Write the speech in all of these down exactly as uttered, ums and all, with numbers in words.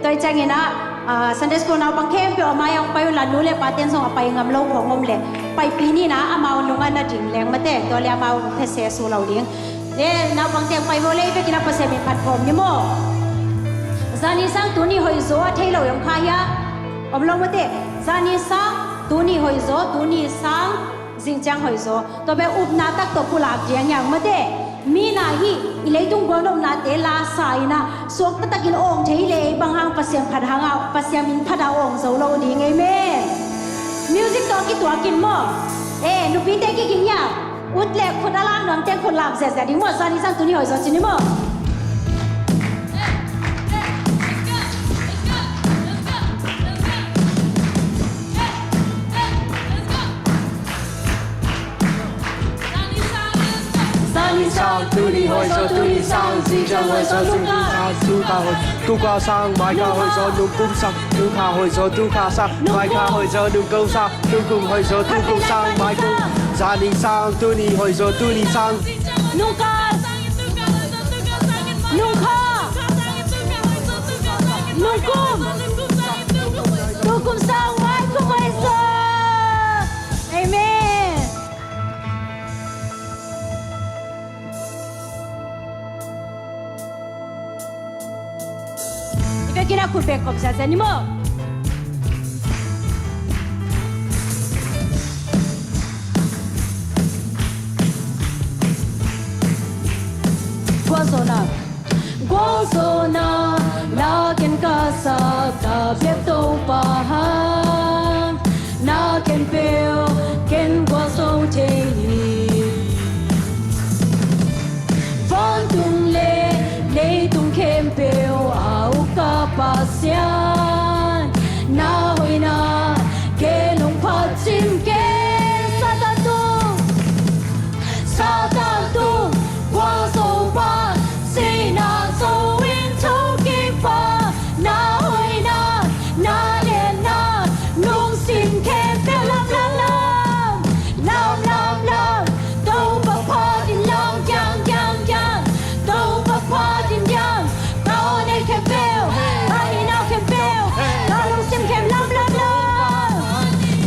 Tua ciangin ah, ah, Sunday school naupang khempeuh a mai-ah hong pai unla, nu le pate'n zong a pai ngam lo khawng om leh, paipih ni in ah amau nungah na ding leng mate, tua leh amau hong phesia su lo ding. Le naupangte hong pai vo le, i vekin ah Pasian min phat khawm ni maw. Zani sang tuni hoih zaw a thei lo i om kha hia? Om lo mate. Zani sang tuni hoih zaw, tuni sang zing ciang hoih zaw. Tua pen upna tak tawh pulak ding hiang mate. Mi na hi, i leitung gualnopnate la sa in ah suak taktakin awng thei leh, ei bang hang Pasian phat hang ah, Pasian min phat ah awng zo lo ding. Amen. Music tawh kituak in maw. Eh, nupite kiging hiang. Ut le khut a lam nuamte khut lam ziahziah ding maw. Zani sang tuni hoih zaw ci ni maw. Zani sang, tuni hoih zaw, tuni sang, zing ciang hoih zaw, zing ciang sang, tu ka hoih, tu ka sang, mai ka hoih zaw, nung kum sang, tu ka hoih zaw, tu ka sang, mai ka hoih zaw, nung kum sang, nung kum hoih zaw, tu kum sang, mai kum. Zani sang, tuni hoih zaw, tuni sang. Nung ka, nung ka, nung kum, tu kum sang, mai kum hoih zaw. Amen. I vekin ah khut beng khawm ziahziah ni maw. Gualzawhna. Gualzawhna, na ken ka sa, ka biak Topa, na khempeuh ken gualzo thei hi. Vantung le leitung khempeuh a uk ka Pasian, na hoihna ken hong phat cim ken. Satan tung, Satan tung, gualzo pa, sihna zo in thokik pa, na hoihna, na lianna, lungsim khempeuh lam, lam, lam, lam, lam, lam, Topa phat in lam, kiang, kiang, kiang, Topa phat in kiang, ka aw ne khempeuh, ka hihna khempeuh, ka lungsim khempeuh lam, lam, lam,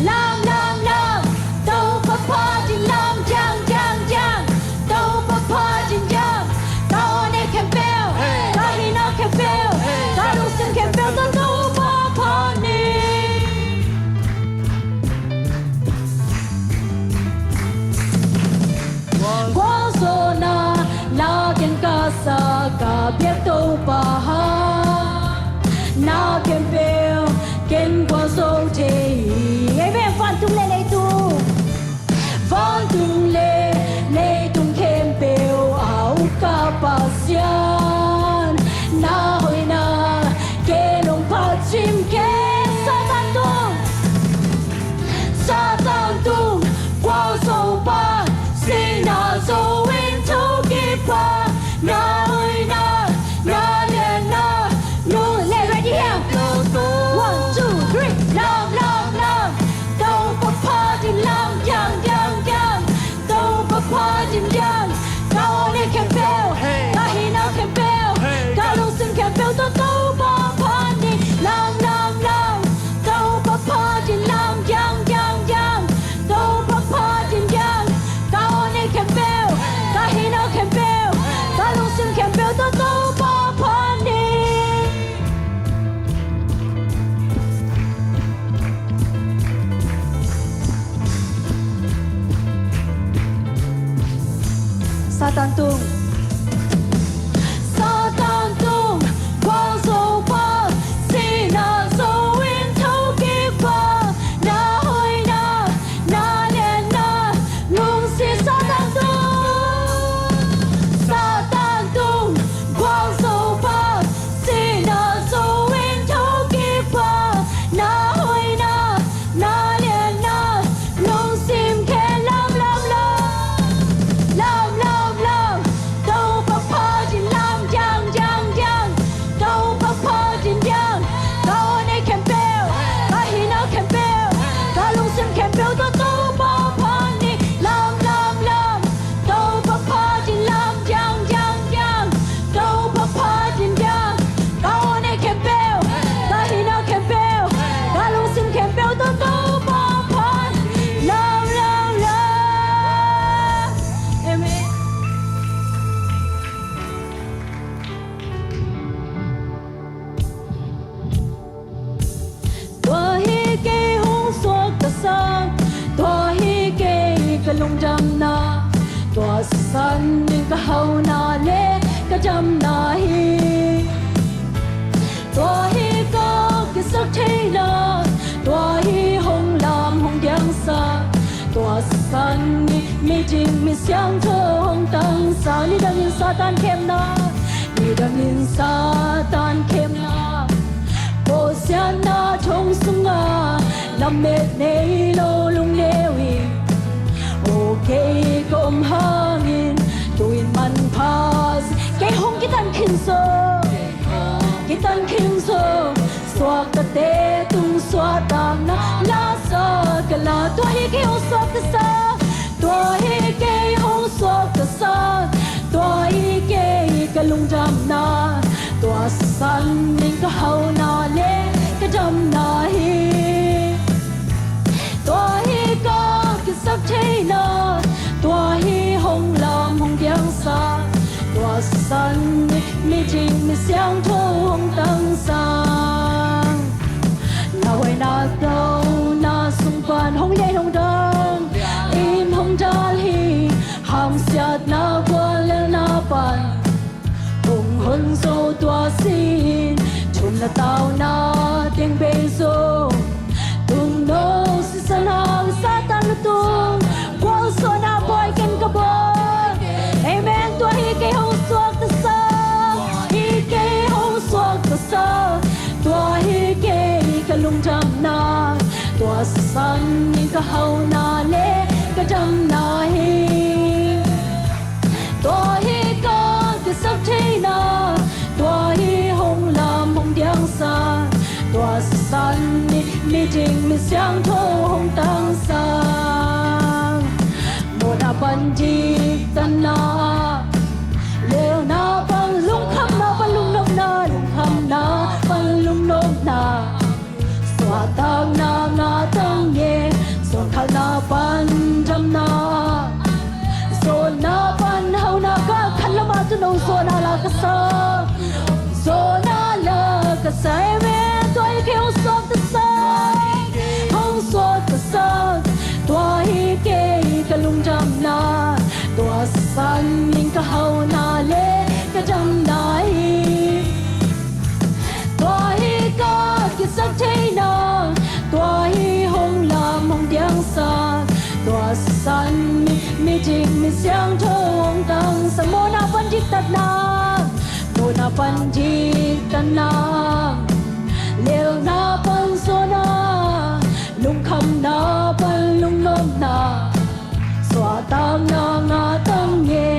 lam, lam, lam, Topa phat in lam, kiang, kiang, kiang, Topa phat in kiang, ka aw ne khempeuh, ka hihna khempeuh, ka lungsim khempeuh tawh Topa phat ni. Gualzawhna, na ken ka sa, ka biak Topa, na khempeuh ken gualzo thei hi. Amen. Vantung le leitung, vantung le leitung khempeuh a uk ka Pasian, na hoihna ken hong phat cim ken. Satan tung, Satan tung, gualzo pa, sihna zo in thokik pa, na hoihna, na lianna, lung le, ready here. One, two, three. Lam, lam, lam, Topa phat in lam, kiang, kiang, kiang, Topa phat in kiang, ka aw ne khempeuh, ka hihna khempeuh, ka lungsim khempeuh tawh Topa phat ni. Lam, lam, lam, Topa phat in lam, kiang, kiang, kiang, Topa phat in kiang, ka aw ne khempeuh, ka hihna khempeuh, ka lungsim khempeuh tawh Topa phat ni. Satan tung, Satan tung, gualzo pa, sihna zo in thokik pa, na hoihna, na lianna, lungsim. Satan tung, Satan tung, gualzo pa, sihna zo in thokik pa, na hoihna, na lianna, lungsim khen lam, lam, lam, lam, lam, lam, damna, tua san in ka hauhna le ka damna hi. Tua hi ka kisap theihna, tua hi hong lam hong diangsa, tua san in miding mi siangtho hong tangsa. Nidangin Satan khemna, nidangin Satan khemna, bawlsiatna thong sunga lamet nei lo lungneu in, aw kei ka om hangin tu-in manpha, kei hong kitan khin zo, kitan khin zo. Suaktate tung suahtakna la sa ka la, tua hi kei hong suaktasak, tua hi kei hong suaktasak, tua hi kei ka lungdamna, tua san in ka hauhna le ka damna hi. Tua hi ka kisap theihna, tua hi hong lam hong diangsa, tua san in miding mi siangtho hong tangsa. Na huaina tauna sung pan hong lian hong dal in hong dal hi. Hamsiatna guallelhna pan hong hon zo tua sin, thumna tauna teng bei zo. Tung no sisan hang Satan na tung, gualzawhna buai ken ka buai. Amen. Tua hi kei hong suaktasak, hi kei hong suaktasak, tua hi kei ka lungdamna, tua san in ka hauhna le ka damna hi. Tua hi ka kisap theihna, tua hi hong lam hong diangsa, tua san in miding mi siangtho hong tangsa. Mawhna pan diktatna, leuna pan lungkhamna pan lungnopna, lungkhamna pan lungnopna, suahtakna ngah ta ing e. Suankhalna pan damna, zawnna pan hauhna, galkhat lamah tuno zawnna la ka sa, zawnna la ka sa. Amen. Tua hi kei hong suaktasak, hong suaktasak, tua hi kei ka lungdamna, tua san in ka hauhna le ka damna hi. Tua hi ka kisap theihna, tua hi hong lam hong diangsa, tua san in miding mi siangtho hong tangsa. Mawhna pan diktatna, mawhna pan diktatna, leuna pan zawnna, lungkhamna pan lungnopna, suahtakna ngah ta ing e.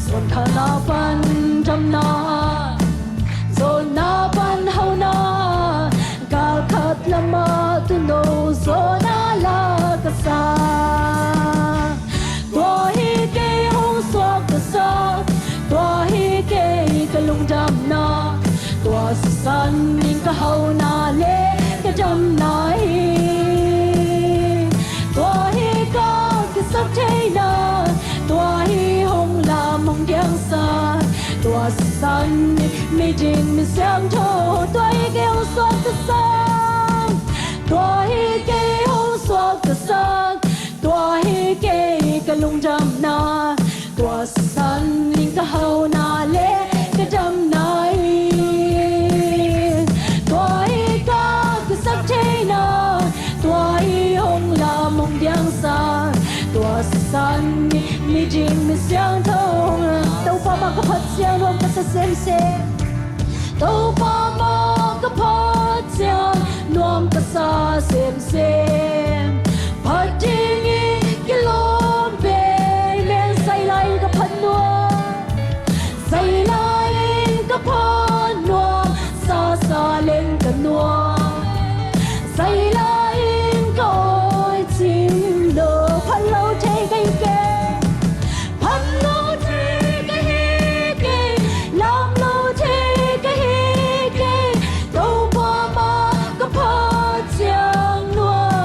Suankhalna pan damna, zawnna pan hauhna, galkhat lamah tuno zawnna la ka sa. Tua hi kei hong suaktasak, tua hi kei ka lungdamna, tua san in ka hauhna le ka damna hi. Tua hi ka kisap theihna, tua hi hong lam hong diangsa, tua san in miding mi siangtho, tua hi kei hong suaktasak, tua hi kei hong suaktasak, tua hi kei ka lungdamna, tua san in ka hauhna le ka damna hi. Tua hi ka kisap theihna, tua hi hong lam hong diangsa, tua san in miding mi siangtho hong. Topa mah ka phat ciang nuam ka sa semsem. Topa mah ka phat ciang nuam ka sa semsem. Phat dingin kilawm pei meng, sai lai-in ka phat nuam, sai lai-in ka phat nuam, sasa leng ka nuam, sai lai-in ka awi cing lo. Phat lo thei ka hi kei, phat lo thei ka hi kei, lam lo thei ka hi kei, Topa mah ka phat ciang nuam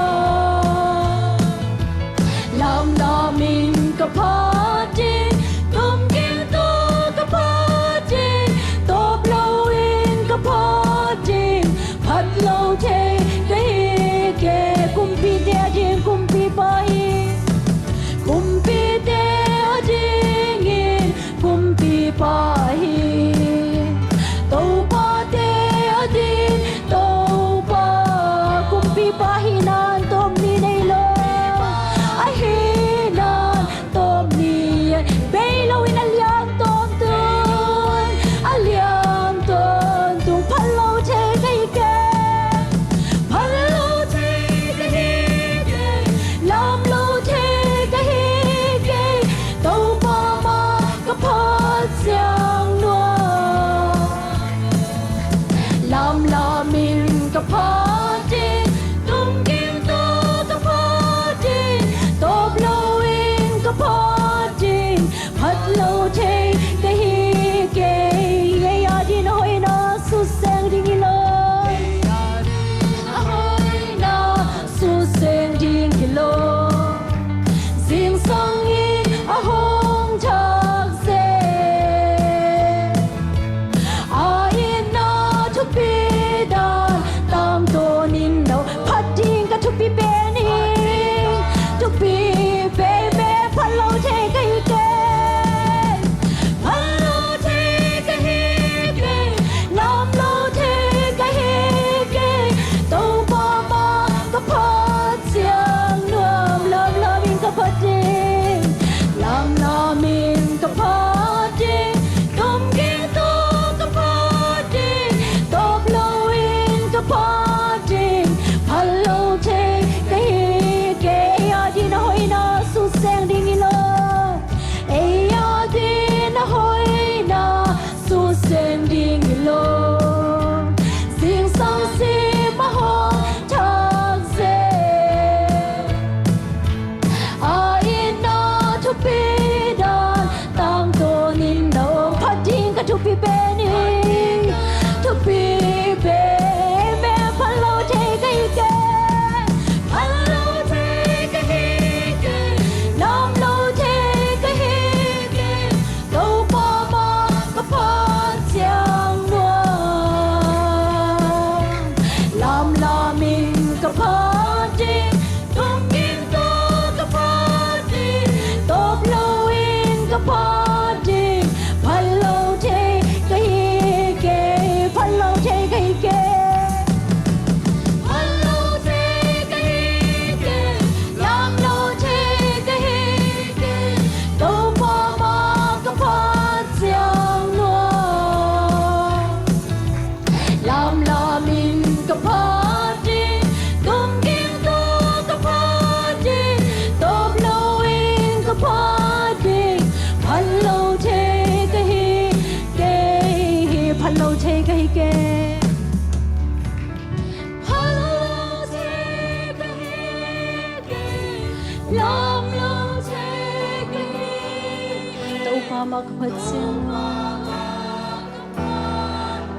Lamlam thei ka hi. Topa mah ka phat ciang,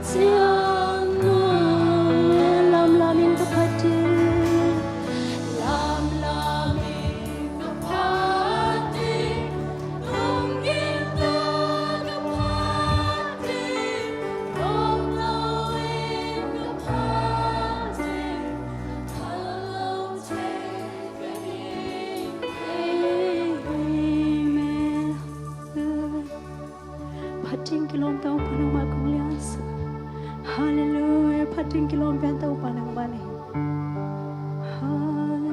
ciang lamlam in ka phat ding. Lamlam in ka phat ding. Lunggim tawh ka phat ding. Lawm lo in ka phat ding. Hallelujah. Amen. Phat ding kilawm, Topa nangmah kong liansak. Hallelujah. Phat ding kilawm pen Topa nangmah hi. Hallelujah.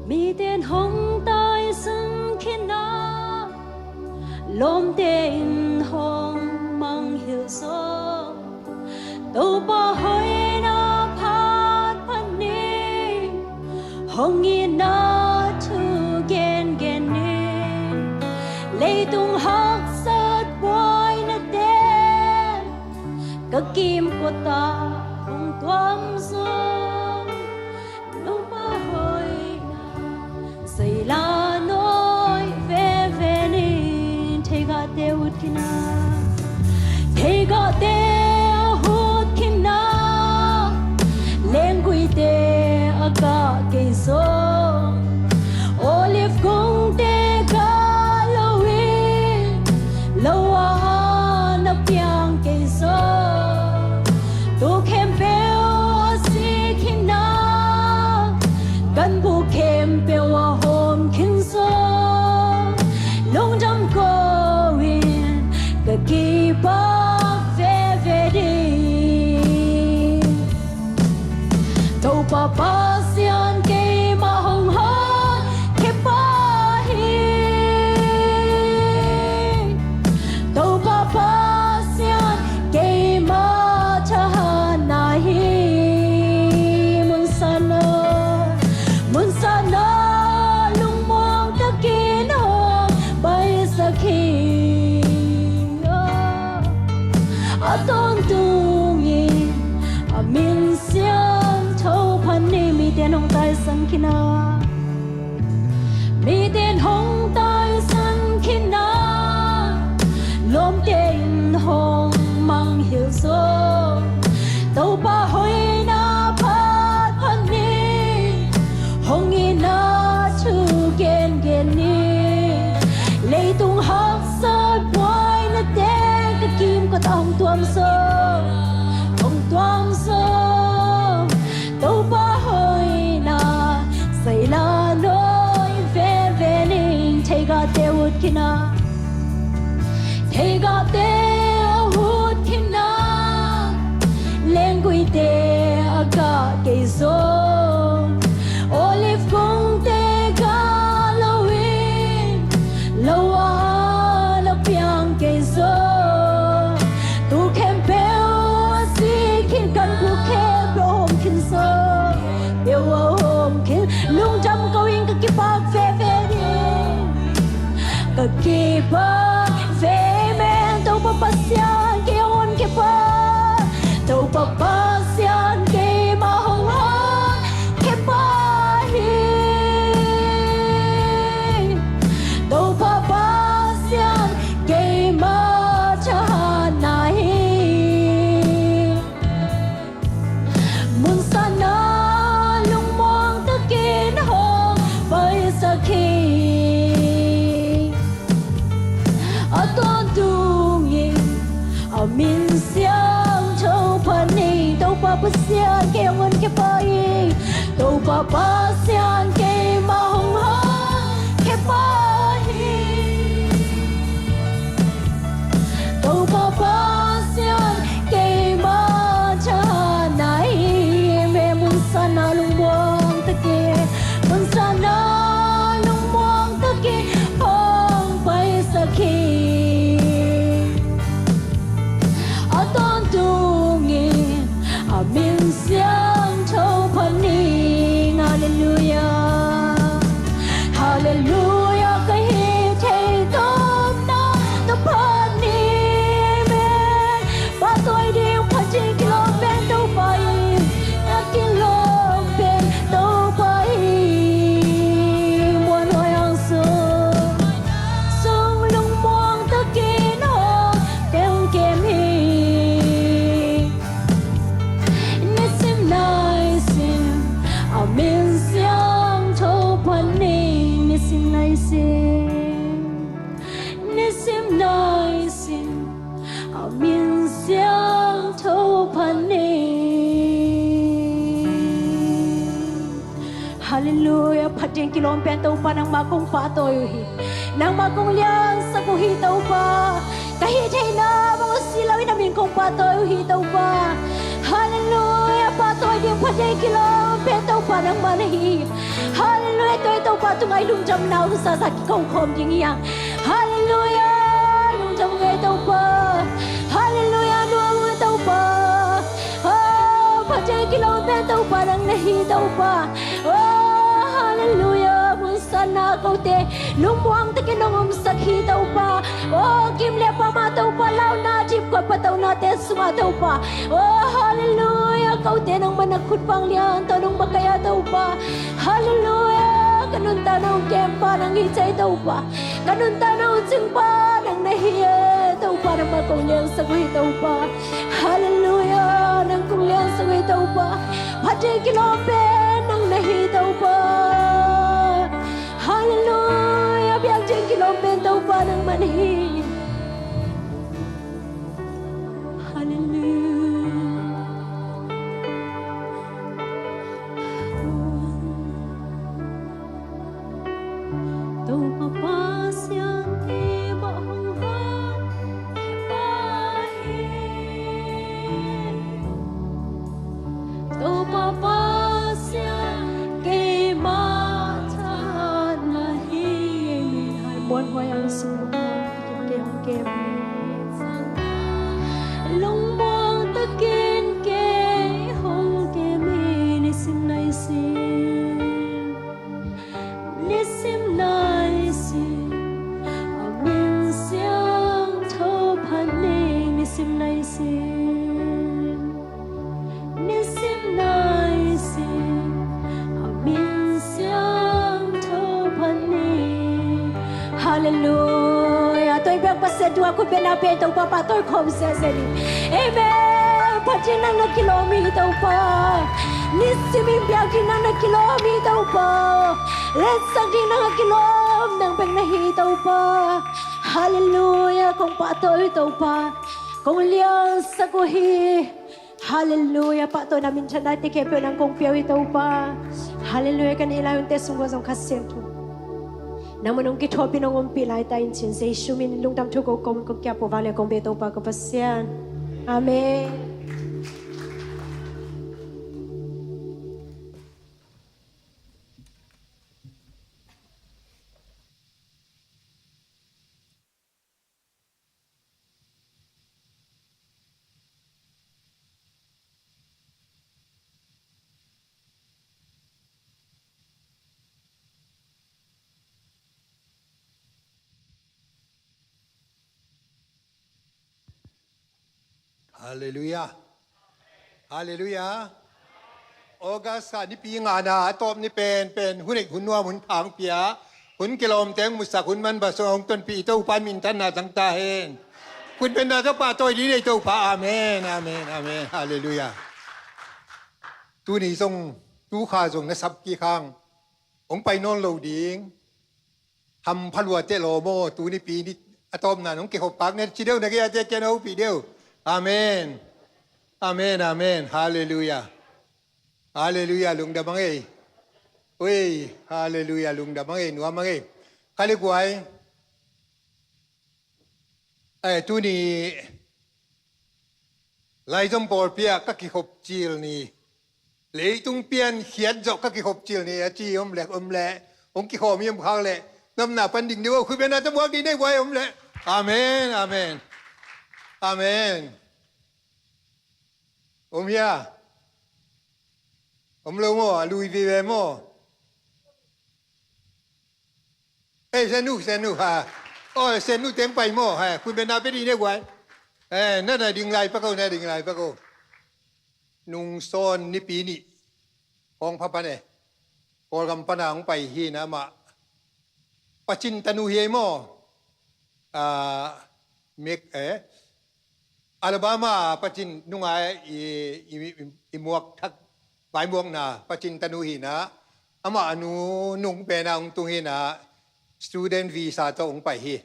Mite in hong taisan khin a, lawmte in hong mangngilh zaw. Topa hoihna phatphat ni, hong itna thu gengen ni. Leitung haksat buainate ka kimkot ah hong tuam zaw. Nungma hoihna zaila nawi veve ni. Theigahte ut khin a, theigahte ut khin a, lengguite a kah kei zaw. Olive kungte kah lo in lo ah na piang kei zaw. Tu khempeuh a sik khin a, ganbu khempeuh a hawm khin zaw. Lungdam ko in ka kipak veve ding. Topa Pasian keimah hong honkhia pa hi. Topa Pasian keimah thahatna hi. Munsatna, munsatna lungmuang takin hong paisak hi. A tawntungin a min siangtho phat ni. Mite in hong taisan khin a, mite in hong taisan khin a, lawmte in hong mangngilh zaw. Topa hoihna phatphat ni, hong itna thu gengen ni. Leitung haksat buainate ka kimkot ah hong tuam zaw, hong tuam zaw. Topa hoihna zaila nawi veve ni. Theigahte ut khin a, theigahte ut khin a, lengguite a kah kei zaw. Olive kungte kah lo in lo ah na piang kei zaw. Tu khempeuh a sik khin, ganbu khempeuh a hawm khin zaw. Peuh a hawm khin. Lungdam ko in ka kipak veve ding. Ka kipak veve. Topa Pasian kei hong honkhia pa, Topa Pasian keimah hong honkhia pa hi. Topa Pasian keimah thahatna hi. Munsatna lungmuang takin hong paisak hi. A tawntungin a min siangtho phat ni. Topa Pasian kei hong honkhia pa hi. Topa Pasian keimah hong honkhia pa hi. Topa Pasian keimah thahatna hi. Munsatna lungmuang takin, munsatna lungmuang takin hong paisak hi. A tawntungin a min siangtho phat ni. Halleluiah. Kilawm pen Topa nangmah kong pahtawi uh hi. Nangmah kong liansak uh hi Topa. Ka hih theihna bang uh si loin na min kong pahtawi uh hi Topa. Halleluiah. Pahtawi ding pha ding kilawm pen Topa nangmah na hi. Halleluiah. Tua hi Topa tungah i lungdamna uh sasa kikokhawm ding hi hang. Halleluiah. Lungdam ngei Topa. Halleluiah. Nuam ngei Topa. Oh, pha ding kilawm pen Topa nang na hi Topa. Oh, halleluiah. Mun sanna kote lungmuang takin nong omsak hi Topa. Oh, gim le pama Topa, launa dipkot pataunate sungah Topa. Oh, halleluiah. Kote nangmah na khut vanglian tawh nong makaih a Topa. Halleluiah. Ka nuntakna hong kempa nang hi cei Topa. Ka nuntakna hong cingpa nang na hi e Topa, nangmah kong liansak uh hi Topa. Halleluiah. Nang kong liansak uh hi Topa. Pha ding kilawm pen nang na hi Topa. Halleluiah. Biak ding kilawm pen Topa nangmah na hi. Halleluiah. Topa Pasian te bah hong hau pa hi. Topa Pasian keimah thahatna hi. Amen. Hai muanhuai ang sung. Kei hong kem. Lungmuang takin kei hong kem hi nisim naisim. Nisim naisim a min siangtho phat ning. Nisim naisim, nisim naisim a min siangtho phat ning. Halleluiah. Tua i biak Pasian tungah khut bengna pia Topa pahtawi khawm sese ni. Amen. Pha ding nang na kilawm hi Topa. Nisim in biak ding nang na kilawm hi Topa. Letsak ding nang a kilawm nang bek na hi Topa. Halleluiah. Kong pahtawi uh hi Topa. Kong liansak uh hi. Halleluiah. Pahtawina minthanna te khempeuh nang kong pia uh hi Topa. Halleluiah. Ka neih lai hunte sung uh zong Kha Siangtho nangmah nong kithuahpih nong ompih laita in cin Jesu min lungdam thu ko kong ko kia po vale kong be Topa ka Pasian. Amen. Halleluiah. Halleluiah. August kha nipi ngana a tawp ni penpen hun hek hun nuam hun pha hong pia, hun kilawmte hong musak, hun manpha sung hong tonpih i Topa minthanna zangta hen. Khut bengna tawh pahtawi dih nei Topa. Amen, amen, amen. Halleluiah. Tuni zong, tukha zong na sap kik hang hong pai nawn lo ding. Hampha lua teh law maw, tuni pi ni a tawpna nong kikhop khak ne ci deuh na gei a te ken a upih deuh. Amen. Amen, amen. Halleluiah. Halleluiah, lungdam a ngei. Ui, halleluiah, lungdam a ngei, nuam a ngei. Ka likuai. Ai, tuni laizom pawlpi ah ka kikhop cil ni. Leitung pian khiat zawh ka kikhop cil ni a ci om lek om leh, hong kikhawm i om khak leh, namna pan ding deuh a, khut bengna tawh buak ding deuh buai om leh. Amen, amen. Amen. Om hia? Om lo maw, a lui vive maw? Ei, senu, senu, ha. Oh, senu teng pai maw, ha. Khut bengna pe dih ne guai. Eh, na, na ding lai pak o, na ding lai pak o. Nung sawn nipi nih. Kawng pha pan e. Kawlgam pana hong pai hi na mah. Pacin tanu hi ei maw. Ah, mek, eh. Alabama pacin nunga i, i, i, i muak thak, vai muakna pacin tanu hi na, amah a nu nung pena hong tung hi na, student visa tawh hong pai hi.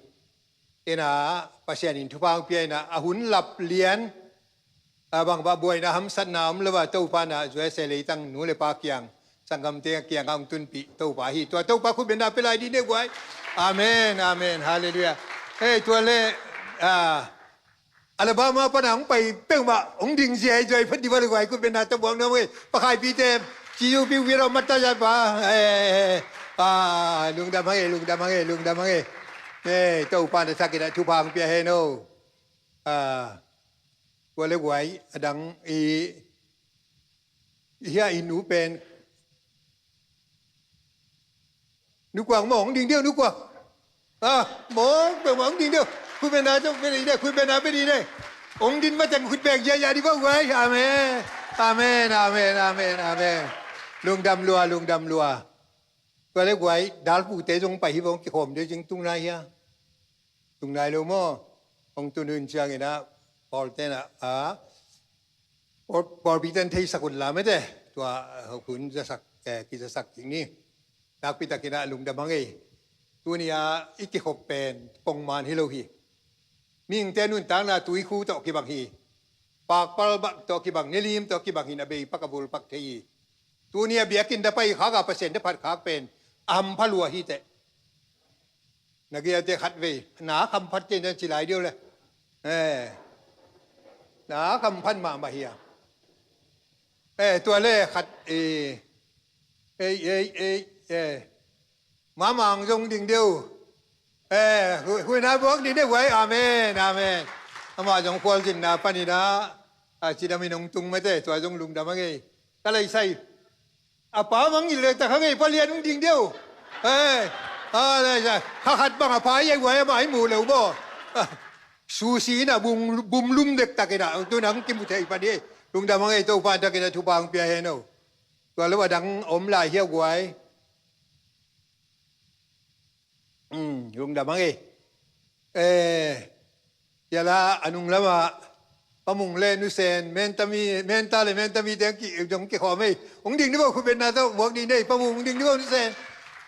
Ina Pasian in thupha hong pia ina, a hun lap lian, a bang bah buaina hamsatna om lo a Topa na, U S A leitang nu le pa kiang sanggamte kiangah hong tunpih Topa hi. Tua Topa khutbetna pia lai dih ni guai. Amen, amen, halleluiah. Hei, tua le, ah, Alabama pana hong pai peuhmah hong ding ziaizuai phat dih va le guai, khutbetna tawh buak nuam hang ei. Pakhaipite, ci uh piupi lo, mat ta zat pa. Eh, eh, eh. Ah, lungdam hang ei, lungdam hang ei, lungdam hang ei. Eh, Topa na thakin ah thupha hong pia hen o. Ah, tua le guai, a dang i, i hia i nu pen. Nu Kuang maw, hong ding deuh, Nu Kuang. Ah, maw, peuhmah hong ding deuh. Khutbetna tawh pia dih ni, khutbetna pia dih ni. Hong din mateng khut beng ziahziah dih va guai. Amen. Amen, amen, amen, amen. Lungdam lua, lungdam lua. Tua le guai, dalpute zong pai hi vong, kikhawm deuh zing tung nai hia. Tung nai lo maw. Hong tun hun ciangin ah, pawlte na, ah, pawl, pawlpi ten theisak un la mete. Tua, eh, hun zasak, eh, kizasak ding ni. Nakpi takin ah lungdam hang ei. Tuni a i kikhop pen pongman hi lo hi. Mihingte nuntakna tuikhu tawh kibang hi. Pakpal bak tawh kibang, nilim tawh kibang hi, na bei pak a vul pak thei hi. Tuni a biakinn da pai khak a, Pasian da phat khak pen a hampha lua hi teh. Na giate khat vei, na hamphat kei na ci lai deuh le. Eh. Na hamphat mahmah hi a. Eh, tua le khat, eh, eh, eh, eh, eh. Mamang zong ding deuh. Eh, hu-, huina buak ding deuh guai. Amen, amen. Amah zong khualzinna panin ah, a cidamin hong tung mete, tua zong lungdam hang ei. Ka leisai. A pa mangngilh le tak hang ei, palian hong ding deuh. Eh, a leisai. Kha khat bang a pa i ei guai, amah i mu lo baw. Ah, susi in ah bum, bum lum dektak in ah, tu nang kimu thei pan hi. Lungdam hang ei, Topa takin ah thupha hong pia hen o. Tua lo a dang om lai hia guai. Um, lungdam hang ei. Eh, tua la a nung lamah Pa Mung le Nu Sen, Menta mi, Menta le Menta mite hong ki, hong kikhawm ei. Hong ding ni bo, khutbetna tawh buak ding ni ei, Pa Mung, hong ding ni bo, Nu Sen.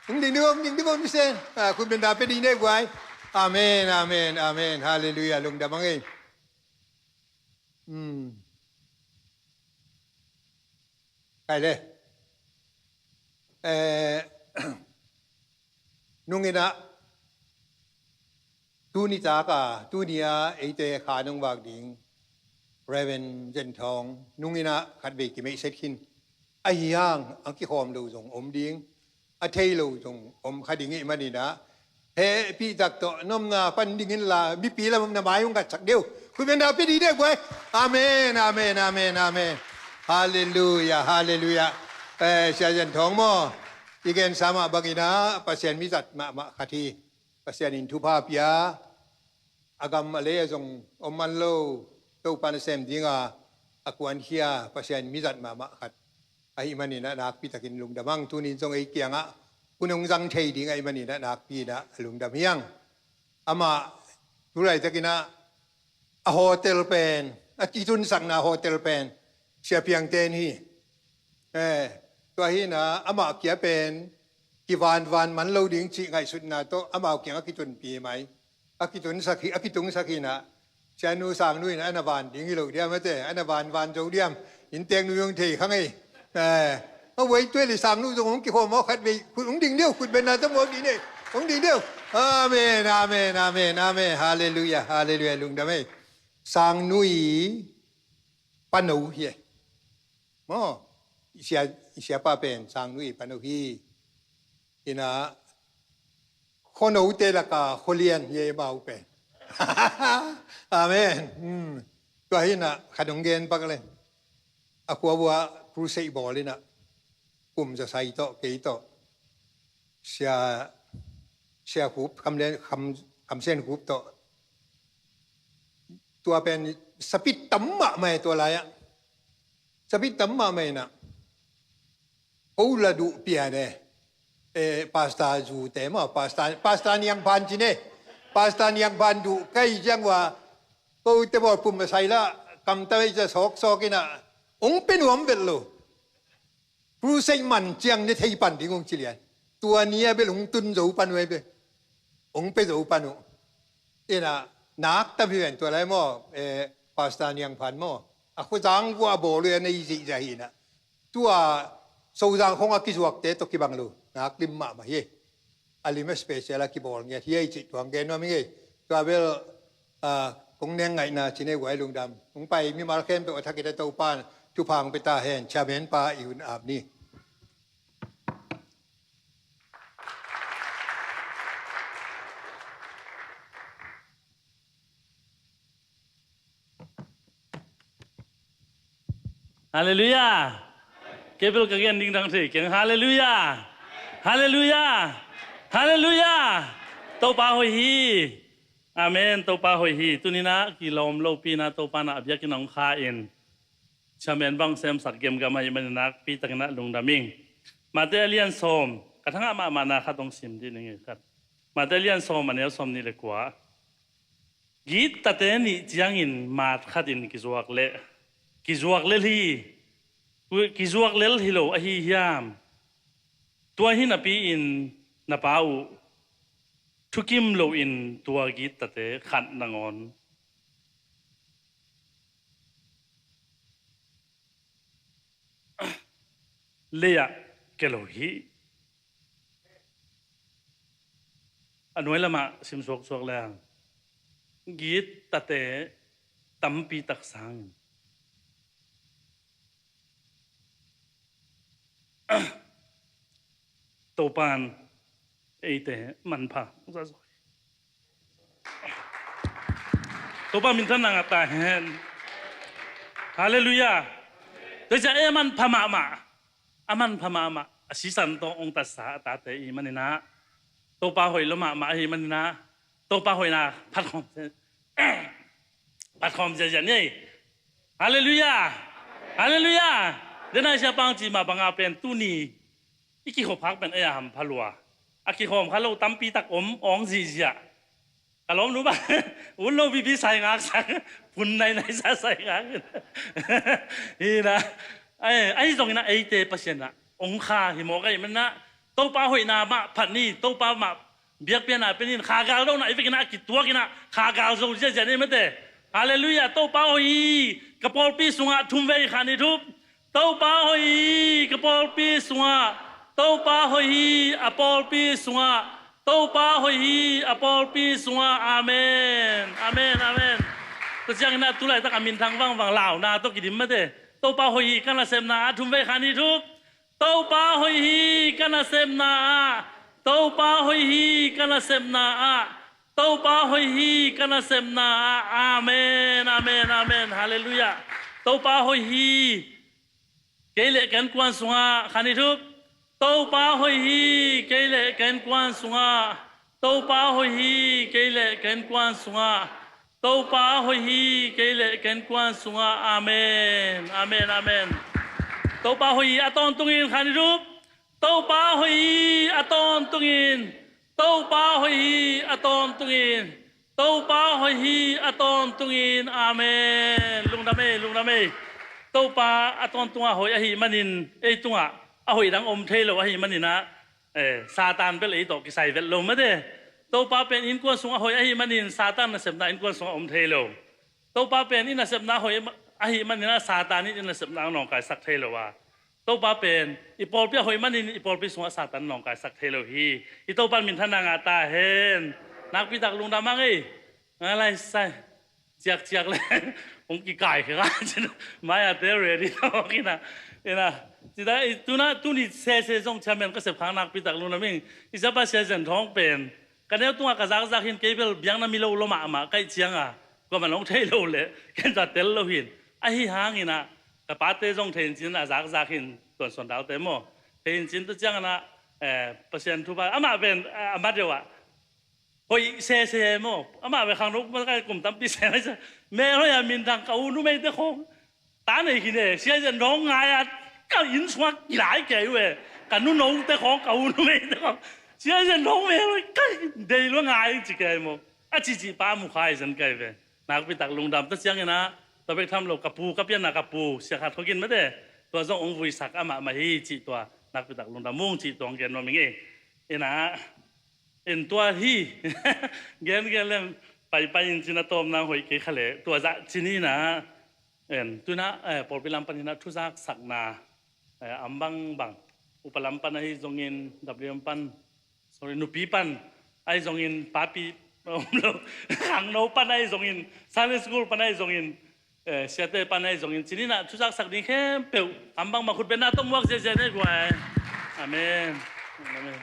Hong ding ni bo, hong ding ni bo, Nu Sen. Ah, khutbetna pia ding ni ei guai. Amen, amen, amen. Halleluiah, lungdam hang ei. Um. Kai le. Eh, nung in ah, tuni tak a, tuni a eite kha nong vak ding Reverend Zen Thawng, nung in ah khatvei kimeihset khin. Ahi hang, a kikhawm lo zong om ding, a thei lo zong om kha ding ih manin ah, hehpih tak tawh, nopna pan ding inla, mipi lam na mai hong gatsak deuh. Khutbetna pia dih deuh guai. Amen, amen, amen, amen. Halleluiah, halleluiah. Eh, Sia Zen Thawng maw. I gensa mah bangin ah, Pasian mizat mahmah khat hi. Pasian in thupha pia. A gam a lei ah zong om man lo, Topa nasem ding a, a kuankhia, Pasian mizat mahmah khat ahih manin ah nakpi takin lungdam hang. Tuni in zong ei kiangah hun hong zang thei ding ahih manin ah nakpi in ah lungdam hi hang. Amah tu laitakin ah a hotel pen, a kitunsakna hotel pen Sia Piang ten hi. Eh, tua hi in ah amah kia pen kivanvan man lo ding cih ngaihsutna tawh amau kiang a kitunpi mai. A kitunsak hi, a kitungsak hi in ah, Sianu Sangnu in ah a na van ding hi lo diam, a te, a na vanvan zo diam. Innteek nu zong thei kha ngei. Eh, a wei tuai le Sangnu zong hong kikhawm maw khatvei, khut hong ding deuh, khutbetna tawh buak dih ni ei. Hong ding deuh. Amen, amen, amen, amen. Halleluiah, halleluiah, lungdam ei. Sangnu i pano hi ei. Maw, i sia, i siapa pen Sangnu i pano hi. In ah, khuanote laka khualian hi ei amau pen. Amen. Hmm. Tua hi in ah, khat hong gen pak le. A khua uah crusade bawl in ah, Kum Za Sai tawh, kei tawh, Sia, Sia Khup, Kham Lian, Kham, Kham Sian Khup tawh. Tua pen sapit tam mahmah ei tua lai ah. Sapit tam mahmah in ah. Ko la duh pian e. Eh, Pastor Zu te maw, Pastor, Pastor Niang Phan ci ni. Pastor Niang Phan duh kei ciang ua, kote bawl Kum Za Sai la, kamta ei ca sawksawk in ah, hong pia nuam vet lo. Crusade man ciang ne thei pan ding hong ci lian. Tua ni a bel hong tun zo pan uh ei bel. Hong pia zo pan uh. In ah, nak tam hi ven tua lai maw, eh, Pastor Niang Phan maw. A khuazang vua bawl uh a nei zihzah hi in ah. Tua Sozang khong a kizuakte tawh kibang lo, nak lim mahmah hi. A lim a special a kibawl ngiat hi ei cih tuang gen nuam hi ngei. Tua bel, ah, kong neng ngaihna ci nei guai lungdam. Kong pai mimal khempeuh a thak i ta Topa'n thupha hong pia ta hen, chairman pa i hun ap ni. Halleluiah. Kei bel ka gen ding dang thei keng. Halleluiah. Halleluiah. Halleluiah. Topa hoih hi. Amen. Topa hoih hi. Tuni-in ah kilawm lopi-in ah Topa in ah a biakinn hong kha in, chairman bang semsak gemgam ahih manin nakpi takin ah lungdam ing. Mate a lian sawm, ka thangah mahmahna khat hong sim dih ning ei khat. Mate a lian sawm, a neu sawmnih le kua. Gittate nih ciangin mat khatin kizuak leh, kizuak lel hi, kizuak lel hi lo ahi hiam? Tua hi napi-in na Pa uh thukim loin tua gittate khat nangawn lei-ah kia lo hi. A nuai lamah sim suaksuak leng gittate tampi tak sangin Topa'n eite manpha. Topa minthanna ngah ta hen. Halleluiah. Tua ciang ei a manpha mahmah, a manpha mahmah a sisan tawh hong tatsa a tate i hih manin ah Topa hoih lo mahmah ahih manin ah Topa hoihna phatkhawm, phatkhawm ziahziah ni ei. Halleluiah. Halleluiah. Denai siapa hong cih mah bangah pen tuni i kikhop hak pen ei a hampha lua. A kikhawm kha lo tampi tak om awng zihziah. Ka lawmnu bang un lo bibi sai ngaksak, phun nainai sa sai ngak. Hi na. Ahi zongin ah eite Pasian in ah hong kha hi mawk ahih manin ah Topa hoihna mah phat ni, Topa mah biakpiakna pia ni, kha gal dona i vekin ah a kituakin ah kha gal zo ziahziah ni mate. Halleluiah. Topa hoih hi. Ka pawlpi sungah thumvei khan i thup. Topa hoih hi, ka pawlpi sungah. Topa hoih hi, a pawlpi sungah. Topa hoih hi, a pawlpi sungah. Amen. Amen. Amen. Tua ciangin ah tulaitak a minthang vangvang launa tawh kidim mate. Topa hoih hi, ka nasepna ah thumvei khan i thup. Topa hoih hi, ka nasepna ah. Topa hoih hi, ka nasepna ah. Topa hoih hi, ka nasepna ah. Amen. Amen. Amen. Halleluiah. Topa hoih hi. Kei le ka innkuan sungah khan i thup. Topa hoih hi, kei le ka innkuan sungah. Topa hoih hi, kei le ka innkuan sungah. Topa hoih hi, kei le ka innkuan sungah. Amen. Amen. Amen. Topa hoih hi a tawntungin khan i thup. Topa hoih hi a tawntungin. Topa hoih hi a tawntungin. Topa hoih hi a tawntungin. Amen. Lungdam ei, lungdam ei. Topa a tawntungah hoih ahih manin ei tungah a hoih dang om thei lo ahih manin ah, eh, Satan bel ei tawh kisai vet lo mate. Topa pen innkuan sungah hoih ahih manin Satan nasepna innkuan sungah om thei lo. Topa pen i nasepna hoih ahih manin ah Satan in i nasepna nawngkaisak thei lo a, Topa pen i pawlpi a hoih manin i pawlpi sungah Satan nawngkaisak thei lo hi. I Topa minthanna ngah ta hen. Nakpitak lungdam hang ei. Nga lai sai. Ciakciak le hong kikai khia ka cin. Mai a te ready lo kina. Ina. Cita i tuna tuni sese zong chairman ka sep khang nakpitak lungdam ing. I siapa Sia Zen Thawng pen ka neu tungah ka zakzak hin kei bel biakna mi lo lo mahmah ka hih cianga kuaman hong thei lo leh ken tua tel lo hin. Ahi hangin ah ka pate zong thei in cin a zakzak hin tuan suan dalte maw. Thei in cin tua ciangin ah, eh, Pasian thupha amah pen, eh, a mat deuh ah hoih sese maw. Amah pen khangno kum tampi se mai sa. Mel hoih a minthang ka u numeite khawng ta nei khin e, Sia Zen Thawng ngai a ka inn sungah kilai kei uh e. Ka nunote khawng, ka u numeite khawng, Sia Zen Thawng mel hoih ka dei lua ngai ci kei maw. A cici pa mu khai zen kai ve. Nakpitak lungdam ta ciangin ah tua bek tham lo ka pu, ka pianna ka pu Sia Khat Khua Gin mate. Tua zong hong vuisak amah mah hi cih tua nakpitak lungdam ung cih tua hong gen nuam ing ei. Ina, en tua hi. Gen gen lem paipai in cin a tawpna hoih kei kha leh tua zah cin ina. En, tuna, eh, pawlpi lam panin ah thuzaksakna, eh, am bangbang upa lam pan ahi zongin, W M pan, sorry, nupi pan ahi zongin, papi, om lo, khangno pan ahi zongin, Sunday school pan ahi zongin, eh, siate pan ahi zongin, ci-in ah thuzaksak ding khempeuh, a bangmah khutbetna tawh muak ziahziah ni guai. Amen. Amen.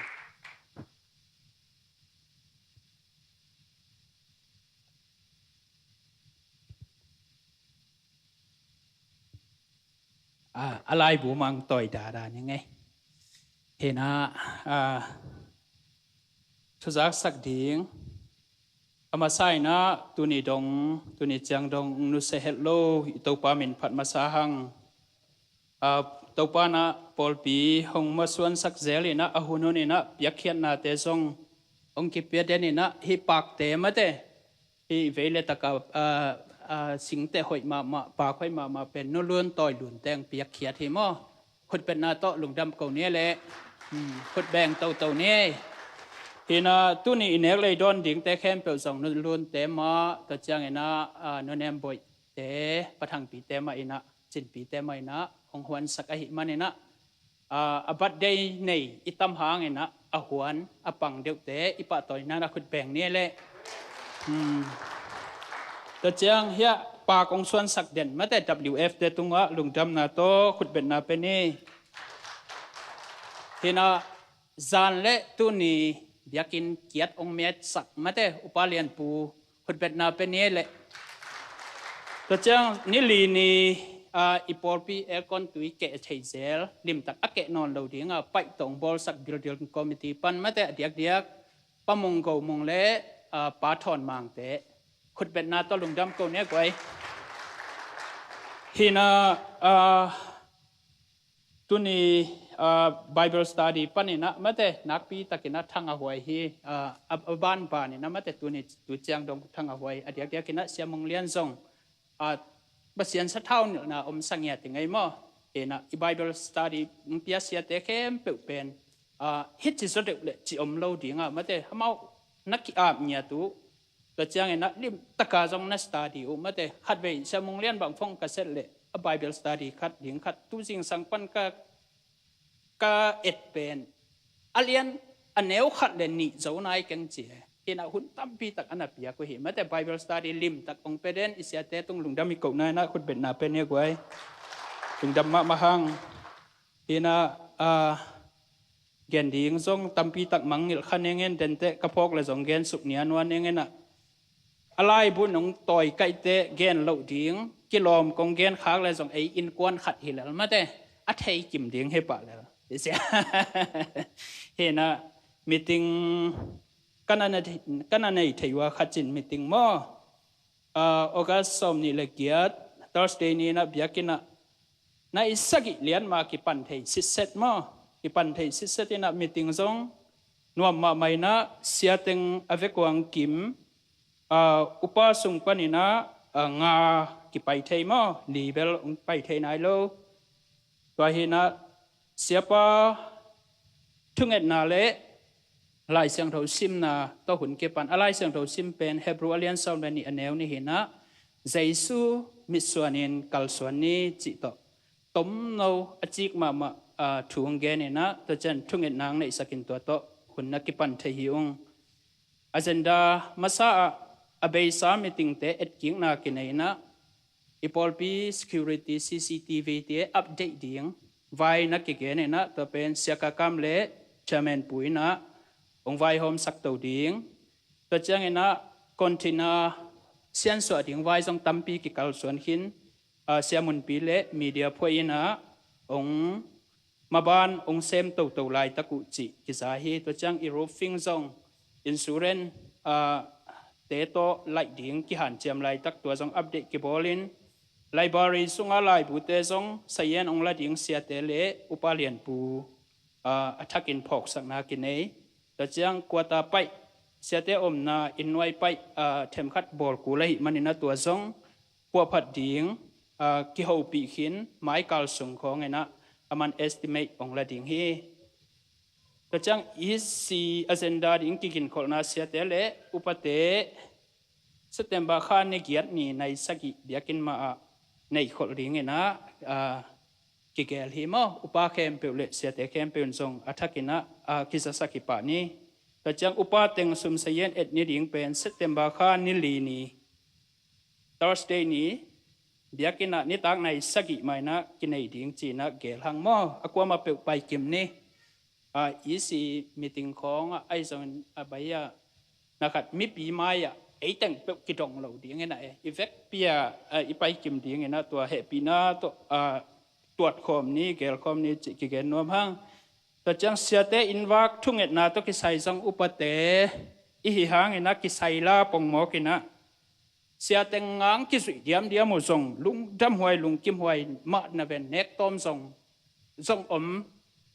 A, a laibu mah tawi dada ni ngei. Hi-in ah, a, thuzaksak ding. A masa-in ah tuni dong, tuni ciang dong nusia het lo, i Topa min phat masa hang. A, Topa in ah pawlpi hong masuansak zel in ah, a hunhun in ah piakkhiatnate zong hong kipia den in ah, hih pakte mate, hih vei le taka, a, a, singteh hoih mahmah, pak hoih mahmah pen Nu Lun Tawi Lun teng piakkhiat hi maw. Khutbetna tawh lungdam ko ni leh, hmm, khutbeng toto ni. Hi-in ah tuni i nek lei dawn dingte khempeuh zong Nu Lunte mah, tua ciangin ah, a, Nu Nem Boih te, Pa Thang Pi te mah in ah, Cin Pi te mah in ah hong huansak ahih manin ah, a, a birthday nei i tam hangin ah, a huan a pang deuhte i pahtawina-in ah khutbeng ni leh. Hmm. Tua ciang hiah pak hong suansak den mate W F te tungah lungdamna tawh khutbetna pia ni. Hi-in ah zan le tuni biakinn kiat hong metsak mate Upa Lianpu khutbetna pia ni leh. Tua ciang ni li ni, a, i pawlpi aircon tui keh thei zel, limtak a keh nawn lo ding a, paih tawh hong bawlsak building committee pan mate a diakdiak, Pa Mung Go Mung le, a, Pa Thawn Mangte khutbetna tawh lungdam ko ni guai. Hi-in ah, a, tuni, a, Bible study panin ah mate, nakpi takin ah Thang A Huai hi, a, a, a banban in ah mate, tuni tu ciang dong Thang A Huai, a diakdiakin ah Sia Mung Lian zong, a, Pasian sathau nilhna om sa ngiat hi ngei maw. Hi-in ah i Bible study hong pia siate khempeuh pen, a, hih ci zaw deuh leh ci om lo ding a mate, amau na ki-ap ngiat uh. Tua ciangin ah limtaka zong na study uh mate. Khatvei Sia Mung Lian bang phone ka set leh, a Bible study khat ding khat, tu zingsang pan ka, ka et pen a lian, a neu khat le nih zo nai keng ci e. Hi-in ah hun tampi tak a na piak uh hi mate, Bible study limtak hong pia den, i siate tung lungdam hi kohna in ah khutbetna pia ni guai. Lungdam mahmah hang. Hi-in ah, a, gen ding zong tampi tak mangngilh kha ning in, denteh ka phawk leh zong gen suk nia nuan ning in ah. A laibu nong tawi kaihte gen loh ding, kilawm kong gen khak leh zong ei innkuan khat hi lel mate, a thei kim ding hi pah lel. Hi-in ah meeting ka na, ka na nei thei uh a, khat cin meeting maw. A, August sawmnih le giat, Thursday ni-in ah biakinn ah nai sagih lian mah kipan thei sitset maw. Kipan thei sitset in ah meeting zong nuam mahmah in ah, sia teng a vekua hong kim, a, upa sung panin ah, a, nga kipai thei maw, li bel hong pai thei nai lo. Tua hi-in ah siapa thungetna le Lai Siangtho simna tawh hun kipan. A Lai Siangtho sim pen Hebrew a lian sawm le nih, a neu nih hi-in ah, Jesu mitsuanin kalsuan ni cih tawh tomno a cik mahmah, a, thu hong gen in ah, tua ciang thungetna hong neihsak in tua tawh hun na kipan thei hi ung. Agenda masa ah a beisa meetingte etkikna kinei in ah, i pawlpi security C C T V te update ding vai na kigen in ah, tua pen Sia Ka Kam le Chairman Pu in ah hong vaihawmsak to ding. Tua ciangin ah container siansuah ding vai zong tampi kikalsuan khin, a, Sia Mun Pi le media phuai in ah hong maban hong sem toto laitak uh cih kiza hi. Tua ciang i roofing zong insurance, a, te tawh laih ding kihanciam laitak, tua zong update kibawl in, library sungah laibute zong sayen hong la ding siate le Upa Lianpu, a, a thakin phawksakna kinei. Tua ciang quarter paih, siate omna inn nuai paih, a, themkhat bawl kul ahih manin ah tua zong puahphat ding, a, kihopih khin, maikal sung khawng in ah aman estimate hong la ding hi. Tua ciang E C agenda ding kiginkholhna siate le upate September kha ni giat ni nai sagih biakinn mah ah neihkholh ding in ah, a, kigel hi maw. Upa khempeuh le siate khempeuh in zong a thakin ah, ah, kizasak hi pah ni. Tua ciang upa teng sum sayen et ni ding pen September kha ni li ni, Thursday ni, biakinn ah nitak nai sagih mah in ah kinei ding ci-in ah gel hang maw. A kuamah peuh paikim ni. Ah, E C meeting khawng ah, ahi zongin a bai ah, na khat mipi mai ah ei teng peuh kidong lo ding in ah e, i vekpi ah, ah, i paikim ding in ah tua hehpihna tawh, ah, tuat khawm ni, gel khawm ni cih kigen nuam hang. Tua ciang siate inn vak thungetna tawh kisai zong upate i hi hangin ah kisai la pongmawk in ah, siate ngang kizuih diamdiam uh zong lungdam huai, lungkim huai, mah na ven nek tawm zong, zong om,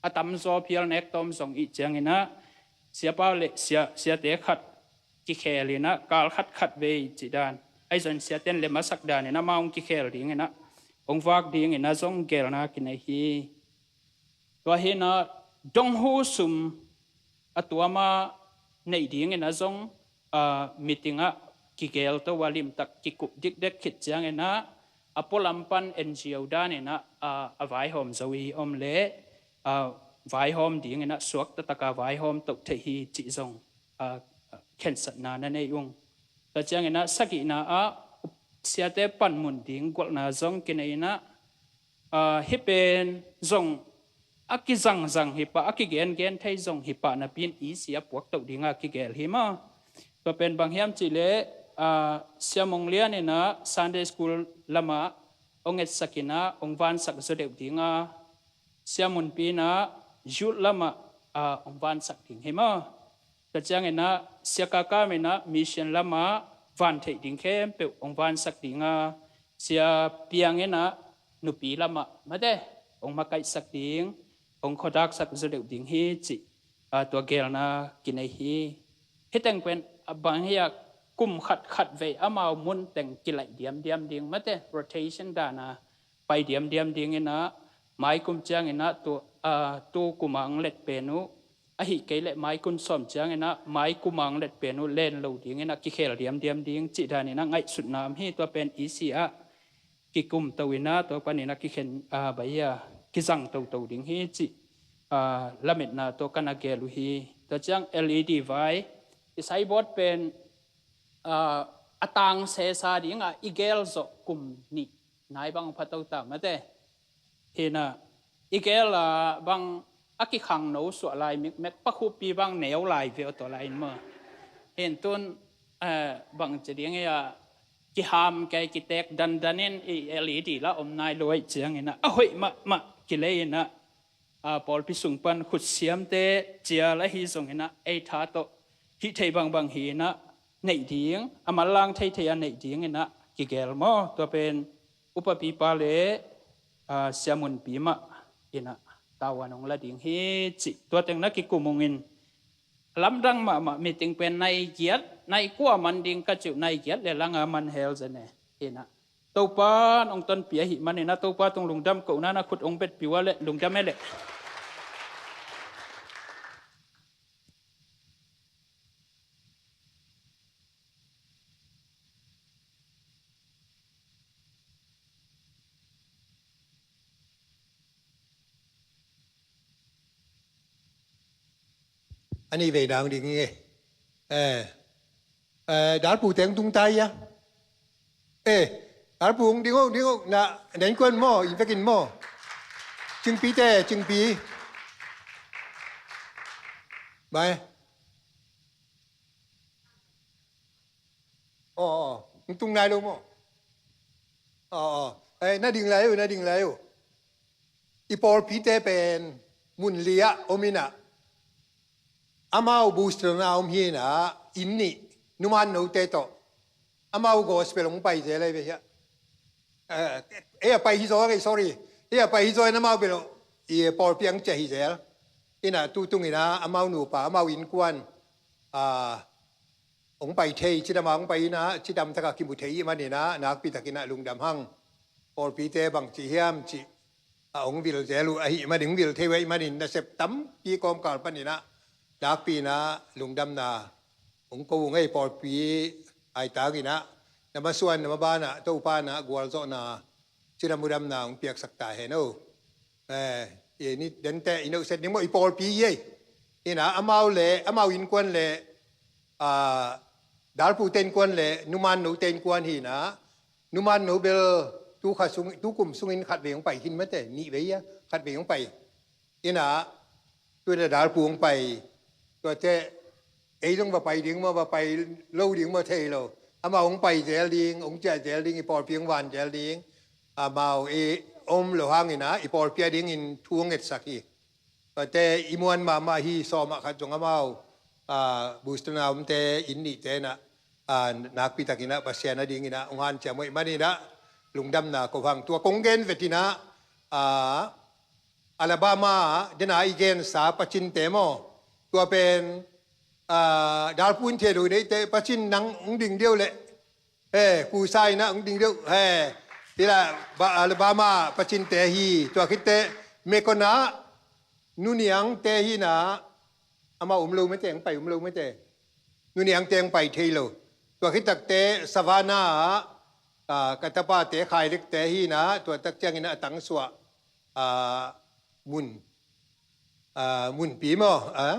a tamzaw phial nek tawm zong ih ciangin ah, siapa le sia, siate khat kikhel in ah, kal khat khat vei cih dan, ahi zongin siate in lem a sak dan in ah amau hong kikhel ding in ah, hong vak ding in ah zong gelna kinei hi. Tua hi in ah donghu sum a tuam a neih ding in ah zong, ah, meeting ah kigel to a limtak kikup dikdek khit ciangin ah, a pualam pan N G O dan in ah, ah, a vaihawm zo hi om leh, ah, vaihawm ding in ah suak taktak a vaihawm to thei hi cih zong, ah, khensatna na nei ung. Tua ciangin ah sagihna ah siate panmun ding gualhna zong kinei in ah, ah, hih pen zong a kizangzang hi pah, a kigengen thei zong hi pah napi in E C a puak toh ding a kigel hi maw. Tua pen bang hiam cih leh, ah, Sia Mung Lian in ah Sunday school lam ah hong etsak in ah hong vansak zaw deuh ding a, Sia Mun Pi in ah youth lam ah, ah, hong vansak ding hi maw. Tua ciangin ah Sia Ka Kam in ah mission lam ah van theih ding khempeuh hong vansak ding a, Sia Piang in ah nupi lam ah mate hong makaihsak ding, hong khuadaksak zaw deuh ding hi cih, ah, tua gelna kinei hi. Hih teng pen a bang hiam, kum khat khat vei amau mun teng kilaih diamdiam ding mate, rotation dan a pai diamdiam ding in ah, mai kum ciangin ah tu, ah, tu kum a hong let pen uh, ahih kei leh mai kum sawm ciangin ah mai kum a hong let pen uh len lo ding in ah kikhel diamdiam ding cih dan in ah ngaihsutna om hi. Tua pen E C ah kikum to in ah, tua panin ah kikhen, ah, bai ah kizang toto ding hi cih, ah, lametna tawh ka na gel uh hi. Tua ciang L E D vai, i signboard pen, ah, a tang sesa ding ah i gel zawh kum nih nai bang pha to ta mate. Hi in ah i gel ah bang a kikhangno suah lai mikmek, pakhuppi bang neu lai ve aw tua lai in maw. Hi in tun, eh, bang ci ding hi a, kiham kei kitek dandan in i L E D la om nai lo ahih ciangin ah a hoih mahmah kilei in ah, ah, pawlpi sung pan khutsiamte cial ahi zongin ah ei tha tawh hih thei bangbang hi in ah neih ding, a manlang theithei a neih ding in ah kigel maw. Tua pen upapipa le, ah, Sia Mun Pi mah in ah tavuan hong la ding hi cih tua teng na kikum ung in. Lamdang mahmah, meeting pen nai giat, nai kua man ding ka cih uh, nai giat le lang a man hel zen e. Hi in ah Topa in hong tonpih ahih manin ah Topa tung lungdam kohna na khut hong betpih uh a leh lungdam e leh. A nih vei nang ding hi e. Eh, eh, dalpu teng tung ta ia. Eh, dalpu hong ding o, ding o, na, na innkuan maw, inn vekin maw. Cingpi te, Cingpi. Bai. Aw, aw, hong tung nai lo maw. Aw, aw. Eh, na ding lai uh, na ding lai uh. I pawlpite pen mun li ah om in ah, amau booster na om hi in ah, inn nih, numan note tawh amau gospel hong pai zel ei ve hiah. Eh, eh, a pai hi zaw kei, sorry. Eh, a pai hi zaw in amau bel i pawlpi ang cia hi zel. In ah tu tung in ah amau nupa, amau innkuan, ah, hong pai thei, cidam a hong pai in ah, cidam tak a kimu thei ih manin ah, nakpi takin ah lungdam hang. Pawlpite bang ci hiam cih a hong vil zel uh ahih manin, hong vil thei uh ahih manin, nasep tampi kawmkal panin ah, nakpi in ah lungdamna hong ko uh ngei. Pawlpi aitang in ah, na masuan, na maban ah, Topa in ah gualzawhna, cidam mudamna hong piaksak ta hen o. Eh, i ni dente i nohset ding maw, i pawlpi i ei. Ina amau le, amau innkuan le, ah, dalpute innkuan le numan note innkuan hi ina, numan no bel tu kha sung, tu kum sungin khat vei hong pai khin mate, nih vei a khat vei hong pai. Ina, tu ina dalpu hong pai. Tuate, ei zong va pai ding maw, va pai lo ding maw thei lo. Amau hong pai zel ding, hong ciah zel ding, i pawlpi hong van zel ding. Amau i om lo hang ina, i pawlpi a dingin thu hong ngetsak hi. Tuate, i muan mahmah hi, sawm ah khat zong amau, ah, Boston a omte, inn nihte ina, ah, nakpi takin a, Pasian a dingin a, hong hanciam uh ahih manin a, lungdamna ko hang. Tua kong gen vet ina, ah, Alabama, dena i gensa Pacinte maw. Tua pen, ah, dalpu in thei lo deihte, Pacin nang hong ding deuh leh. He, kusa ina hong ding deuh. He, tila, ba, Alabama, Pacinte hi. Tua khitte, Macon ah, nuniangte hi ina, amau om lo mate, hong pai om lo mate. Nuniangte hong pai thei lo. Tua khit takte, Savannah ah, ah, ka tapate, Khai Lek te hi ina, tua tak ciangin a tangsuah, ah, mun, ah, munpi maw, ah,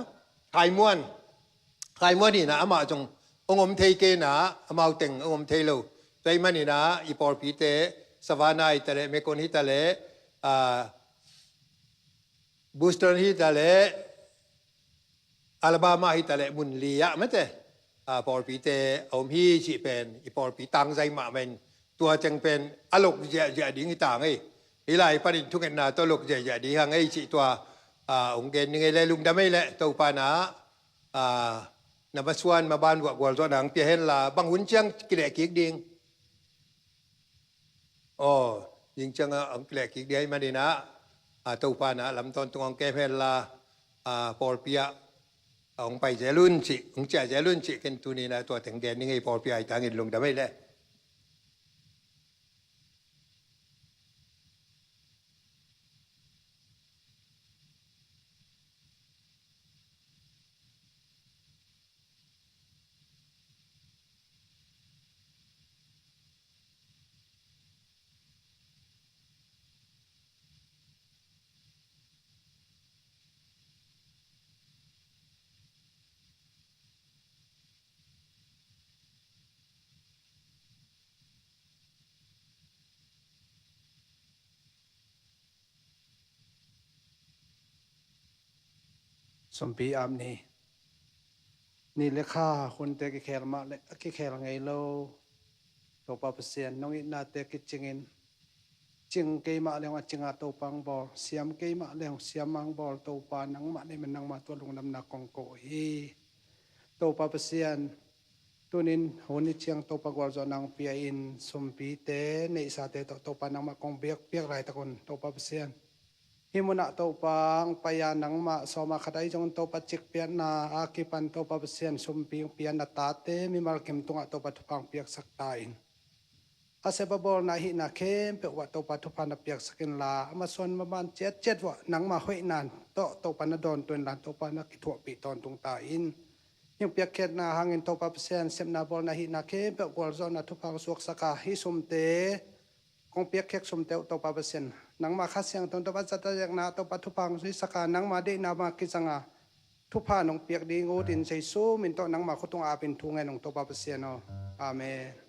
Khai Muan. Khai Muan hi ina, amah zong hong om thei kei ina, amau teng hong om thei lo. Tua ahih manin a, i pawlpite, Savannah hi ta leh, Macon hi ta leh, ah, Boston hi ta leh, Alabama hi ta leh, mun li ah mate, ah, pawlpite a om hi cih pen, i pawlpi tangzai mahmah in, tua teng pen a lok ziahziah ding hi ta ngei. Hih lai panin thungetna tawh lok ziahziah ding hi hang ei cih tua, ah, hong gen ning ei leh, lungdam ei leh, Topa na, ah, na masuan maban vuah gualzawhna hong pia henla, bang hun ciang kileh kik ding. Aw, zing ciang a hong kileh kik ding ahih manin a, a, Topa na lam tawntung hong kem henla, a, pawlpi ah hong pai zel un cih, hong ciah zel un cih, ken tuni na tua teng gen ning ei, pawlpi ah hi ta ngei, lungdam ei leh. Sumpi ap ni. Ni le kha hunte kikhel mah le, kikhel ngei lo. Topa Pasian, nong itnate kicingin, cing keimah le hong a cing a Topa hong bawl, siam keimah le hong siam a hong bawl Topa, nangmah neih man nangmah tungah lungdamna kong ko hi. Topa Pasian, tunin hun i ciang Topa gualzawhna hong pia in, sumpite neihsate tawh Topa nangmah kong biakpiak laitak un, Topa Pasian, hih munah Topa hong pai a, nangmah sawm ah khat ahi zongin Topa cikpiakna a kipan Topa Pasian, sumpi hong pia na tate mimal kim tungah Topa thupha hong piaksak ta in. A sep a bawlna ahihna khempeuh uah Topa thupha na piaksak inla, a masuan maban ciatciat uah nangmah hoihna tawh Topa na dawntuah inla, Topa na kithuahpih tawntung ta in. Hih piakkhiatna hangin Topa Pasian, sepna bawlna ahihna khempeuh gualzawhna thupha hong suaksak a, hih sumte kong piakkhiat sumte uh Topa Pasian, nangmah Kha Siangtho tawh vanzat a ziakna Topa thupha hong zuisak a, nangmah deihna bang a kizang a, thupha nong piak ding ut in, Jesu min tawh nangmah khut tungah ap in thu ngen ung Topa Pasian aw. Amen.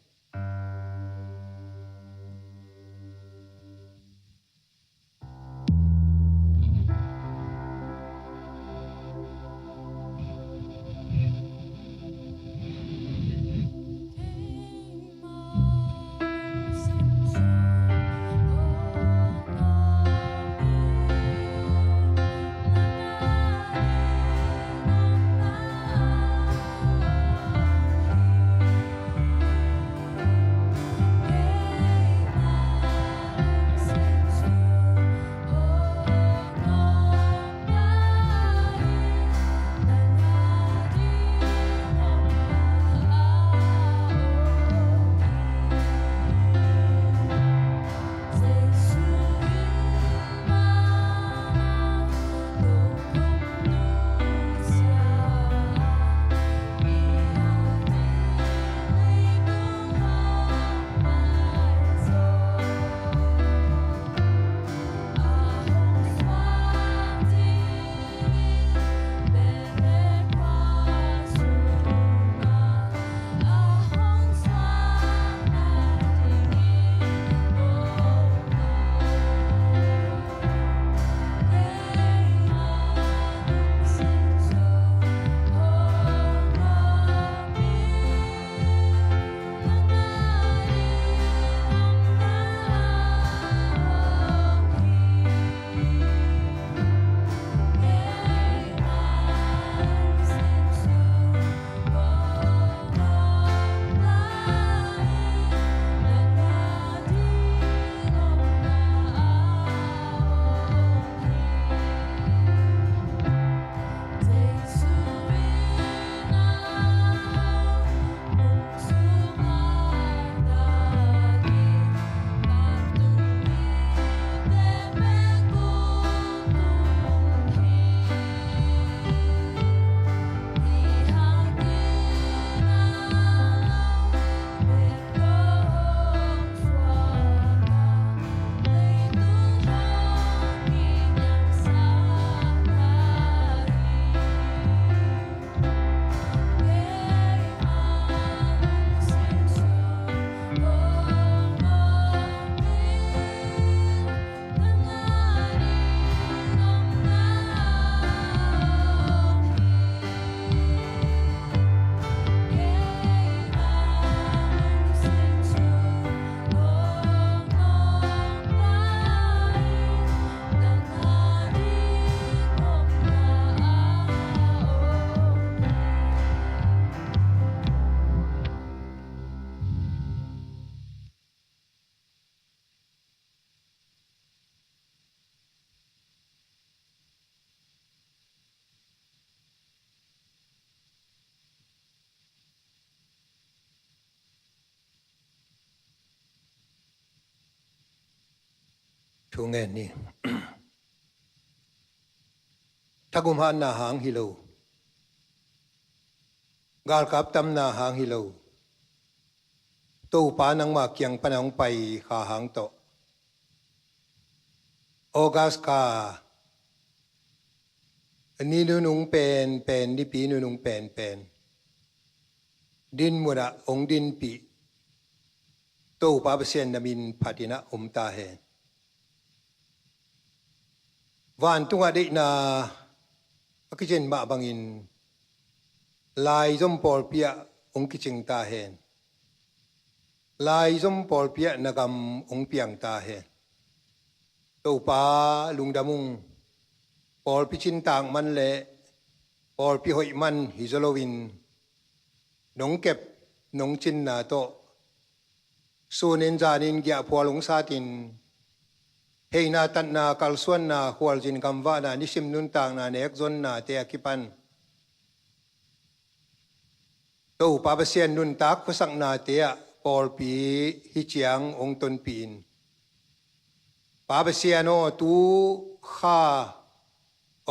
Thu ngen ni. Thagum hatna hang hi lo, galkap tamna hang hi lo, Topa nangma kiang pana hong pai kha hang tawh, August kha ni nunung penpen, nipi nunung penpen, din munah hong dinpih Topa Pasian na min phatin ah om ta hen. Vantungah deihna a kicin mah bangin laizom pawlpi ah hong kicing ta hen. Laizom pawlpi ah na gam hong piang ta hen. Topa lungdam ung. Pawlpi cintak man le pawlpi hoih man hi zaw loin nong kep nong cinna tawh sunin zanin giahphual hong satin, heihna tatna kalsuanna khualzin gamvahna nisim nuntakna nekzonnate a kipan Topa Pasian nuntak khuasaknate ah pawlpi hi ciang hong tonpih in, Pa Pasian aw, tu kha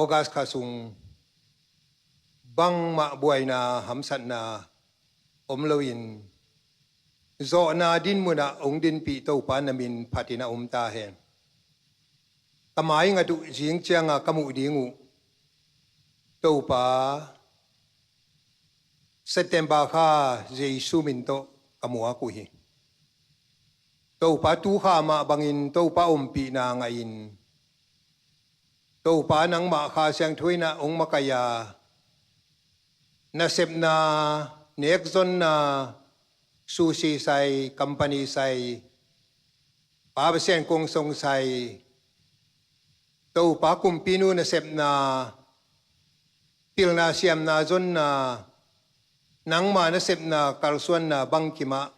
August kha sung bangmah buaina hamsatna om loin zawhna din munah hong dinpih Topa na min phatin ah om ta hen. Ka mai ngat uh zing cianga ka muh ding uh Topa, September kha Jesu min tawh ka muak uh hi. Topa tu kha mah bangin Topa ompihna ngahin, Topa nangmah Kha Siangtho in ah hong makaih a, nasepna, nekzonna, sushi sai, company sai, Pa Pasian kong song sai, Topa kumpinu nasepna, pilna siamna zonna, nangma nasepna kalsuanna bangkim ah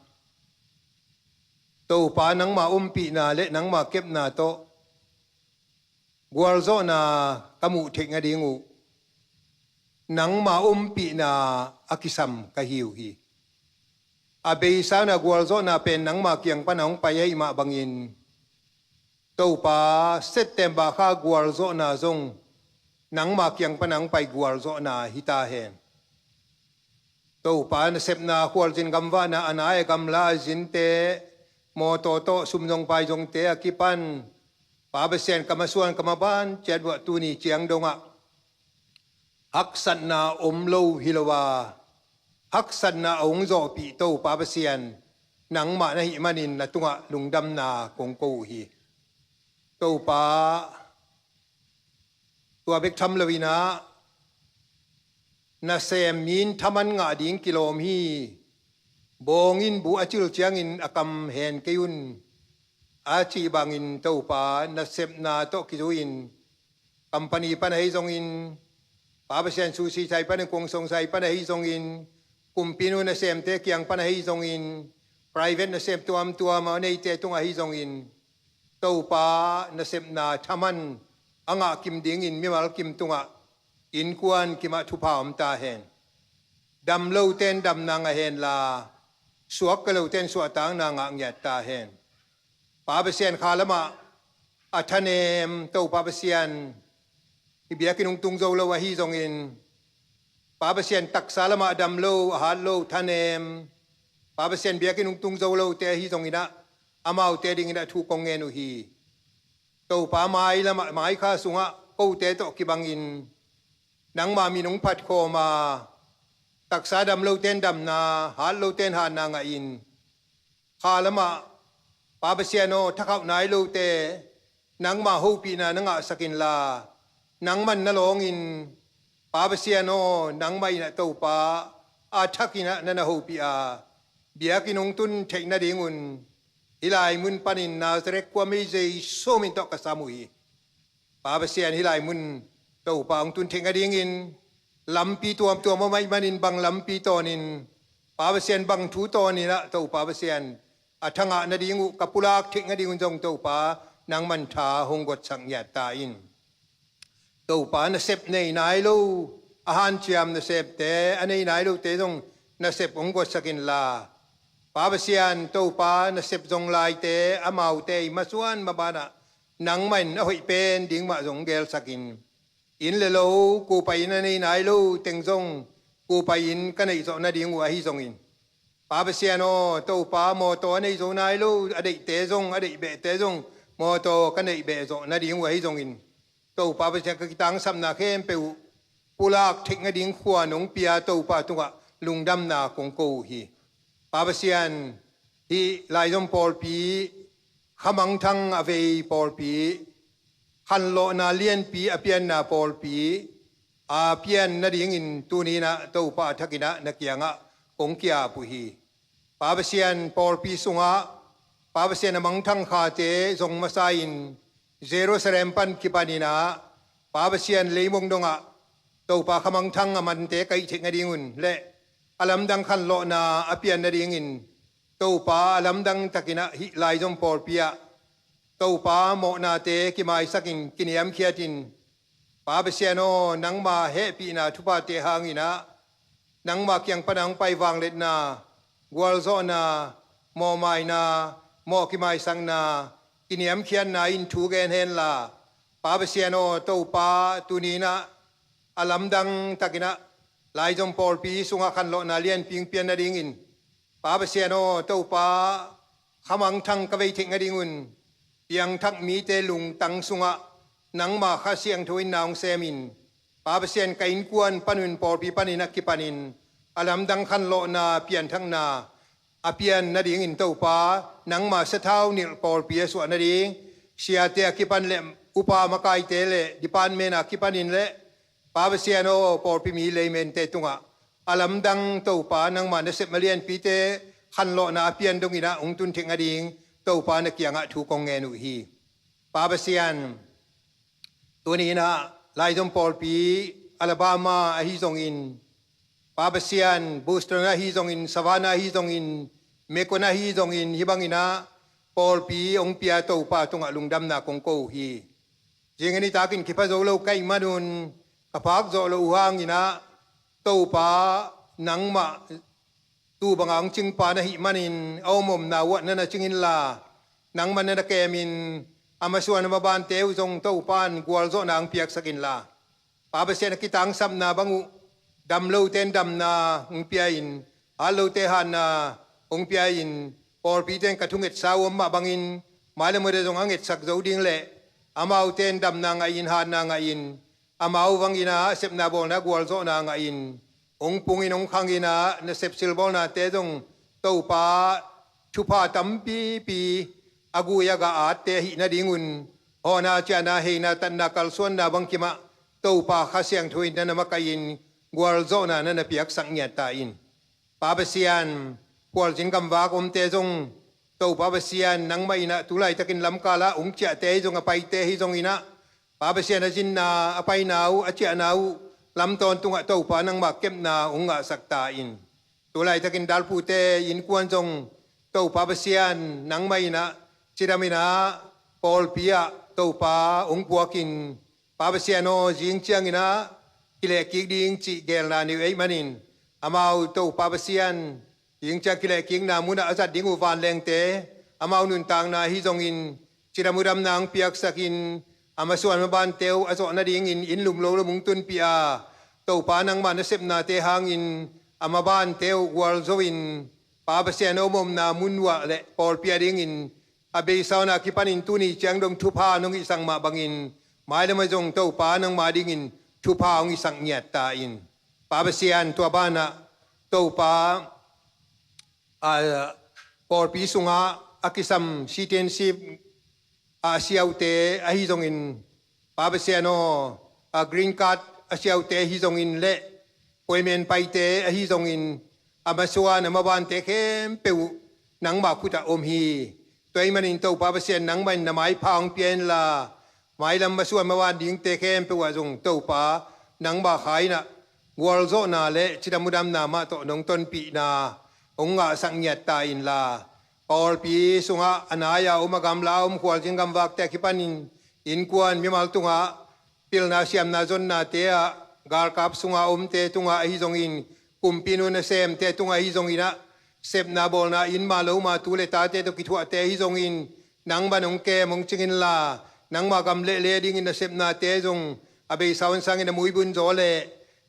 Topa nangma ompihna le nangma kepna tawh gualzawhna ka muh theih nading uh nangma ompihna a kisam ka hi uh hi. A beisa na gualzawhna pen nangma kiang pana hong pai ahih mah bangin, Topa, September kha gualzawhna zong nangma kiang pana hong pai gualzawhna hi ta hen. Topa nasepna khualzin gamvahna a nai a gamla a zinte, mawtaw tawh sum zong pai zongte a kipan, Pa Pasian ka masuan ka maban ciat uh ah tuni ciang dongah haksatna om lo hi lo a, haksatna a hong zawhpih Topa Pasian nangmah na hih manin na tungah lungdamna kong ko uh hi. Topa, tua bek tham loin ah nasem mi in thaman ngah ding kilawm hi. Bawng in bu a cil ciangin a kam hen kei un a cih bangin Topa nasepna tawh kizui-in company pan ahi zongin, Pa Pasian sushi sai panin kong song sai pan ahi zongin, kumpinu nasemte kiang pan ahi zongin, private nasem tuamtuam a neite tungah ahi zongin, Topa nasepna thaman a ngah kim dingin mimal kim tungah innkuan kimah thupha om ta hen. Dam lote in damna ngah henla, suakta lote in suahtakna ngah ngiat ta hen. Pa Pasian kha lamah a thanem Topa Pasian, i biakinn hong tung zo lo ahi zongin, Pa Pasian taksa lamah dam lo, a hat lo, thanem, Pa Pasian biakinn hong tung zo lote ahi zongin ah, amaute dingin ah thu kong ngen uh hi. Topa mai lamah, mai kha sungah kote tawh kibangin nangma min hong phat khawm a, taksa dam lote in damna, hat lote in hatna ngahin, kha lamah, Pa Pasian aw, thakhauh nai lote nangma hopihna na ngahsak inla, nangman na lawngin, Pa Pasian aw, nangmah in ah Topa, a thakin ah na na hopih a, biakinn hong tun theih nadingun hih lai mun panin Nazareth khuami Jesu min tawh ka sam uh hi. Pa Pasian, hih lai mun Topa hong tun theih nadingin lampi tuamtuam om ahih manin, bang lampi tawnin, Pa Pasian, bang thu tawnin ah Topa Pasian a thangah nading uh ka pulak theih nadingun zong Topa nangman tha hong gotsak ngiat ta in. Topa nasep nei nai lo, a hanciam nasepte a nei nai lote zong nasep hong gotsak inla, Pa Pasian, Topa nasep zong laite amaute i masuan mabanah nangmah in a hoih pen ding mah zong gelsakin, inn le lo, kupai inn a nei nai lo teng zong kupai inn ka neih zawh nading uh ahi zongin, Pa Pasian aw, Topa, mawtaw a nei zo nai lo a deihte zong, a deih behte zong mawtaw ka neih beh zawh nading uh ahi zongin, Topa Pasian, ka kitangsapna khempeuh uh pulak theih nading khua nong pia Topa tungah lungdamna kong ko uh hi. Pa Pasian, hih laizom pawlpi, khamangthang a vei pawlpi, khanlawhna lianpi a pianna pawlpi a pian nadingin tuni-in ah Topa thakin ah na kiangah kong ki-ap uh hi. Pa Pasian, pawlpi sungah Pa Pasian a mangthang khate zong masa-in Jerusalem pan kipanin ah Pa Pasian leimong dongah Topa khamangthang a mante kaih theih nadingun le a lamdang khanlawhna a pian nadingin Topa a lamdang takin ah hih laizom pawlpi ah Topa mawhnate kimaisakin kiniamkhiatin, Pa Pasian aw, nangma hehpihna thuphate hangin ah nangma kiang pana hong pai vangliatna, gualzawhna, mawhmaina, mawh kimaisakna, kiniamkhiatna in thu gen henla, Pa Pasian aw, Topa tuni-in ah a lamdang takin ah laizom pawlpi sungah khanlawhna lianpi hong pian nadingin, Pa Pasian aw, Topa, khamangthang ka vei theih nadingun piangthak mite lungtang sungah nangma Kha Siangtho in na hong semin, Pa Pasian, ka innkuan panun pawlpi panin a kipanin a lamdang khanlawhna, pianthakna a pian nadingin Topa, nangma sathau nilh pawlpi a suah nading, siate a kipan le upa makaite le department a kipanin le Pa Pasian aw, pawlpi mi laymente tungah a lamdang Topa, nangma nasep a lianpite khanlawhna a pian dongin ah hong tun theih nading Topa na kiangah thu kong ngen uh hi. Pa Pasian, tuni-in ah laizom pawlpi Alabama ahi zongin, Pa Pasian, Boston ahi zongin, Savannah ahi zongin, Macon ahi zongin, hih bangin ah pawlpi hong pia Topa tungah lungdamna kong ko uh hi. Zing a nitakin kipha zo lo ka hih manun ka phak zawh loh uh hangin ah Topa, nangmah tu banga hong cingpa na hih manin a om omna uh ah na na cing inla, nangmah na na kemin a masuan a mabante uh zong Topa in gualzawhna hong piaksak inla, Pa Pasian, a kitangsapna bang uh, dam lote in damna hong pia-in, hat lote hatna hong pia-in, pawlpite in ka thungetsau om mah bangin mailam uh ah zong a ngetsak zo ding le amaute in damna ngah-in, hatna ngah-in, amau bangin ah a sepna bawlna gualzawhna ngah-in, hong pungin hong khangin ah nasep silbawlnate zong Topa, thupha tampipi a gui a gah atte ahih nadingun, hawhna, ciahna, heina, tatna, kalsuanna bangkim ah Topa Kha Siangtho in na na makaih in gualzawhna na na piaksak ngiat ta in. Pa Pasian, khualzin gamvak omte zong Topa Pasian, nangmah in ah tu laitakin lamkal ah hong ciahte hi zong, a paite hi zongin ah, Pa Pasian, a zinna, a paina uh, a ciahna uh lam tawntungah Topa nangmah kepna hong ngahsak ta in. Tu laitakin dalpute innkuan zong Topa Pasian, nangmah in ah cidamin ah pawlpi ah Topa hong puakin, Pa Pasian aw, zing ciangin ah kilehkik ding cih gelna nei uh ahih manin, amau Topa Pasian, zing ciang kilehkikna munah a zat ding uh vanlengte, amau nuntakna ahi zongin cidam uh damna hong piaksakin, a masuan mabante uh a zawh nadingin inn lum lo lom hong tunpih a, Topa, nangmah nasepnate hangin a mabante uh gualzo-in, Pa Pasian, a om omna mun uh ah le pawlpi a dingin a beisa un a kipanin tuni ciang dong thupha nong hihsak mah bangin, mailam ah zong Topa, nangmah dingin thupha hong hihsak ngiat ta in. Pa Pasian, tua banah Topa, a, pawlpi sungah a kisam citizenship a siaute ahi zongin, Pa Pasian aw, a green card a siaute ahi zongin le appointment paite ahi zongin, a masuan a mabante khempeuh uh nangmah khutah om hi. Tua ahih manin Topa Pasian, nangmah in na maipha hong pia inla, mailam masuan maban dingte khempeuh ah zong Topa, nangmah kha in ah gualzawhna le cidam uh damna mah tawh nong tonpihna hong ngahsak ngiat ta inla, pawlpi sungah a nai-a om, a gamla-a om, khualzin gamvakte a kipanin innkuan mimal tungah pilna siamna zonnate ah, galkap sungah omte tungah ahi zongin, kumpinu nasemte tungah ahi zongin ah, sepna bawlna inn ma lo ma, tu le tate tawh kithuahte ahi zongin, nangmah in hong kem hong cing inla, nangma gam le lei dingin na sepnate zong a beisa hun sangin a muibun zaw le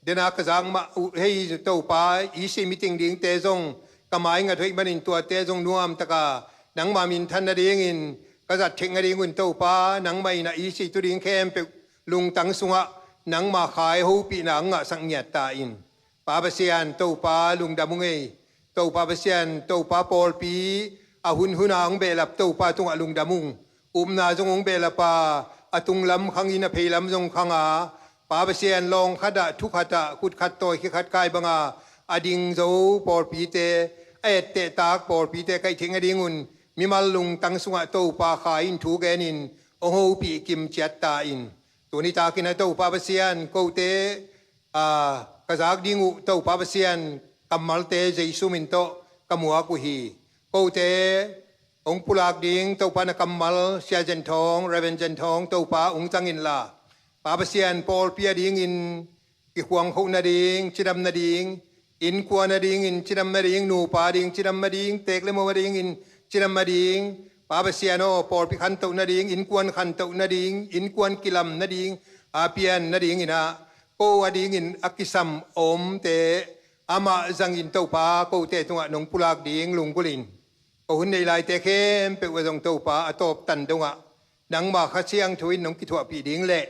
dena ka zak mah uh hei Topa, i si miting dingte zong ka mai ngat hoih manin tuate zong nuamtaka nangma minthan nadingin ka zat thek nadingun Topa, nangmah in a i si tu ding khempeuh lungtang sungah nangma khai hopihna ngahsak ngiat ta in. Pa Pasian, Topa lungdam ung ei. Topa Pasian, Topa pawlpi a hunhuna hong behlap Topa tungah lungdam ung. Upna zong hong behlap a, a tunglam khangin a pheilam zong khanga, Pa Pasian, lawng khatah, thu khatah, khut khat tawi khia khat kai banga a ding zo pawlpite, a ettehtak pawlpite kaih thei nadingun mimal lungtang sungah Topa khai in thu genin hong hopih kim ciat ta in. Tuni takin a Topa Pasian, kote a, ka zak ding uh Topa Pasian kammalte Jesu min tawh ka muak uh hi. Kote hong pulak ding Topa na kammal Sia Zen Thawng, Reverend Zen Thawng Topa hong cang inla, Pa Pasian pawlpi a dingin kikhuang khoh nading, cidam nading, innkuan a dingin cidam nading, nupa ding cidam nading, tek le mo a dingin cidam nading, Pa Pasian aw, pawlpi khantoh nading, innkuan khantoh nading, innkuan kilam nading, a pian nadingin ah ko a dingin a kisam omte amah zangin Topa kote tungah nong pulak ding lunggulhin. Ko hun nei laite khempeuh a zong Topa a tawptan dongah nangma Kha Siangtho in nong kithuahpih ding le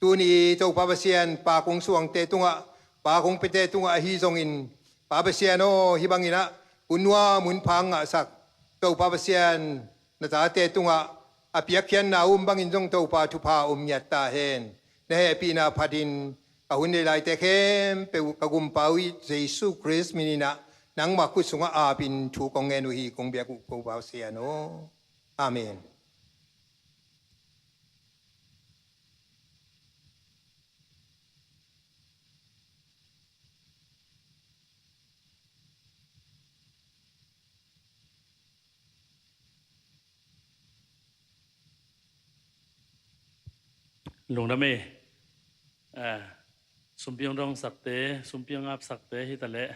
tuni Topa Pasian pa kong suangte tungah, pa kong pete tungah ahi zongin, Pa Pasian aw, hih bangin ah hun nuam hun pha ngahsak Topa Pasian na tate tungah a piakkhiatna um bangin zong Topa thupha om ngiat ta hen. Na hehpihna phatin ka hun nei laite khempeuh ka gumpa uh i Jesu Khrist min in ah nangma khut sungah apin thu kong ngen uh hi, kong biak uh Topa Pasian aw. Amen. Lungdam ei. Eh, sumpi hong dawngsakte, sumpi hong apsakte hi taleh,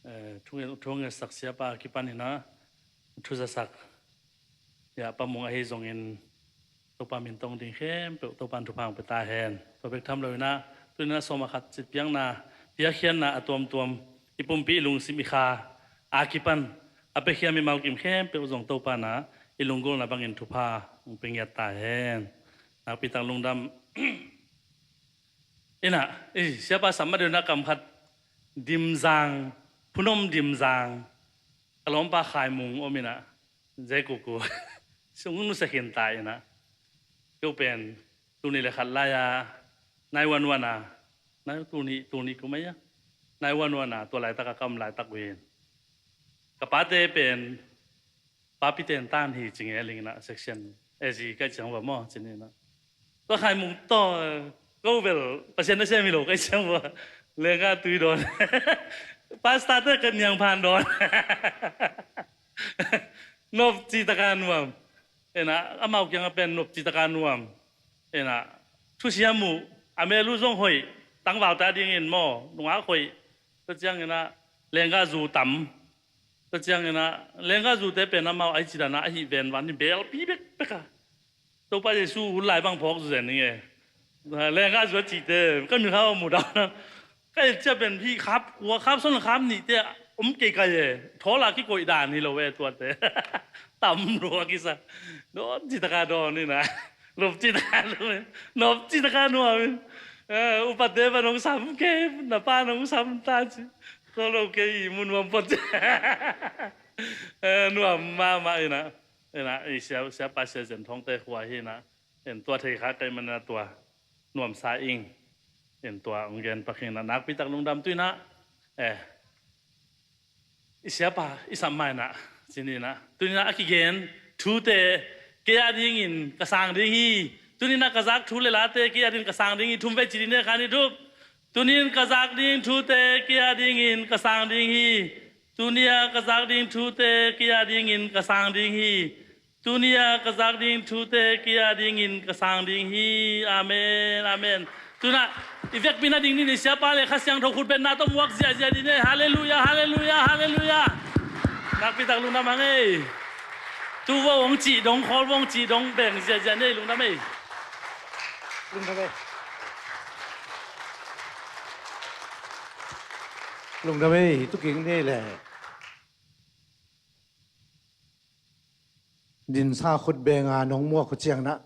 eh, thu nge-, thu ngetsak siapa kipan in ah thu zasak. Ya, Pa Mung ahi zongin Topa min tong ding khempeuh Topa in thupha hong pia ta hen. Tua bek tham lo in ah, tu in ah sawm a khat citpiakna, piakkhiatna a tuamtuam, i pumpi i lungsim i kha a kipan a piakhia mimal kim khempeuh zong Topa in ah i lunggulhna bangin thupha hong pia ngiat ta hen. Nakpi tak lungdam. In ah, i siapa sam mah deuh in ah kam khat Dimzang, Phunom Dimzang, ka lawmpa Khai Mung om in ah, Zai kuku sung nusia khin ta in ah, keu pen tul nih le khat lai-a nine one one a, nine, tul nih, tul nih kum a, nine one one a tua laitak a ka om laitak uh hi. Ka pate pen Papi Ten Tan hi ci nge ling in ah, section A Z kai ciang va maw ci ni in ah. Tua Khai Mung tawh, ko bel Pasian nasem hi lo kai ciang va, lenggah tui dawn. Pastor te ka niang phan dawn. Nopci taka nuam. In ah, amau kiangah pen nopci taka nuam. In ah, thusiam uh, a mel uh zong hoih, tangvalte a dingin maw, nungak hoih. Tua ciangin ah, lenggah zu tam. Tua ciangin ah, lenggah zute pen amau a hi ci dan a, a hi ven van ni belpi bekbek a. Topa Jesu hun lai bang phawk zu zen ning e. Lenggah zu a cihte, ka min kha mu dan a. Ka et ciang pen hih khap kua, khap sawm, khap nihte om kei kai e. Thawl a kikoih dan hi lo e tuate. Tam lua kisa. Dawn ci taka dawn in ah. Nopci taka nuam in. Nopci taka nuam in. Eh, upate pa nong sam kei, na pa nong sam ta ci. Thawl lo kei i mu nuam phot. Eh, nuam mahmah in ah. In ah, i sia, siapa Sia Zen Thawngte khua hi in ah. In tua thei kha kei man a tua nuamsa ing. In tua hong gen pak ing in ah, nakpi tak lungdam tu in ah. Eh, i siapa i sam mai in ah, ci ni in ah. Tu in ah a kigen thute kei a dingin ka sang ding hi. Tu in ah ka zak thu le late kei a dingin ka sang ding hi. Thum vei ci ding ne khan i thup. Tuni in ka zak ding thute kei a dingin ka sang ding hi. Tuni a ka zak ding thute kei a dingin ka sang ding hi. Tuni a ka zak ding thute kei a dingin ka sang ding hi. Amen, amen. Tu in ah i vekpi na ding ni, ni siapa le Kha Siangtho khut betna tawh muak ziahziah ding ni. Halleluiah, halleluiah, halleluiah. Nakpi tak lungdam hang ei. Tuvo hong cih dong, khawl vo hong cih dong, beng ziazia nei, lungdam ei. Lungdam ei. Lungdam ei, tuking nei le. Dinsa khut benga nong muak uh ciangin ah,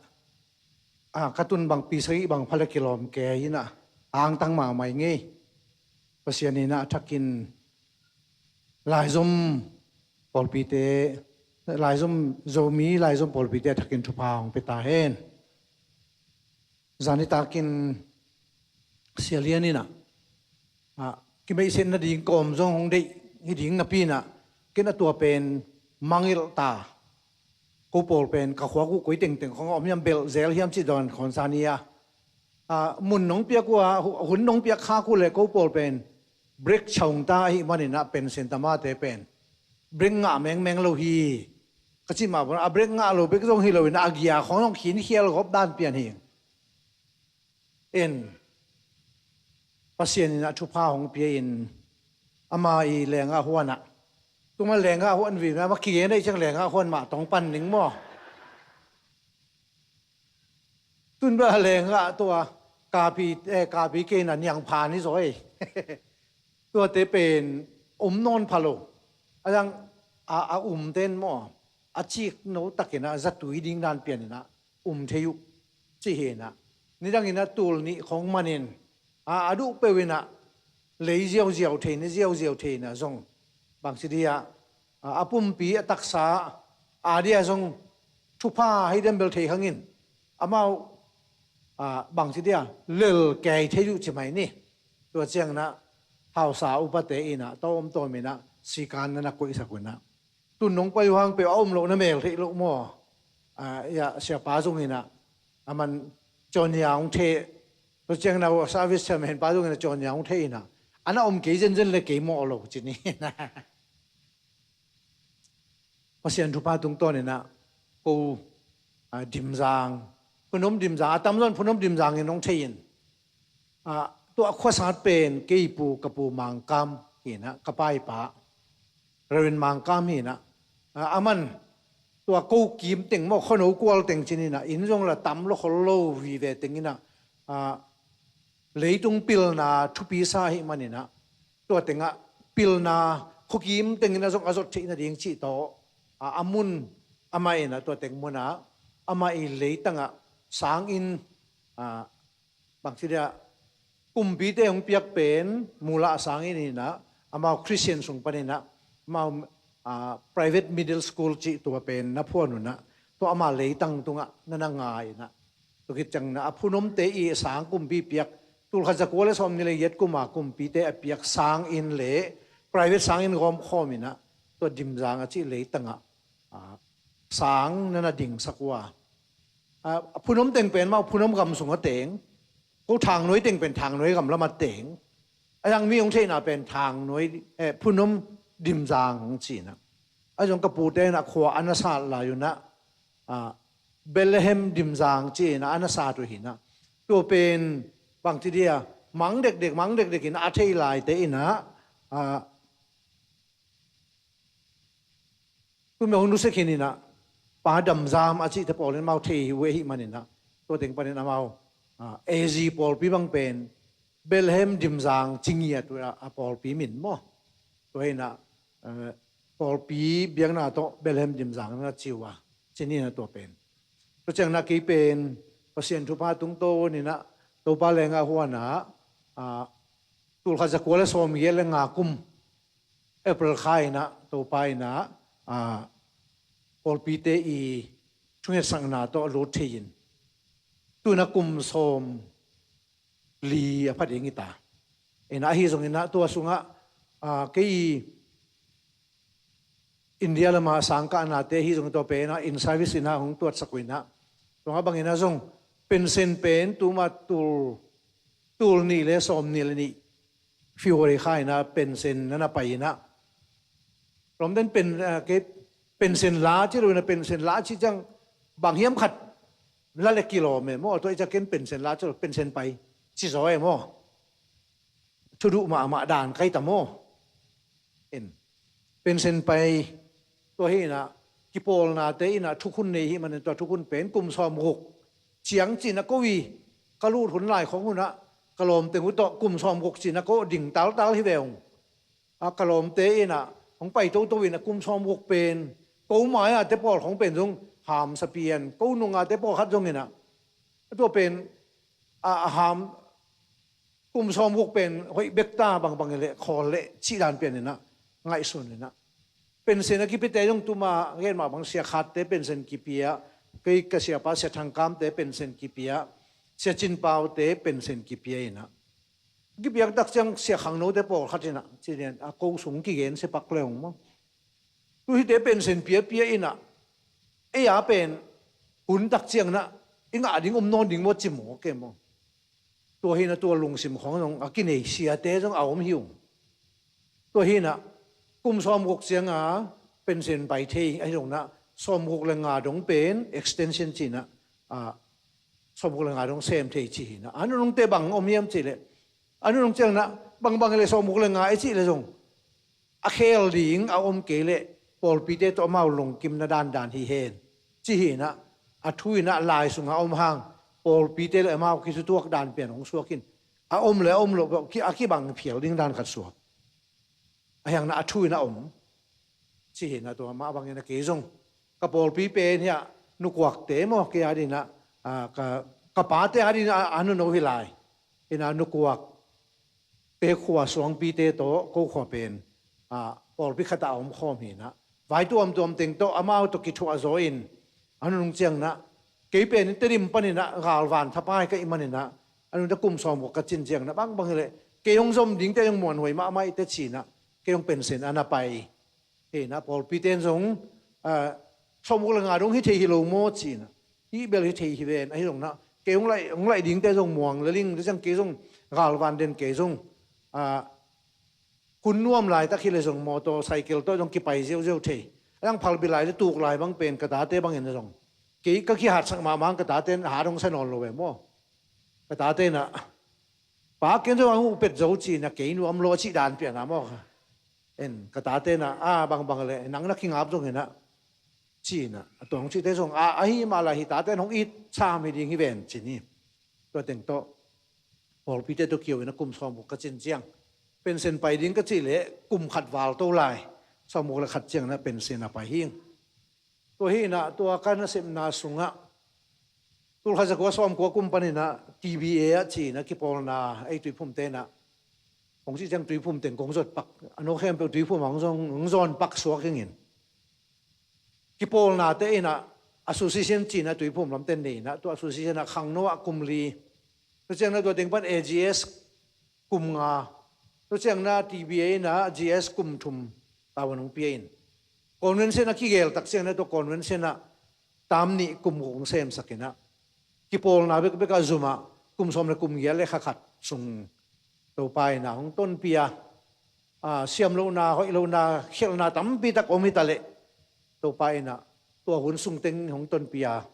a, ka tun bangpi sagih bang pha le kilawm kei in ah, angtang mahmah ing ei. Pasian in ah a thakin laizom pawlpite, laizom, Zomi laizom pawlpite a thakin thupha hong pia ta hen. Zan nitakin Sia Lian in ah, a, kimeihset nading kawm zong hong deih hi ding napi in ah, ken a tua pen mangngilh ta. Ko pawl pen ka khuak uh koi tengteng khawng a om hiam, belh zel hiam cih dawn khawnsa ni a, a, mun nong piak uh a, hu-, hun nong piak khak uh le ko pawl pen break chawng ta ahih manin ah pension tamate pen break ngah mengmeng lo hi. Ka cih mah bang a break ngah lo bek zong hi lo in ah, a gia khawng zong khinkhial gawp dan pian hi. In, Pasian in ah thupha hong pia in, ama i lengah huan ah, tuma lengah huan vi ma, ma kigen ei ciang lengah huan mah tong pan ning maw? Tun ba lengah tua kapi, eh, kapi kei na niang phan hi zaw ei. Tuate pen om nawn pha lo. A dang a, a um ten maw, a cik no takin ah zatui ding dan pian in ah um thei uh ci hi in ah, nidang in ah tul nih khawng man in, a, a duh peuh in ah lei ziauziau thei, ne ziauziau thei in ah zong bangci dia, a, a pumpi a taksa a dia zong thupha hei dem bel thei hang in, amau, a, bangci dia lel kei thei uh ci mai ni. Tua ciangin ah hausa upate in ah tawm tawm in ah sikan na na koihsak un ah, tun nong pai uh hang peuh a um loh na mel theih loh maw? A, ya, siapa zong in ah, a man cawn ya hong theh. Tua ciangin ah service chairman pa zong in ah cawn ya hong theh in ah, a na om kei zenzen le kei mawh lo ci ni. Pasian thupha tungtawn in ah ko, a, Dimzang, Phunom Dimzang, a tamzaw in Phunom Dimzang in hong thei in, a, tua a khuasat pen kei pu, ka pu Mangkam hi in ah, ka pa i pa Reverend Mangkam hi in ah, a, a man tua ko kim teng maw, khuano kual teng ci ni in ah, inn zong la tam lo khol lo vive teng in ah, a, leitung pilna thupi sa ahih manin ah, tua tengah pilna khuakim tengin ah zong a zot theih nading cih tawh, a, a mun amah in ah tua teng munah amah i leitangah sanginn, a, bangci dia kumpite hong piak pen mulah sanginn in ah, amau Christian sung panin ah amau, a, private middle school cih tua pen na phuan un ah, tua ama leitang tungah na na ngai in ah, tua khit ciangin ah a Phunomte i sang kumpi piak, tulkhat zakua le sawmnih le giat kuma kumpite a piak sanginn le private sanginn gawmkhawm in ah tua Dimzang a cih leitangah, a, sang na na dingsak uh a. A, a Phunom teng pen mau Phunom gam sung a teng, ko Thangnuai teng pen Thangnuai gam lam a teng. A dang mi hong theihna pen Thangnuai, eh, Phunom Dimzang hong ci in ah, a zong ka pute in ah khua a na sat lai un ah, a, Bethlehem Dimzang ci in ah a na sat uh hi in ah, tua pen bangci dia mang dekdek, mang dekdek in ah a thei laite in ah, a, tun bek hong nusia khin in ah, Pa Damzam a cihte pawl in amau thei uh ahih manin ah, tua teng panin amau, a, A Z pawlpi bang pen Bethlehem Dimzang ci ngiat uh a, a pawlpi min maw? Tua hi in ah, eh, pawlpi biakna tawh Bethlehem Dimzang na ci uh a, ci ni in ah tua pen. Tua ciangin ah kei pen Pasian thupha tungtawn in ah Topa lengah huan ah, a, tulkhat zakua le sawmgiat le nga kum April kha in ah Topa in ah, a, pawlpite i thungetsakna tawh a lut thei in, tu in ah kum sawmli a pha ding hi ta. In ah ahi zongin ah tua sungah, a, kei India lamah sangkahnate ahi zongin tua pen ah in service in ah hong tuatsak uh in ah, tua bangin ah zong pension pen tuma tul, tul nih le sawmnih le nih February kha in ah pension na na pai in ah, lawmten pen, eh, kei pension la ci lo in ah, pension la ci ciang bang hiam khat la le kilawm e maw? Tua i ciang ken pension la ci lo, pension pai ci zaw e maw? Thuduh mahmah dan kai ta maw? In, pension pai, tua hi in ah kipawlnate in ah thukhun nei hi manin tua thukhun pen kum sawmguk ciang ci-in ah ko i ka lut hun lai khawng hun ah ka lawmte uh tawh kum sawmguk ci-in ah ko ding taltal hi ve ung. A ka lawmte in ah hong pai toto in ah kum sawmguk pen ko mai-ate pawl khawng pen zong hamsa pian, ko nungate pawlkhat zong in ah tua pen a, a ham kum sawmguk pen hoih bek ta, bangbang hi leh khawl leh cih dan pian in ah ngaihsun in ah pension a kipiate zong tuma gen mah bang Sia Khatte pension kipia, kei ka siapa Sia Thangkamte pension kipia, Sia Cin Paute pension kipia in ah kipiak tak ciang Sia Khangnote pawlkhat in ah ci lian a ko sung kigen sia pak le ung maw. Tu hite pension piapia in ah ei a pen hun tak ciang in ah i ngah ding om nawn ding maw ci maw ke maw. Tua hi in ah tua lungsim khawng zong a kinei siate zong a om hi ung. Tua hi in ah kum sawmguk ciang a pension pai thei ahi zong in ah sawmguk le nga dong pen extension ci-in ah, a, sawmguk le nga dong sem thei ci hi in ah. A nunungte bang om hiam cih leh a nunung ciang in ah bangbang hi leh sawmguk le nga i cih leh zong a khel ding a om kei leh pawlpite tawh amau lungkimna dandan hi hen ci hi in ah, a thu in ah lai sungah om hang pawlpite le amau kithutuak dan pian hong suak in a om le a om loh a kibang phial ding dan khat suak. A hiang in ah a thu in ah om ci hi in ah tua mah bang in ah kei zong ka pawlpi pen hi a nukuakte maw kei a ding in ah, a, ka, ka pate a ding in ah a nuno hi lai in ah nukuak pe khua suangpite tawh ko khua pen, a, pawlpi khat ah a om khawm hi in ah vai tuamtuam teng tawh amau tawh kithuah zaw in a nunung ciang in ah kei pen in Tedim pan in ah galvan thapai ka hih man in ah a nunung ciang kum sawmguk ka cin ciang in ah bangbang hi leh kei hong zom dingte zong muanhuai mahmah i te ci in ah kei hong pension a na pai. Hi in ah pawlpite in zong, a, sawmguk le nga dong hi thei hi lo maw ci in ah, hih bel hi thei hi ven ahi zong in ah kei hong laih, hong laih dingte zong muang le ling te ciang kei zong galvan den kei zong, a, hun nuam laitak hi leh zong motor cycle tawh zong kipai ziauziau thei. A dang phalbi lai le tuk lai bang pen ka tate bang in ah zong kei ka kihatsak mahmah ka tate in hat hong sa nawn lo ve maw. Ka tate in ah pa ken zong a hupet zo ci in ah kei nuam lo a cih dan pian a maw. En ka tate in ah a bangbang le nang na kingap zong in ah ci in ah a tuang cihte zong a, ahi mah lai hi tate in hong it sam hi ding hi ven ci ni. Tua teng tawh pawlpite tawh kio in ah kum sawmguk ka cin ciang pension pai ding ka cih leh kum khat val to lai sawmguk le khat ciang in ah pension a pai hi ing. Tua hi in ah tua ka nasepna sungah tulkhat zakua sawmkua kum pan in ah T B A ah ci in ah kipawlna ei Tuiphumte in ah kong cih ciang Tuiphum teng kong zot pak a, no khempeuh Tuiphum ah hong zong, hong zawn pak suak hing in. Kipawlnate in ah association ci in ah Tuiphum lamte nei in ah tua association ah Khangno ah kum li, tua ciang in ah tua teng pan A G S kum nga, tua ciang in ah T B A in ah G S kum thum tavuan hong pia in convention a kigel tak ciang in ah tua convention ah tam nih kum guk hong semsak in ah kipawlna bekbek ah zum ah kum sawm le kum giat le kha khat sung Topa in ah hong tonpih a, a, siam lohna, hoih lohna, khialhna tampi tak om hi ta leh Topa in ah tua hun sung teng hong tonpih a,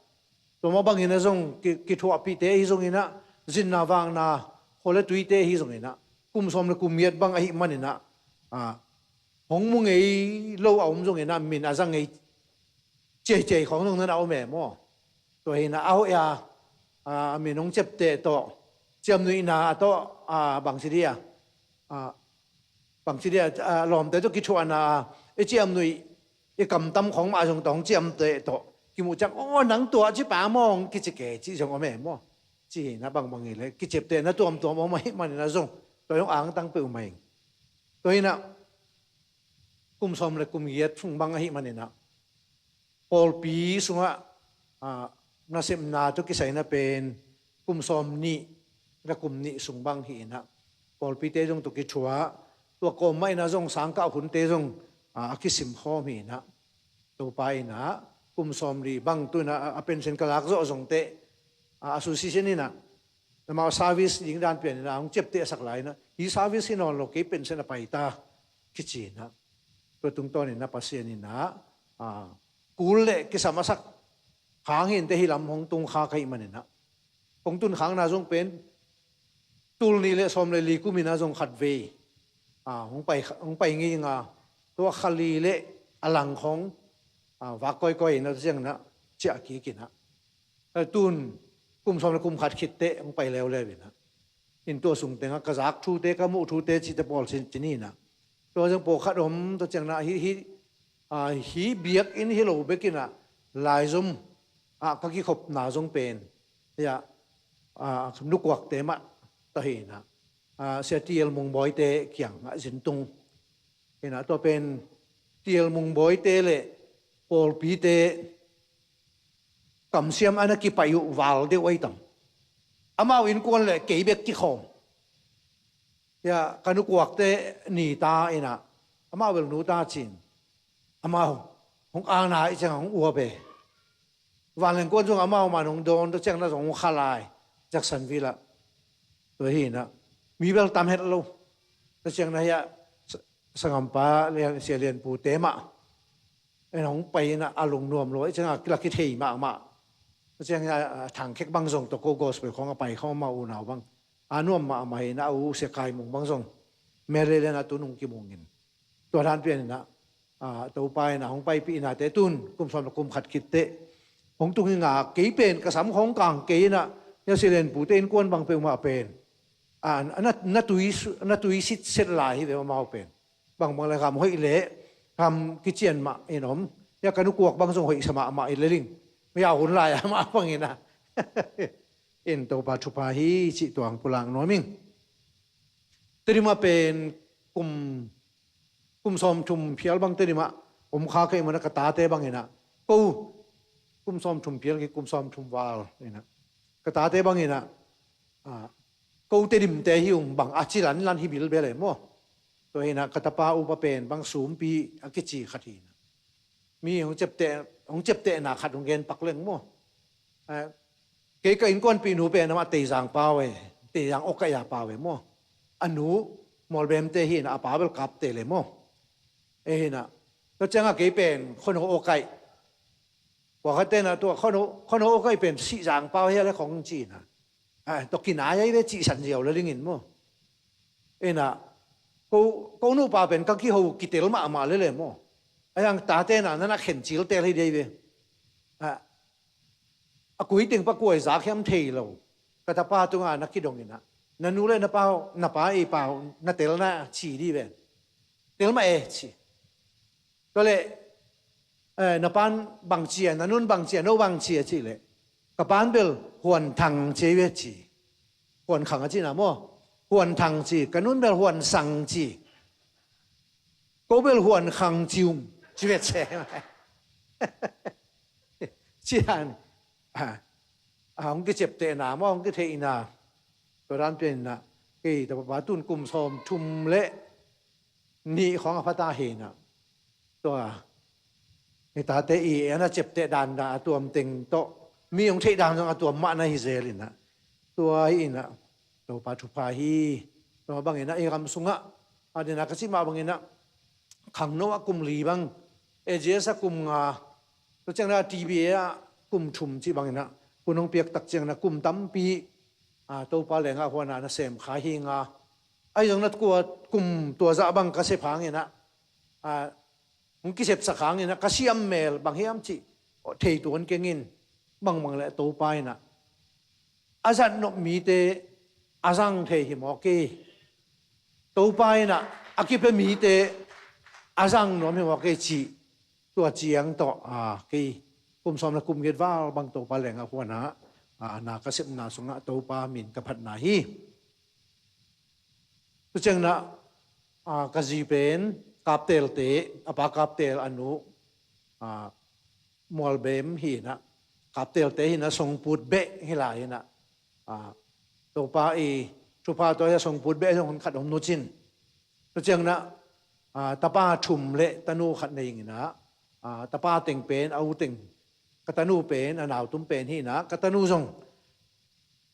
tua mah bang in ah zong ki, kithuahpihte ahi zong in ah zinna vakna, khual le tuite ahi zong in ah kum sawm le kum giat bang ahih man in ah, a, hong mu ngei lo a om zong in ah min a za ngei ciaiciai khawng zong na na om e maw. Tua hi in ah a hoih a, a, a min hong ciapteh tawh ciamnuihna tawh, a, bangci dih a, a, bangci dih a, a, lawmte tawh kithuahna a i ciamnuih i kamtam khawng mah zong tawh hong ciamteh tawh kimuh ciang, aw, nang tua ci pa maw hong kici kei cih zong om e maw. Ci hi in ah bangbang hi leh kiciaptehna tuamtuam om ahih man in ah zong tua zong angtang peuhmah ing. Tua hi in ah kum sawm le kum giat sung bang ahih man in ah pawlpi sungah, a, nasepna tawh kisai in ah pen kum sawm nih le kum nih sung bang hi in ah pawlpite zong tawh kithuah, tua kawm mah in ah zong sangkah hunte zong, a, a kisim khawm hi in ah Topa in ah kum sawm li bang tu in ah a, a pension ka lak zawh zong teh, a, association in ah amau service ding dan pian in ah hong ciaptehsak lai in ah hi service hi nawn lo, kei pension a pai ta kici in ah tua tungtawn in ah Pasian in ah, a, kul le kisam a sak khang hi in teh hih lam hong tung kha ka hih man in ah kong tun khakna zong pen tul nih le sawm le li kum in ah zong khatvei, a, hong pai, hong pai ngei ing a, tua kha li le a lang khawng vak koikoi in a ciang na ciah kik in a, tun kum sawm le kum khat khit teh hong pai leuleu in a, in tua sung tengah ka zak thute, ka muh thute cihte pawl cin cin hi na. Tua zong pawlkhat om, tua ciang na hi hi, hi biakinn hi lo bek in a, laizom ah ka kikhopna zong pen hi a, nukuakte mah ta hi na. Sia T L Mung Bawite kiang ah zin tung hi na. Tua pen T L Mung Bawite le pawlpite kamsiam a na kipaih uh val deuh ahi tam. Amau innkuan le kei bek kikhawm. Hi a, ka nukuakte ni ta in a, amau bel nu ta cin. Amau hong ana i ciang hong uap e. Vanleng kuan zong amau man hong dawn, tua ciang na zong hong kha lai Jacksonville ah. Tua hi na, mi bel tam het lo. Tua ciang na hi a, sa-, sangampa Lian, Sia Lian Pu te mah en hong pai in a, a lungnuam lo, i ciang a kila kithei mahmah. Tua ciang a, a thangkhek bang zong tawh ko gospel khawng a pai khawng amau unau bang a nuam mahmah hi na, a u Sia Kai Mung bang zong Maryland ah tun hong kimung in. Tua dan pian in a, Topa in a hong paipih nate tun kum sawm le kum khat khit teh hong tung hi nga. Kei pen ka sam khawng kang kei in a, hi a, Sia Lian Pute innkuan bang peuhmah pen a, na, na tui su-, na tui sitset lai hi ve amau pen. Bangbang le gam hoih le gam kician mah in om. Hi a, ka nukuak bang zong hoihsa mahmah in le ling. Mia hun lai a mah bang in a. In Topa thupha hi cih tuang pulak nuam ing. Tedim ah pen kum, kum sawmthum phial bang Tedim ah om kha ka hih man a, ka tate bang in a, ko kum sawmthum phial ki kum sawmthum val in a, ka tate bang in a, a, ko Tedimte hi ung bang a ci lanlan hi bilbel e maw. Tua hi na, ka tapa upa pen bang Sumpi a kici khat hi na. Mi hong ciapteh, hong ciaptehna khat hong gen pak leng maw. Eh, kei ka innkuanpih nu pen amah Teizang pau e, Teizang awkaih a pau e maw. A nu Mualbemte hi na, a pa bel Kapte le maw. Eh hi na, tua ciang a kei pen Khuano awkaih. Pawlkhatte na tua Khuano, Khuano awkaih pen Sihzang pau hi a le khong ci na. Ah, tua kinai ahi ve cihsan ziau le ling in maw. Ina, ko, ko nupa pen ka kiho kitel mahmah lele maw. Ahi hang tate na, na na khen cil tel hi dei ve. Ah, a kui teng pa kuai zak hiam thei lo. Ka tapa tunga na kidong ina, na nu le na pau, na pa ei pau, na telna ci di ve. Tel mah e ci. Tua leh, eh, na pan bang ci a, na nun bang ci a, no bang ci a cih leh, ka pan bel Huan Thang ci ve ci. Huan Khang a cihna maw. Huan Thang ci, ka nun bel Huan Sang ci. Ko bel Huan Khang ci ung ci ve ci. Ci dan, a, a, hong kiciaptehna maw, hong kitheihna. Tua dan pian ina, kei tapa tun kum sawmthum le nih khawng a pha ta hi na. Tua, i tate i, i a na ciapteh dan a tuam teng tawh, mi hong theih dan zong a tuam mah na hi zel ina. Tua hi ina, Topa thupha hi. Tua bang ina, i gam sungah, a dina ka cih mah bang ina, khangno ah kum li bang, A G S ah kum nga, tua ciang na T B A ah kum thum cih bang ina, hun hong piak tak ciang na kum tampi, a, Topa lengah huan a na sem kha hi nga. Ahi zong na kua kum tua zah bang ka sep hang ina, a, hong kisepsak hang ina, ka siam mel bang hiam cih thei tuan keng in, bangbang le Topa ina a zat nop mite a zang thei hi mawk hi. Topa ina a kipia mite a zang nuam hi mawk hi cih tua ciang tawh, a, kei kum sawm le kum giat val bang Topa lengah huan a, a, na ka sepna sungah Topa min ka phatna hi. Tua ciang na, a, ka zi pen Kaptelte, a pa Kaptel, a nu, a, Mualbem hi na, Kaptelte hi na, Songput beh hi lai hi na, a, Topa i thupha tua hi a Songput beh zong hun khat om nu cin. Tua ciang na, a, tapa thum le tanu khat nei ing ina, a, tapa teng pen, a u teng, ka tanu pen, a nautum pen hi na, ka tanu zong,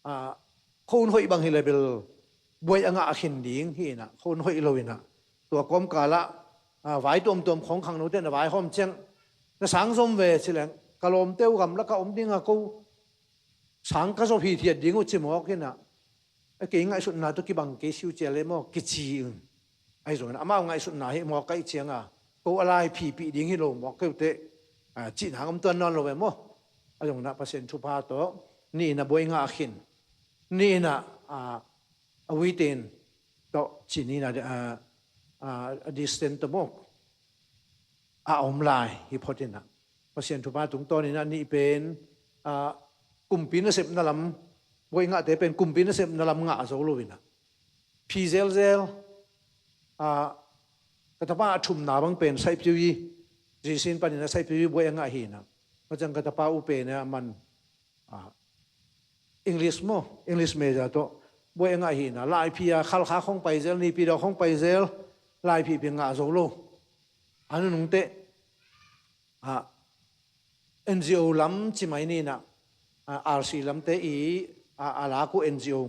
a, khon hoih bang hi le bel buai a ngah a khin ding hi ina, khon hoih lo ina. Tua kawmkal ah, a, vai tuamtuam khawng khangnote na vaihawm ciang, na sang zom ve ci leng, ka lawmte uh gamlak ah om ding a ko sang ka zop hithiat ding uh ci mawk ina. A kei ngaihsutna tawh kibang kei siu cia le maw, kici un. Ahi zongin amau ngaihsutna hi mawk ahi cianga, ko a lai phipih ding hi lo mawk kei uh teh. cihna om tuan nawn lo ve maw? A zong na Pasian thupha tawh ni in a buai ngah khin, ni in a a waiting tawh ci ni in a a distance tawh maw a om lai hi phot in a, Pasian thupha tungtawn in a nih pen kumpi nasepna lam buai ngahte pen kumpi nasepna lam ngah zo lo in a phi zelzel. Ka tapa a thumna bang pen Saipiu i, Zisin panin a Saipiu i buai a ngah hi in a, macang ka tapa u pen a man English maw, English major tawh buai a ngah hi in a, laiphi a Khalkha khong pai zel, Naypyidaw khong pai zel, laiphi pi ngah zo lo. A nunung teh NGO lam ci mai ni in a, RC lamte i a lak uh NGO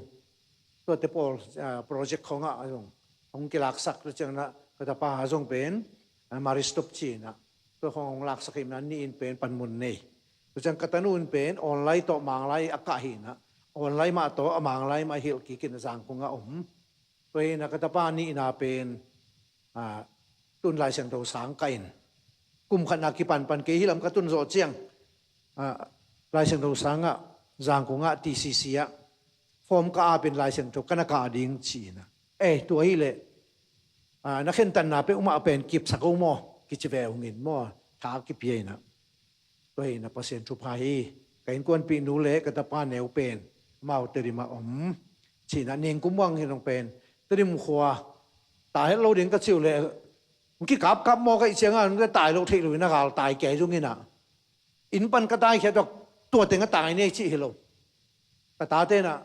tuate pawl project khong ah a zong hong kilaksak tu ciang na ka tapa a zong pen Maris Stop ci in a, tua khong hong laksak hi in a, ni in pen panmun nei. Tu ciang ka tanu in pen online tawh Manglai a kah hi in a, online mah tawh a Manglai mah hilh kik in a Zangkong a om. Tua hi in a ka tapa nihna pen tun Lai Siangtho sang ka in, kum khatna kipanpan kei hi lam ka tun zawh ciang Lai Siangtho sang ah Zangkong ah TCC ah form ka ap in Lai Siangtho ka na kah ding ci in a, eh tua hi leh na khentanna peuhmah pen kipsak o maw, kici ve ung in maw, tha kipia in a. Tua hi in a Pasian thupha hi. Ka innkuanpih nu le ka tapa neu pen amau Tedim ah om ci in a, Ningkum Wang hi nong pen Tedim khua tai het lo ding ka ci uh leh hong kikapkap maw ka ih ciang a, hong tai lo theih lo in a gal tai kei zong in a, inn pan ka taikhia tawh tua teng a tai nei cih hi lo. Ka tate in a,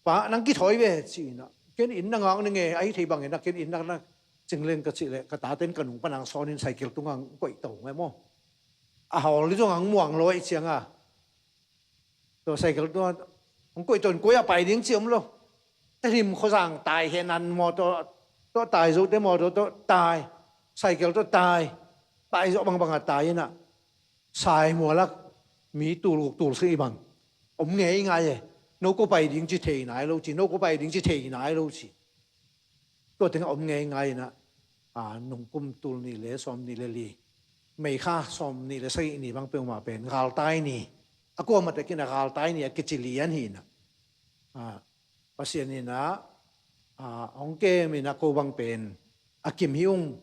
pa nang kithawi ve ci in a, ken inn na ngak ning e, ahi thei bangin a ken inn na cing leng ka cih leh ka tate in ka nung pan ang sawn in cycle tung ang koih to ngai maw. A hawl li zong ang muang lo ahi ciang a, tua cycle tua hong koih to in koi a pai ding ci om lo. Tedim khuazang tai he nan maw, tua tai zote maw, tua tai cycle tua tai, tai zo bangbang a tai in a, sai mualak mi tul guk tul sih bang om ngei ngai e. No ko pai ding ci thei nai lo ci, no ko pai ding ci thei nai lo ci. Tua teng a om ngei ngai in a, nungkum tul nih le sawm nih le li, May kha sawm nih le sagih ni bang peuhmah pen galtai ni, a kuamah tekin a galtai ni a kici lian hi in a, Pasian in a hong kem in a ko bang pen a kim hi ung.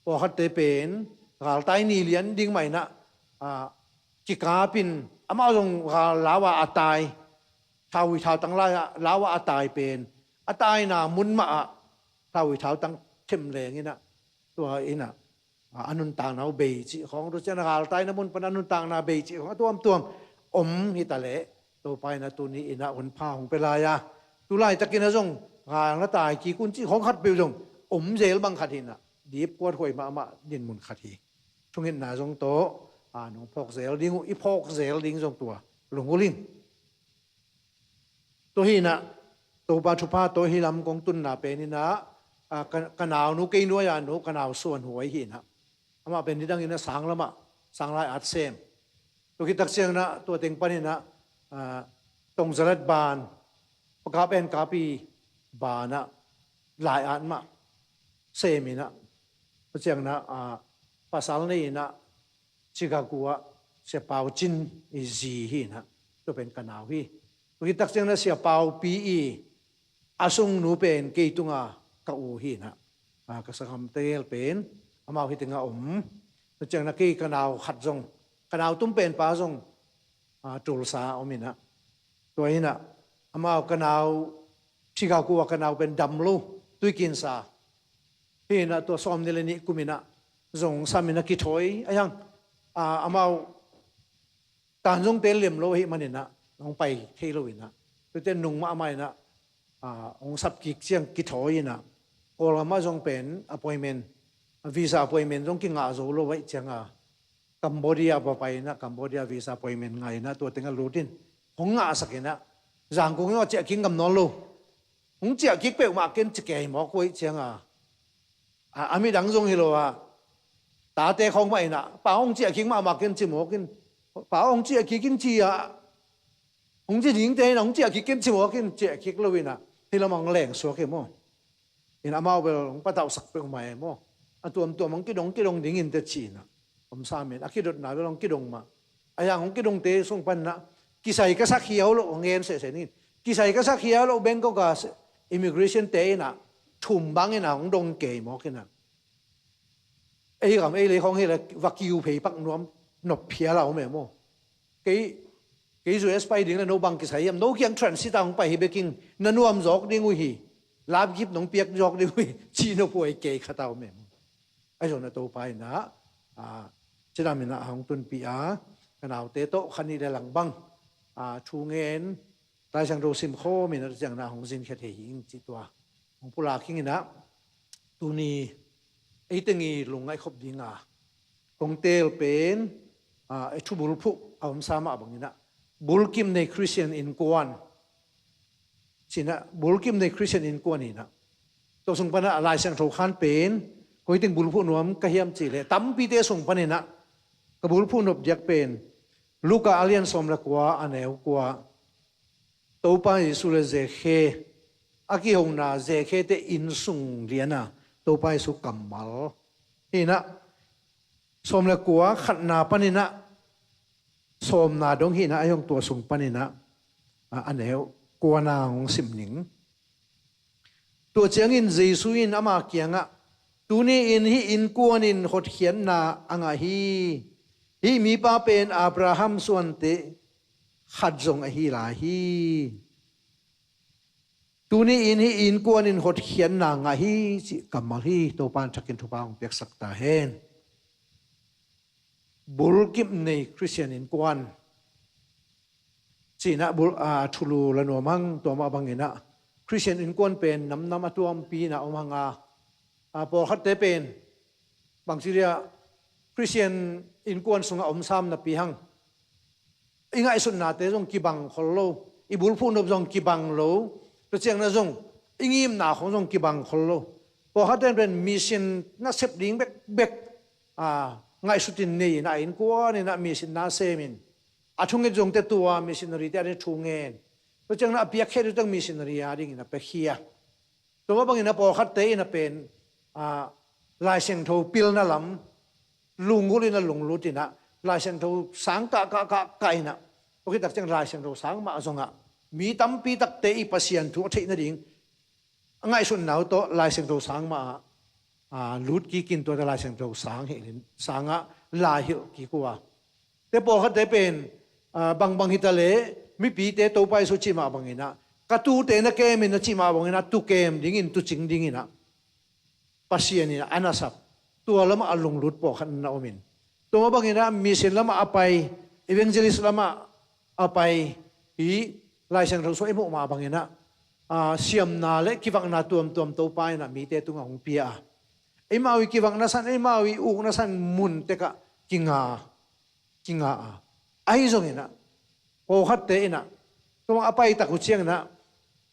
Pawlkhatte pen galtai ni lian ding mah in a kikap in amau zong gal lau a a tai, thaui thautang lai ah lau a a tai pen a taina mun mah ah thaui thautang them leng in a, tua in a a nuntakna uh bei cih khong, tua ciang a galtaina mun pan a nuntakna bei cih khong a tuamtuam om hi ta leh, Topa in a tuni in a hun pha hong pia lai a, tu laitakin a zong gal na tai kik un cih khong khat peuh zong om zel bang khat hi in a, dip kuat huai mahmah dinmun khat hi. Thungetna zong tawh nong phawk zel ding uh, i phawk zel ding zong tua lungul in. Tua hi in a, Topa thupha tawh hi lam kong tunna pen in a, ka naunu kei nuai a nu ka nau Suan Huai hi in a, amah pen nidang in a sang lamah sang lai at sem. Tua khit tak ciang in a tua teng pan in a Tongzalat ban, Pakap En Kapi ban ah lai at mah sem in a, tua ciang in a pasal nei in a Chicago ah Sia Pau Cin i zi hi in a, tua pen ka nau hi. Tua khit tak ciang in a Sia Pau Pi i a sungnu pen kei tunga ka u hi in a, ka sakham tegel pen amau hi teng a om. Tua ciang in a kei ka nau khat zong, ka nau tum pen pa zong Tulsa om in a, tua hi in a amau ka nau Chicago a ka nau pen dam lo, tuikinsa hi in a, tua sawm nih le nih kum in a zong sam in a kithawi a hiang, amau tan zong tel lem lo ahih man in a hong pai thei lo in a, tuate nung mahmah in a hong sap kik ciang kithawi in a, Kawlgam ah zong pen appointment, visa appointment zong kingah zo lo ahih ciang a, Cambodia va pai in a, Cambodia visa appointment ngai in a, tua teng a lut in hong ngahsak in a, Zangkong in a ciah kik ngam nawn lo. Hong ciah kik peuhmah ken ci kei mawk uh ahih ciang a, a midang zong hi lo a, tate khawng mah in a, pa hong ciah kik mahmah ken ci mawk in, pa hong ciah kik in ci a, hong ci dingte in a, hong ciah kik ken ci mawk in, ciah kik lo in a, hi lam ah hong leng suak hi maw. In amau bel hong patauhsak peuhmah e maw. A tuamtuam hong kidong kidong ding in te ci in a, Om sam in a kidotna bel hong kidong mah. A yang hong kidongte sung pan inah kisai ka sak hiau loh hong gen sehseh ning. Kisai ka sak hiau loh Bangkok a immigration te inah thum bang inah hong dong kei mawk inah. Ei gam ei lei khawng hi le va kiu phei pak nuam nop phial a om e maw. Kei, kei U S pai ding le no bang kisai hiam, no kiang transit a hong pai hi bekin na nuam zawk ding uh hi. Lapkip nong piak zawk ding uh hi, ci nop huai kei khat a om e maw. Ahi zongin a Topa inah, a, cidam inah a hong tunpih a, ka naute tawh kha nih le lang bang, a, thu ngen, Lai Siangtho sim khawm inah ciang inah hong zinkhiat thei hi ing cih tua hong pulak ing inah, tuni ei teng i lungngaih khop ding a kong teel pen, a, ei thu bulphuh a om sa mah bang inah, bulkip nei Khristian innkuan ci inah, bulkip nei Khristian innkuan inah, tua sung pan inah Lai Siangtho khan pen koi teng bulphuh nuam ka hiam cih leh tampite sung pan inah ka bulphuh nop diak pen Luka a lian sawm le kua, a neu kua, Topa Jesu le Zekhe a kihona, Zekhe te inn sung lian a Topa Jesu kammal hi inah, sawm le kua, khatna pan inah sawmna dong hi inah, ahi zong tua sung pan inah, a, a neu kuana hong sim ning. Tua ciangin Jesu in ama kiangah, "Tuni in hih innkuan in hotkhiatna a ngah hi. Hih mipa pen Abraham suante khat zong ahi lai hi. Tuni in hih innkuan in hotkhiatna ngah hi," cih kammal hi. Topa in thakin thupha hong piaksak ta hen. Bulkip nei Khristian innkuan ci inah bul, a, thulu la nuam hang. Tua mah bang inah Khristian innkuan pen namnam a tuampi inah om hang a, a, pawlkhatte pen bangci dia Khristian innkuan sungah om sam napi hang i ngaihsutnate zong kibang khol lo, i bulphuh nop zong kibang lo, tua ciang inah zong i ngimna khong zong kibang khol lo. Pawlkhatte pen mission nasep ding bekbek, a, ngaihsut in nei inah, innkuan inah mission na sem in, a thunget zong te tua missionary te a ding thu ngen, tua ciang inah a piakkhiat uh teng missionary a ding inah piakhia. Tua mah bang inah pawlkhatte inah pen, a, Lai Siangtho pilna lam, lunggulh inah lunglut inah Lai Siangtho sang kah, kah, kah, kah inah, tua khit tak ciang Lai Siangtho sang mah zongah mi tampi takte i Pasian thu a theih nading a ngaihsutna uh tawh Lai Siangtho sang mah ah, a, lut kik in, tua teh Lai Siangtho sang hilh in, sangah lai hilh kik uh a. Te pawlkhatte pen, a, bangbang hi ta leh mipite Topa Jesu cih mah bang inah, "Ka tuute na kem in," a cih mah bang inah, tu kem ding in, tu cing ding inah Pasian inah a nasap, tua lamah a lunglut pawlkhat na om in, tua mah bang inah mission lamah a pai, evangelist lamah a pai, hih Lai Siangtho sung i muh mah bang inah, a, siamna le kivakna tuamtuam Topa inah mite tungah hong pia a, eimau i kivakna san, eimau i ukna san mun tekah kinga, kinga a. Ahi zong inah pawlkhatte inah, tua a pai tak uh ciang inah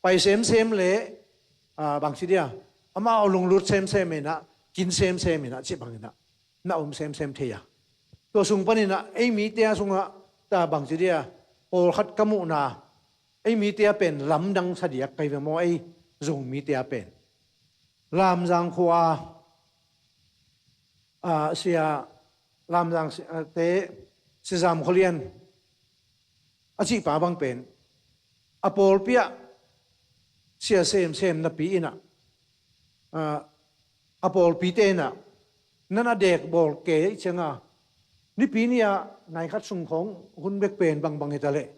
pai semsem le, a, bangci dia, amau lunglut semsem inah, kin semsem inah, cih bang inah na om semsem thei a. Tua sung pan inah ei mite a sungah ta bangci dia, pawlkhat ka muhna, ei mite a pen lamdang sa diak kai ve maw, ei Zomite a pen. Lamzang khua, a, Sia Lamzang, a, te, Sia Zam Khua Lian a cihpa bang pen a pawlpi ah sia semsem napi inah, a, a pawlpite inah, "Nan a dek bawl kei cianga, Nipi ni-ah nai khat sung khawng hun bek pen bangbang hi ta leh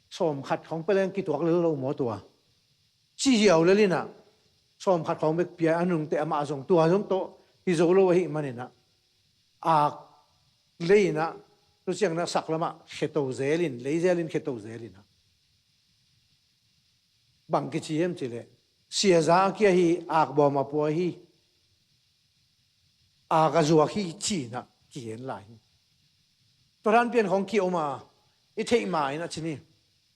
sawm khat khawng pia leng kituak lel lo maw tua?" ci hiau lel inah, sawm khat khawng bek pia a nungte, amah zong tua zong tawh hi zo lo ahih man inah, ak lei inah, tu ciang inah sak lamah kheto zel in, lei zel in kheto zel inah, bang kici hiam cih leh, "Siaza a kia hi, ak bawm a pua hi, ak a zuak hi," ci inah kigen lai hi. Tua dan pian khawng kiom a, i theih ma inah ci ni,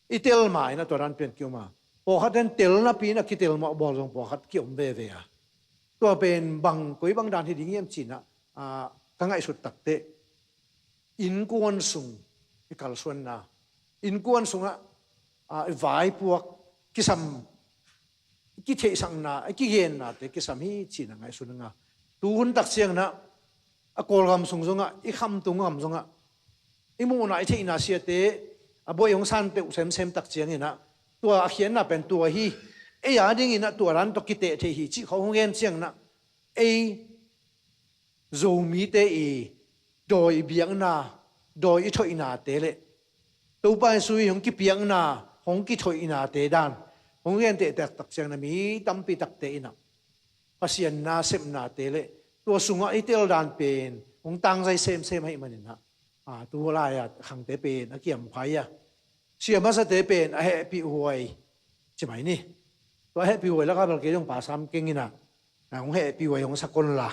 i tel ma inah tua dan pian kiom a, pawlkhat in tel napi inah kitel mawh bawl zong pawlkhat kiom veve a. Tua pen bang, koi bang dan hi ding hiam ci inah, a, ka ngaihsut tak teh, innkuan sung i kalsuanna, innkuan sungah, a, i vaipuak kisam, i kitheihsakna, i kigennate kisam hi ci inah ngaihsun ing a. Tu hun tak ciang inah a Kawlgam sung zongah, i khamtung gam zongah i muhna i theihna siate a bawi hong san peuh semsem tak cianginah tua a khiatna pen tua hi. Ei a dinginah tua dan tawh kiteh thei hi cih khawng hong gen cianginah ei Zomite i dawi i biakna, dawi i thoihnate le Topa Jesu i hong kipiakna, hong kithoihnate dan hong genteh taktak ciangin a mi tampi takte inah Pasian na sepnate le tua sungah i tel dan pen hong tangzai semsem ahih maninah, a, tu lai-a khangte pen a kiam phai a, sia masate pen a hehpih huai ci mai ni. Tua a hehpih huai lakah bel kei zong Pa Sam Keng inah, a, hong hehpih huai hong sak on la,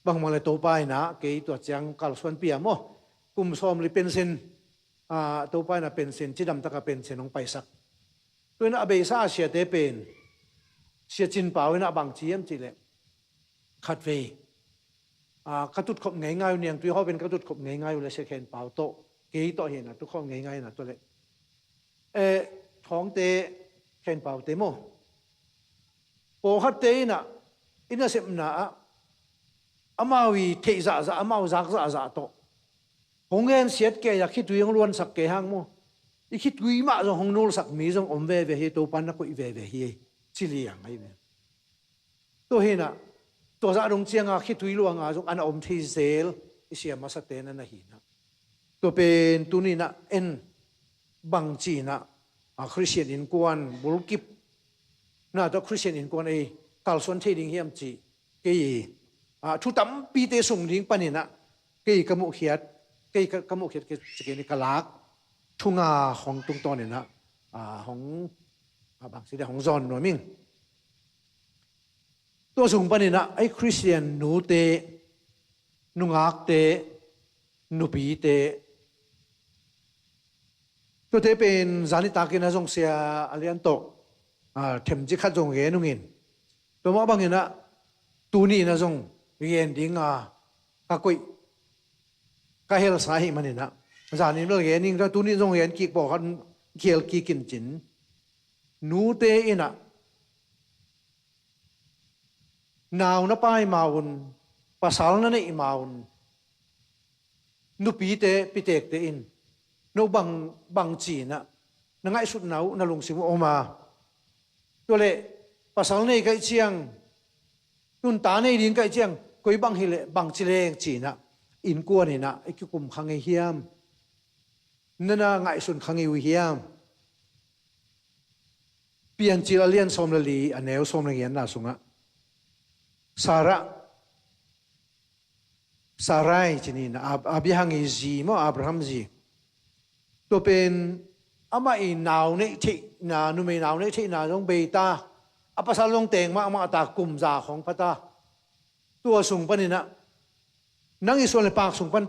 bangmah le Topa inah kei tua ciang kalsuanpih a maw, kum sawmli pension, a, Topa inah pension, cidamtaka pension hong paisak. Tua inah a beisa a siate pen Sia Cin Pau inah bang ci hiam cihleh, khatvei, a, ka tutkhop ngeingai uh, niangtui hawpin ka tutkhop ngeingai uh le Sia Khen Pau tawh, kei tawh hinah tutkhop ngeingai inah tua le, eh, Thawngte, Khen Paute maw, pawlkhatte inah i nasepna ah amau i theih zahzah, amau zak zahzah tawh hong gensiat kei a, khitui hong luansak kei hang maw, i khitui mah zong hong nulsak mi zong om veve hi. Topa na koih veve hi, ci liang ahi ve. Tua hinah tua zah dong cianga khitui luanga zong a na om thei zel i sia masate na na hinah. Tua pen tuninah en bang cinah, a, Khristian innkuan bulkip na tawh Khristian innkuan ei kalsuan thei ding hiam cih kei, a, thu tampite sung ding paninah kei ka muhkhiat, kei ka, ka muhkhiat kei, ci kei ni, ka lak thu nga hong tungtawninah, a, hong, a, bang ci dia hong zawn nuam ing. Tua sung paninah ei Khristian nute, nungakte, nupite, tuate pen zan i takin a zong sia a lian tawh, a, themci khat zong gen ungin. Tua mah banginah tuni inah zong gen dinga ka koih, ka helsa ahih maninah zanin bel gen ing, tuni zong gen kik pawlkhat khial kikin cin. Nute inah nau na pai ma un, pasal na neih ma un, nupite, pitekte in no bang, bang cinah na ngaihsutna uh, na lungsim uh om a? Tua le pasal nei kaih ciang, tun ta nei ding kaih ciang koi bang hileh bang ci leng cinah innkuan inah i kikum kha ngei hiam? Na na ngaihsun kha ngei uh hiam? Piancil a lian sawm le li, a neu sawm le giatna sungah Sarah, Sarai ci ni, Ab-, Abraham i zi maw, Abraham zi. Tua pen amah i nau neih theihna, numei nau neih theihna zong beita, a pasal zong teng mahmah ta, kum za khawng pha ta. Tua sung paninah nang i suan le pak sung pan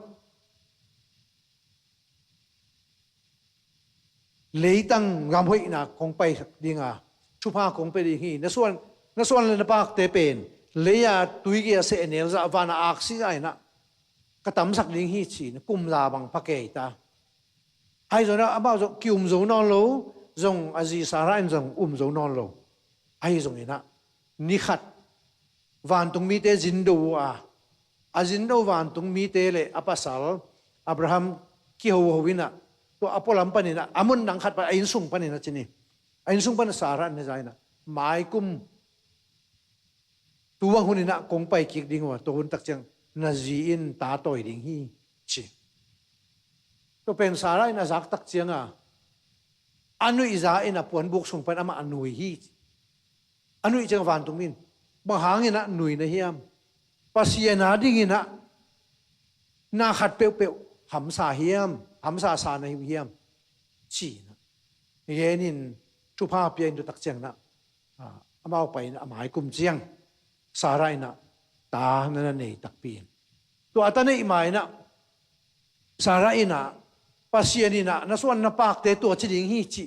leitang gam hoihna kong pai dinga thupha kong pia ding hi. Na suan, na suan le na pakte pen lei-a tuigia sehnel zah, vana aksi zah inah ka tamsak ding hi, ci-in kum za bang pha kei ta. Ahi zongin amau zong ki-um zo nawn lo, zong a zi Sarah in zong um zo nawn lo. Ahi zonginah ni khat vantung mite zindo uh a, a zindo vantung mite le a pasal Abraham kihoho inah, tua a pualam paninah, a mun dang khat pan, a innsung paninah ci ni, a innsung pan Sarah in na za inah, maikum tu bang huninah kong pai kik ding uh a, tua hun tak ciang na zi in ta tawi ding hi, ci. Tua pen Sarah in a zak tak cianga a nuihza in a puanbuk sung pan amah a nui hi, ci. A nuih ciang vantung in, bang hangin a nui na hiam? Pasian a dingin a na khat peuhpeuh hamsa hiam, hamsa sa na hi uh hiam? Ci-in a, Jen in thupha pia in, tua tak ciangin a, a, amau pai in a, a mai kum ciang Sarah in a ta na na nei takpi in. Tua a ta neih ma in a, Sarah in a, Pasian in a na suan na pakte tua ci ding hi, ci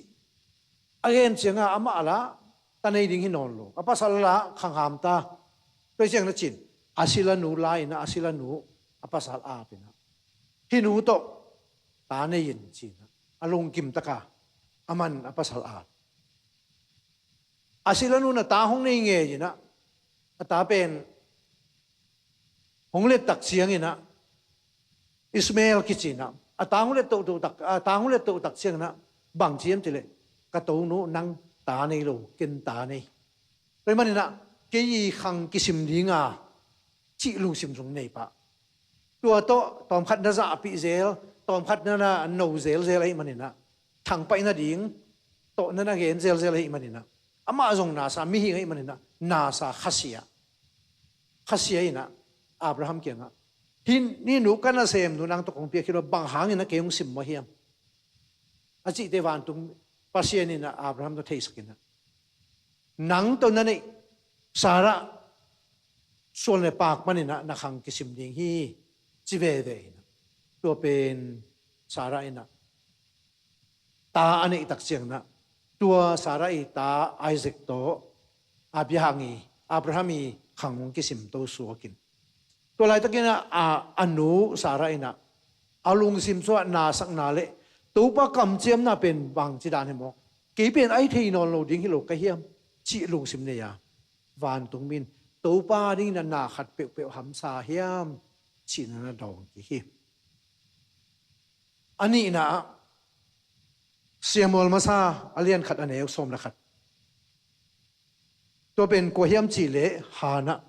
a gen ciangin amah la ta nei ding hi nawn lo. A pasal la khangham ta. Tua ciang na cin, a sila nu la in a, a sila nu a pasal ap in a, hih nu tawh ta nei in, ci-in a, a lungkim taka aman a pasal ap. A sila nu in a ta hong nei ngei in a, a ta pen hong let tak ciangin ah, Ishmael kici in ah, a ta hong let tohtoh tak, a ta hong let toh tak ciangin ah, bang ci hiam cih leh, ka tonu nang ta nei lo, ken ta nei. Tua ahih manin ah, kei i khang kisim ding a, cih lungsim zong nei pah. Tua tawh tawmkhat na zahpih zel, tawmkhat na, na no zelzel ahih manin ah, thangpaih nading tawh na na gen zelzel ahih manin ah, amah zong nasa mihing ahih manin ah, nasa khasia. Khasia in ah, Abraham kiangah, hih, hih nu ka nasem nu nang tawh kong piak hi lo, bang hangin ah kei hong sim mawk hiam? A cihte vantung Pasian in ah Abraham tawh theisak in ah, nang tawh na neih Sarah suan le paak manin ah na khang kisim ding hi, ci veve in ah. Tua pen Sarah in ah, ta a neih tak ciangin ah, tua Sarah i ta Isaac tawh, a biahang i, Abraham i khang hong kisim to suak in. Tua laitakin ah, a, a nu Sarah in ah, a lungsim sungah nasakna le Topa kamciamna pen bangci dan hi maw? Kei pen a hi thei nawn lo ding hi lo ka hiam? Cih lungsim nei a, vantung mi in Topa dingin ah na khat peuhpeuh hamsa hiam, ci-in ah na dawng kik hi. A nihna ah, Samuel masa a lian khat a neu sawm le khat. Tua pen kua hiam cih leh Hannah,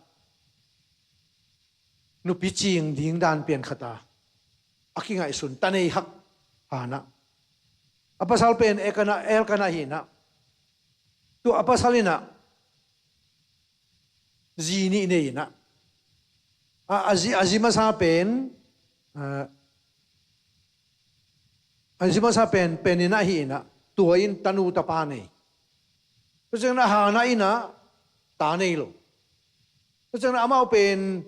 nupi cing ding dan pian khat a, a kingaihsun ta nei hak Hannah. A pasal pen Elkanah, Elkanah hi in ah. Tua a pasal in ah, zi nih nei in ah. A, a zi, a zi masa pen, a, a zi masa pen Peninnah hi in ah, tua in tanu tapa nei. Tua ciangin ah Hannah in ah ta nei lo. Tua ciangin ah amau pen,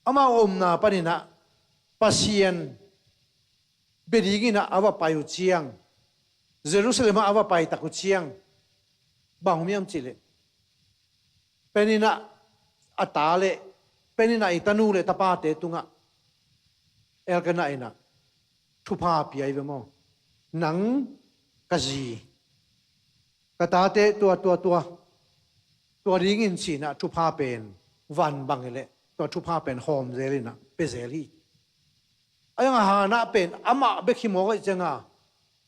amau omna panin ah Pasian bia dingin ah a va pai uh ciang, Jerusalem ah a va pai tak uh ciang, bang om hiam cih leh, Peninnah a ta le Peninnah i tanu le tapate tungah Elkanah in ah thupha pia hi ve maw? Nang ka zi, ka tate tua, tua, tua, tua dingin ci-in ah thupha pen van bang hi leh, tua thupha pen hawm zel in ah pia zel hi. A hi zongin Hannah pen amah bek hi mawk ahih ciangin,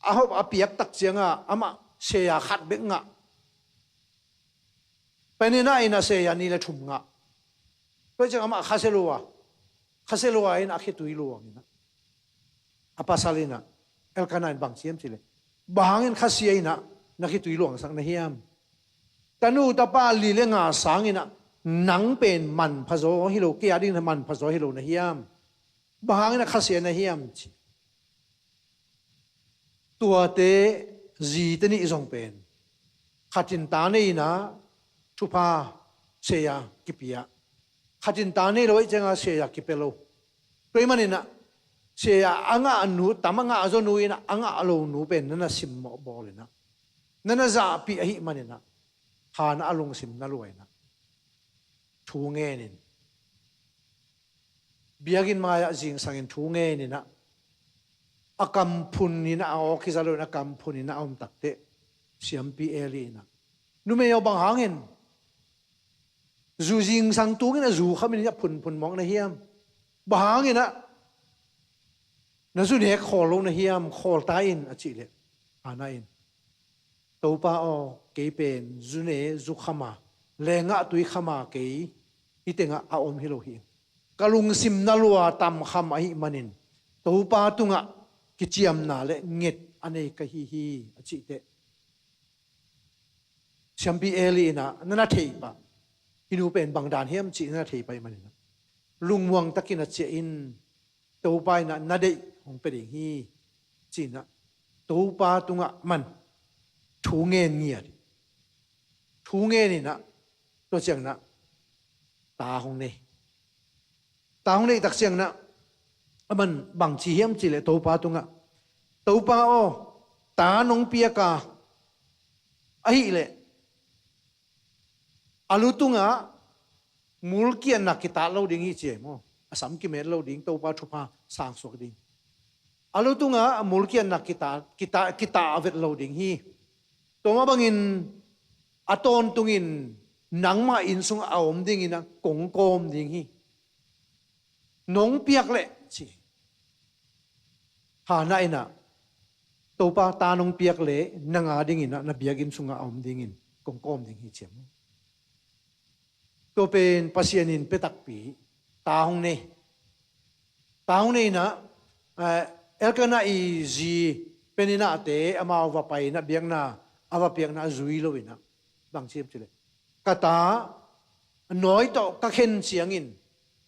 a hop a piak tak ciangin amah seya khat bek ngah. Peninnah in ah seya nih le thum ngah. Tua ciang amah khasia lua, khasia lua in a khitui luang in ah, a pasal in ah, Elkanah in bang ci hiam cih leh, bang hangin khasia in ah na khitui luangsak na hiam? Tanu tapa li le nga sangin ah nang pen manpha zaw hi lo, kei a dingin manpha zaw hi lo na hiam? Bang hangin ah khasia na hiam, ci. Tuate zite nih zong pen khat in ta nei in ah thupha seya kipia, khat in ta nei lo ahih ciangin seya kipia lo. Tua ahih manin ah seya a ngah nu, tam a ngah zaw nu in ah a ngah lo nu pen na na simmawh bawl in ah, na na zahpih ahih manin ah, Hannah a lungsim na lua in ah, thu ngen in, biakinn mai-ah zingsangin thu ngen in ah, a kam phun in ah, a awk hi za lo in a kam phun in ah a om tak teh, Siampi Eli in ah, numei aw, bang hangin zu zingsang tungin ah zu khamin ah phunphun mawk na hiam? Bang hangin ah na zu nek khawl lo na hiam? Khawl ta in, a cih leh Hannah in, Topa aw, kei pen zu ne zu kham a, leenggah tui kham a kei hih tengah a om hi lo hi. Ka lungsim na lua tam kham ahih manin Topa tungah kiciamna le nget a nei ka hi hi, a cih teh, Siampi Eli in ah na na thei pah, hih nu pen bang dan hiam cih na na thei pah ahih manin ah, lungmuang takin a ciah in, Topa in ah na deih hong pia ding hi, ci-in ah Topa tungah man thu ngen ngiat, thu ngen in ah, tua ciangin ah ta hong nei. Ta hong neih tak ciangin ah, aman bang ci hiam cih leh Topa tungah, Topa aw, ta nong piak a, ahih leh a lu tungah mulkiatna kitat lo ding hi, ci hi maw. A sam kimet lo ding, Topa thupha sangsuak ding. A lu tungah mulkiatna kita, kita, kita vet lo ding hi. Tua mah bangin a tawntungin nangmah inn sungah a om dingin ah kong kawm ding hi. Nong piak leh, ci. Hannah in ah, Topa, ta nong piak leh nang a dingin ah na biakinn sungah a om dingin kong kawm ding hi, ci a maw. Tua pen Pasian in pia takpi, ta hong nei. Ta hong nei in ah, eh, Elkanah i zi Peninnahte amau va pai in ah biakna a va piakna a zui lo in ah, bang ci hiam cih leh, ka ta a nawi tawh ka khen ciangin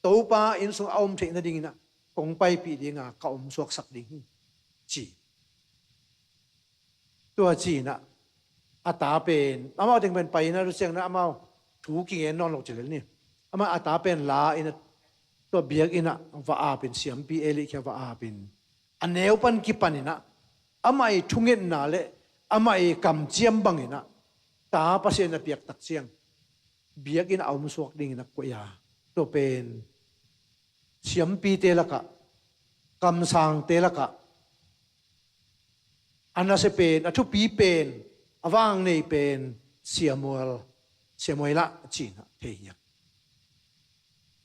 Topa inn sungah a om theih nadingin ah kong paipih ding a, ka om suaksak ding hi, ci. Tua ci in ah, a ta pen, amau teng pen pai in ah, tua ciang in ah amau thu kigen nawn lo ci lel ni. Amah a ta pen la in ah, tua biakinn ah va ap in, siampi Eli kiangah va ap in, a neu pan kipan in ah, amah i thungetna leh amah i kamciam bangin ah, ta Pasian in a piak tak ciang biakinn ah a om suak dingin a koih a. Tua pen siampite lakah, kamsangte lakah a nasia pen, a thupi pen, a vang nei pen Samuel, Samuel ah, ci in ah thei hi a.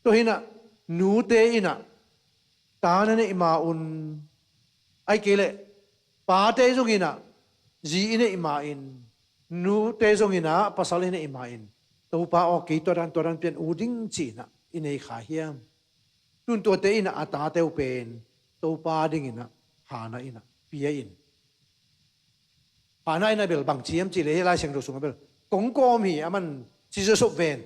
Tua hi in ah, nute in ah ta na neih ma un, ahih kei leh pate zong in ah zi i neih ma in, nute zong in ah pasal i neih ma in, Topa aw, kei tua dan, tua dan pian uh ding, ci in ah i nei kha hiam? Tun tuate in ah a tate uh pen Topa dingin ah Hannah in ah pia in. Hannah in ah bel bang ci hiam cih leh, hih Lai Siangtho sungah bel, kong kawm hi, aman ci zawsop ven.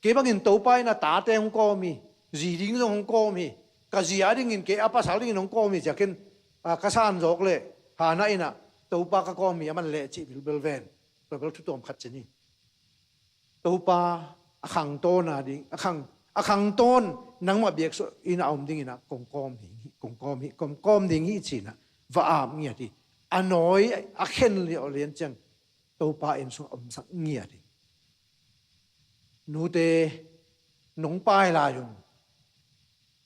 Kei bangin Topa in ah tate hong kawm hi, zi ding zong hong kawm hi, ka zi a dingin kei a pasal dingin hong kawm hi, ci a, ken, a, ka san zawk leh Hannah in ah Topa ka kawm hi, aman leh, cih bilbel ven. Tua bel thu tuam khat ci ni. Topa, a khangtawn a ding, a khang, a khangtawn, nangmah biaksuah inn ah a om dingin ah kong kawm hi, kong kawm hi, kong kawm ding hi, ci in ah va ap ngiat hi. A nawi a khen liauh lian ciang Topa inn sungah omsak ngiat hi. Nute, nong pai lai un,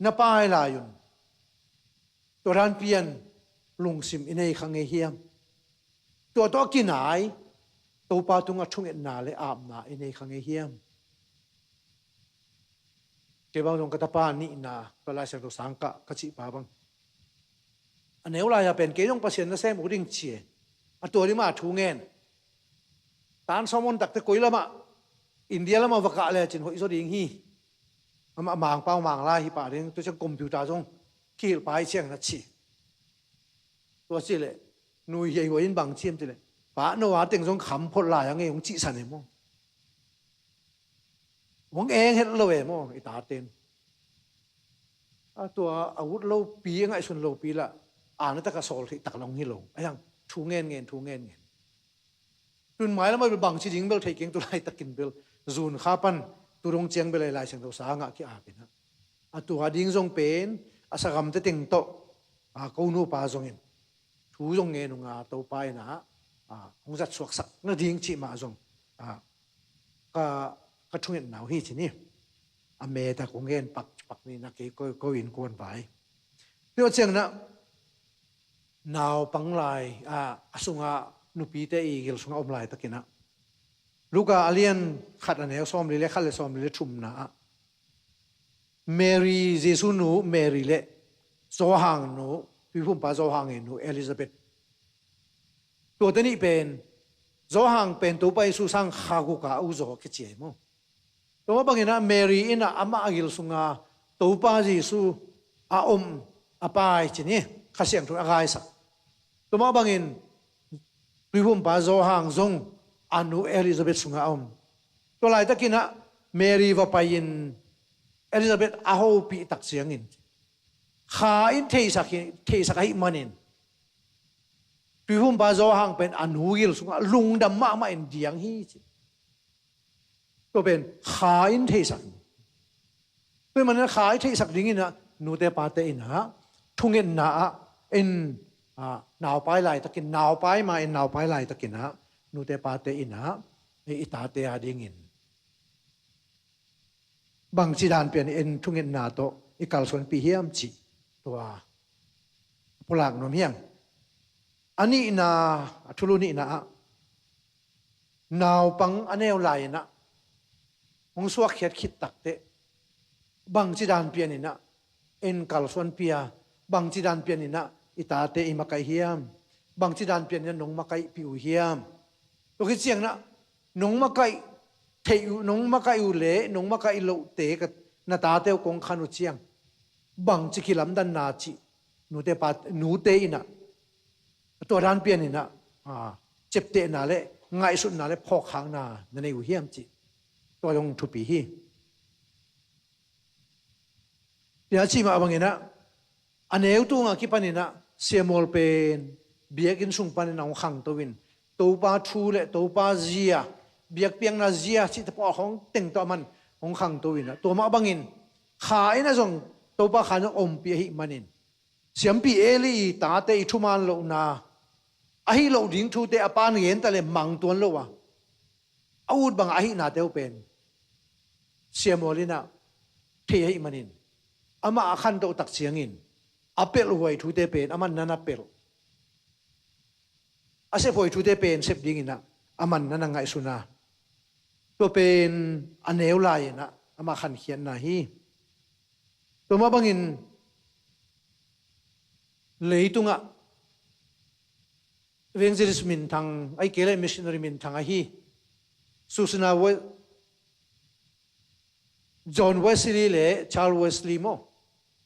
na pai lai un, tua dan pian lungsim i nei kha ngei hiam? Tua tawh a kinai Topa tungah thungetna leh apna i nei kha ngei hiam? Kei bang zong ka tapa nihna, tua Lai Siangtho sang kah ka cih pa bang, a neu lai-a pen kei zong Pasian nasem uh ding ci e. A tua ding mah thu ngen. Tan sawm on takte koi lamah, India lamah va kah lecin hoih zaw ding hi. Amah Mangpau Manglai hi pah ding, tua ciang computer zong kihilh pai ciang na ci. Tua ci leh, nu hiaihuai in bang ci hiam cih leh, pa, no a teng zong kham phot lai a ngei, hong cihsan e maw. Hong eng het lo e maw, i taten. A tua a ut lopi, a ngaihsun lopi lah, a na tak a sawl theih tak long hi lo. A hiang, thu ngen ngen, thu ngen ngen. Tun mailam ah bel bangci ding bel thei keng, tu laitakin bel June kha pan tu dong ciang bel Lai Siangtho sang ah ki-ap in ah, a tua ding zong pen a sagamte teng tawh, a, ko nupa zongin thu zong ngen ung a, Topa in ah, a, hong zat suaksak nading cih mah zong, a, ka, ka thungetna uh hi ci ni. A me tak hong ngen pak, pak ni na kei ko, ko innkuan vai. Tua ciang na naupang lai, a, a sungah nupite i gil sungah om laitakin ah, Luka a lian khat a neu sawmli le khat le sawmli le thumna ah, Mary, Jesu nu Mary le Johan nu, tuiphumpa Johan i nu Elizabeth, tuate nih pen, Johan pen Topa Jesu sang kha guk a a uzaw kici ei maw. Tua mah bangin ah Mary in ah amah a gil sunga Topa Jesu a om a pai ci ni, Kha Siangtho in a gaisak. Tua mah bangin tuiphumpa Johan zong a nu Elizabeth sungah a om. Tua laitakin ah Mary va pai-in Elizabeth a hopih tak ciangin, Kha in theisak hi, theisak ahih manin tuiphumpa Johan pen a nu gil sungah lungdam mahmah in diang hi ci. Tua pen Kha in theisak hi. Tua ahih manin Kha i theisak dingin ah nute pate in ah thungetna ah in, ah, naupai laitakin, naupai ma in naupai laitakin ah nute pate in ah i, i tate a dingin bangci dan pian in thungetna tawh i kalsuanpih hiam cih tua pulak nuam hi ing. A nihna, a thulu nihna ah, naupang a neu lai-in ah hong suakkhiat khit takteh bangci dan pian in ah en kalsuanpih a, bangci dan pianinah i tate i makaih hiam? Bangci dan pianinah nong makaihpih uh hiam? Tua khit cianginah nong makaih theih uh, nong makaih uh le nong makaih lohte ka, na tate uh kong khan uh ciang bangci kilamdanna cih nute pa, nute inah tua dan pianinah, a, ciaptehna le ngaihsutna le phawkkhakna na nei uh hiam cih tua zong thupi hi. Tua a cih mah banginah a neu tunga kipaninah Samuel pen biakinn sung panin a hong khangto in Topa thu le Topa zia, biakpiakna zia cihte pawh a khawng teng tawh aman hong khangto inah tua mah bangin kha inah zong Topa kha in zong ompih ahih manin siampi Eli i tate i thuman lohna, ahi loh ding thute a pan genta le mang tuan lo a, a ut bang ahihnate uh pen Samuel inah thei ahih manin amah a khantoh tak ciangin a pelhhuai thute pen aman nana pelh, a sephuai thute pen sep dinginah aman nana ngaihsun a, tua pen a neu lai-inah amah khankhiatna hi. Tua mah bangin leitungah evangelist minthang, ahih kei leh missionary minthang ahi Susanna We-, John Wesley le Charles Wesley maw?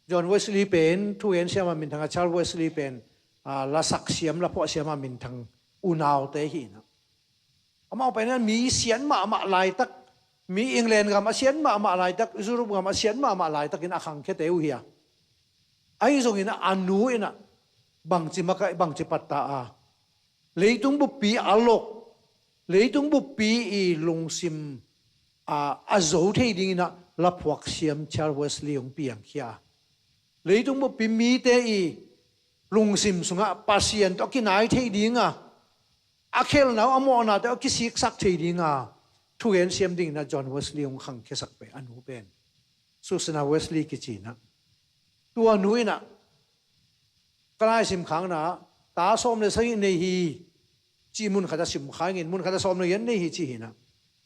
John Wesley pen thugen siama minthang a, Charles Wesley pen, a, lasak siam, laphuah siama minthang unaute hi inah. Amau pen mi sian mahmah laitak, mi England gam a sian mahmah laitak, Europe gam a sian mahmah laitakin a khangkhiate uh hi a. Ahi zongin a nu inah bangci makaih, bangci patta a, leitung buppi a lok, leitung buppi i lungsim a, a zo thei dinginah laphuak siam Charles Wesley hong piangkhia a, leitung buppi mite i lungsim sungah Pasian tawh a kinai thei dinga, a khelhna uh a mawhnate uh a kisiksak thei dinga thugen siam dinginah John Wesley hong khangkhiasak pen a nu pen Susanna Wesley kici inah. Tua nu inah ka laisim khakna ta sawm le sagih nei hi cih mun khat a sim kha ingin, mun khat a sawm le giat nei hi cih hi inah.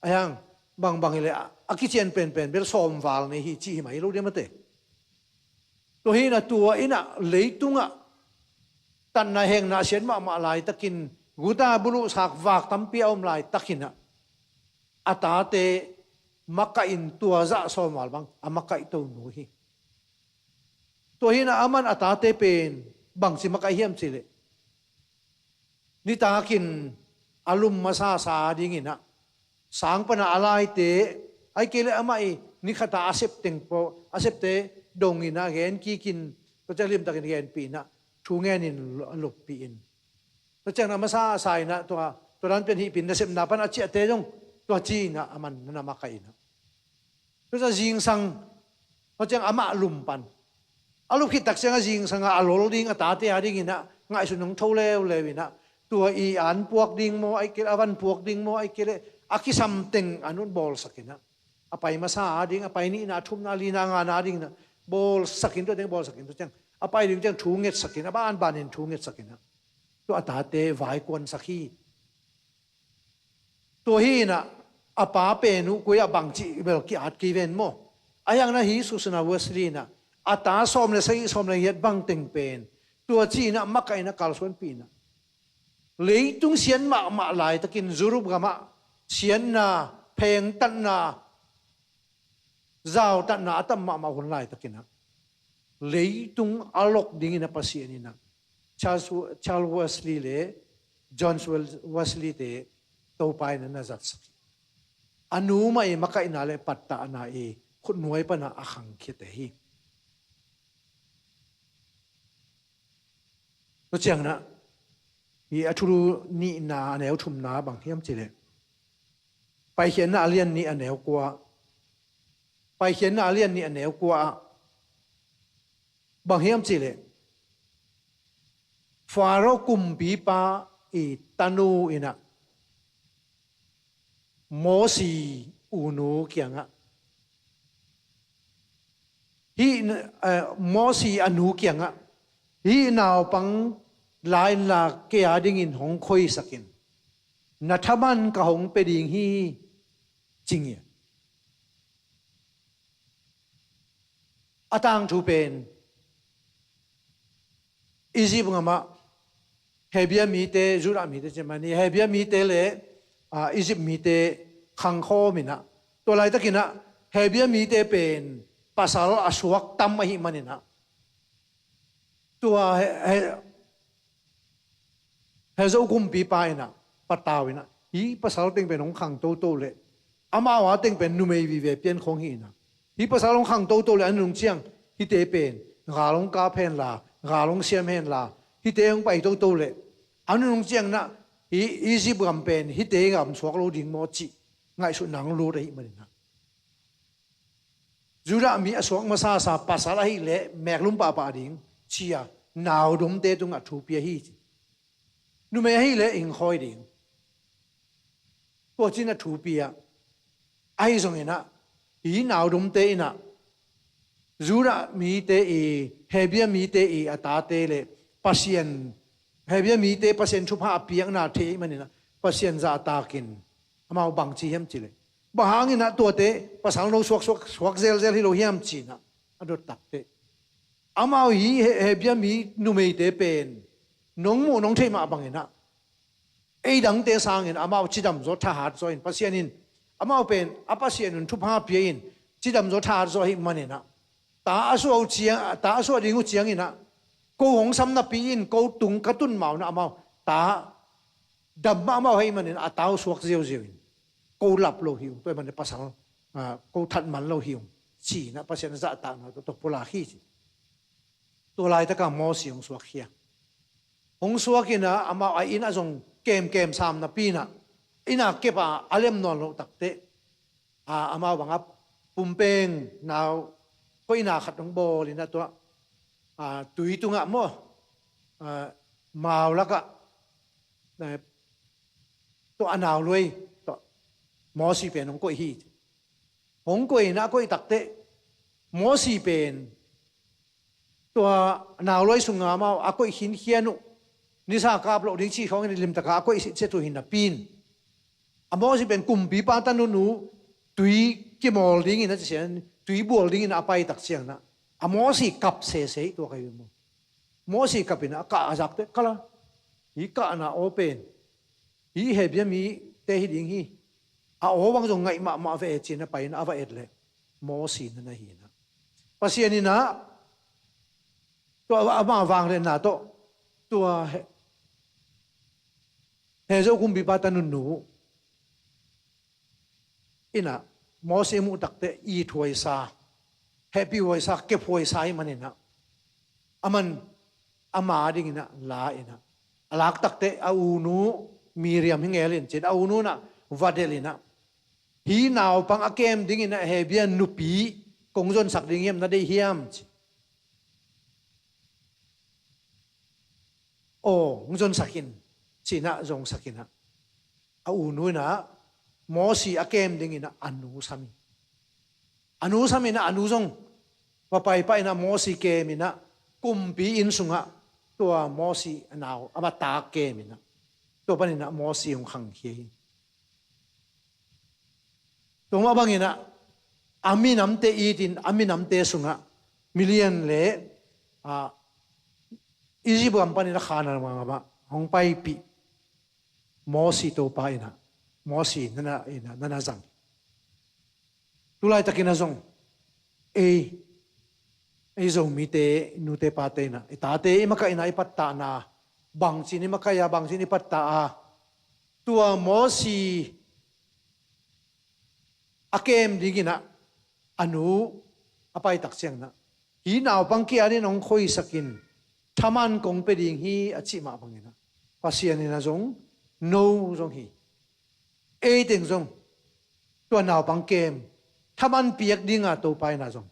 Ahi hang bangbang hileh a, a kician penpen bel sawm val nei hi cih hi mah hi lo diam a te. Tua hi inah tua inah leitungah tatna hengna a sian mahmah laitakin guta buluh sak vak tampi a om laitakinah a tate makaih in tua zah sawm val bang a makaihto nu hi. Tua hi inah aman a tate pen bangci makaih hiam cihleh nitakin a lum masasa dinginah sang pana a laite, ahih kei leh amah i nikhata a septeng pawh, a septe donginah gen kikin, tua ciang limtakin genpih inah thu ngenin lo-, loppih in. Tua cianginah masasa inah tua, tua dan pian hihpin nasepna pan a ciahte zong tua ci inah aman nana makaih inah. Tua ciang zingsang, tua ciang amah lum pan a lup khit tak ciang a zingsang a, a lol ding a tate a dinginah ngaihsun hong tho leuleu inah tua i an puak ding maw, ahih kei leh a van puak ding maw, ahih kei leh a kisam teng a nun bawlsak inah a pai masa a ding, a pai nihna, thumna, lina, ngana dinginah bawlsak in, tua teng bawlsak in, tua ciang a pai ding ciang thu ngetsak in, a ban banin thu ngetsak inah tua a tate vaikuansak hi. Tua hi inah a pa pen uh koi ah bangci bel ki-at kei ven maw? Ahi hang inah hi Susanna Wesley inah a ta sawm le sagih, sawm le giat bang teng pen tua ci inah makaih inah kalsuanpih inah leitung sian mahmah laitakin Europe gamah sianna, phengtatna, zautatna a tam mahmah hun laitakinah leitung a lok dingin a Pasian inah Charles, Charles Wesley le John Wel-, Wesley te Topa inah na zatsak hi. A nu mah i makaihna le pattahna i khutnuai pana a khangkhiate hi. Tua cianginah hi a thulu nihna a neu thumna bang hiam cihleh Paikhiatna a lian nih a neu kua, Paikhiatna a lian nih a neu kua ah bang hiam cihleh Faro kumpipa i tanu inah Mosi u nu kiangah, hih, eh, Mosi a nu kiangah, hih naupang la inla kei a dingin hong khoisak in, na thaman ka hong pia ding hi, ci ngia. A tangthu pen Egypt gamah Hebia mite, Judah mite ci mah ni, Hebia mite le, ah, Egypt mite khangkhawm inah, tua laitakinah Hebia mite pen pasal a suak tam ahih maninah, tua he, he, Hezo kumpipa inah patau inah, hih pasal teng pen hong khang toto le amau a teng pen numei vive pian khong hi inah, hih pasal hong khang toto le a nunung ciang hihte pen gal hong kap henla, gal hong siam henla, hihte hong pai toto le a nunung ciang inah hih Egypt gam pen hihte gam suak lo ding maw cih ngaihsutna hong lut ahih maninah, Judah mi a suak masasa pasal ahih leh meklum pahpah ding ci-a naudomte tungah thu pia hi ci. Numei ahih leh hing khawi ding, tua ci-in a thu pia. Ahi zonginah hih naudomte inah Judah mite i, Hebia mite i a tate le Pasian, Hebia mite Pasian thupha a piakna thei ahih maninah Pasian zahtakin amau bangci hiam cih leh, bang hanginah tuate pasal no suaksuak suak zelzel hi lo hiam ci-inah a dot takteh, amau hih He, Hebia mi numeite pen nong muh nong theih mah banginah ei dangte sangin amau cidamzaw thahatzaw in, Pasian in amau pen a Pasian un thupha pia in cidamzaw thahatzaw ahih maninah, ta a suah uh ciang, ta a suah ding uh cianginah ko hong sam napi in ko tung ka tun mah unah amau ta dam mah amau ahih manin a ta uh suak ziauziau in, ko lap lo hi ung, tua ahih manin pasal, ah, ko that man lo hi ung ci-inah Pasian a zahtakna tawh tawh pulak hi ci. Tua laitaka Mosi hong suakkhia. Hong suakinah amau a inn ah zong kemkem sam napi inah inn a kep a a lem nawn loh takteh, a, amau bangah pumpeng nau koihna khat hong bawlinah tua, a, tui tungah maw, a, mau lakah, a, tua a nau luai tua Mosi pen hong koih hi. Hong koih inah a koih takteh Mosi pen tua nau luai sunga amau a koih khinkhian uh, nisa kap loh ding cih khawngin limtaka a koih sitset uh hi napi in, a Mosi pen kumpipa tanu nu tui kimawl dingin a cisian, tui bual dingin a pai tak cianginah a Mosi kap sese hi tua ka hi maw. Mosi kap inah a kah a zakte kala, hih kahna aw pen hih Hebia mite hi ding hi. A aw bang zong ngaih mahmah ve e ci-in a pai inah a va et leh Mosi na na hi inah, Pasian inah tua ama vangliatna tawh tua He, Hezo kumpipa tanu nu inah Mosi muh takteh ithuaisa, hehpihhuaisa, kephuaisa ahih maninah, aman ama dinginah la inah, a lak takteh a unu Miriam hi ngelin ci-in a unu inah va delh inah, hih naupang a kem dinginah Hebia nupi kong zonsak ding hiam, na deih hiam ci. Aw, hong zonsak in ci-inah zongsak inah, a unu inah Mosi a kem dinginah a nu sam hi. A nu sam inah a nu zong va paipah inah Mosi kem inah kumpi inn sungah tua Mosi a nau, ama ta kem inah tua paninah Mosi hong khangkhia hi. Tua mah banginah a minamte itin a minamte sungah milian le, a, Egypt gam panin a khan a gamah hong paipih Mosi Topa inah Mosi nana inah nana zang. Tulaitakin a zong ei, ei Zomite nute pate inah i tate i makaihna i pattahna bangcin i makaih a, bangcin i pattah a, tua Mosi a kem dinginah a nu a paitak cianginah, hih naupang kianin hong khoisakin thaman kong pia ding hi a cih mah banginah Pasian inah zong no zong hi. Ei teng zong tua naupang kem thaman piak dinga Topa inah zong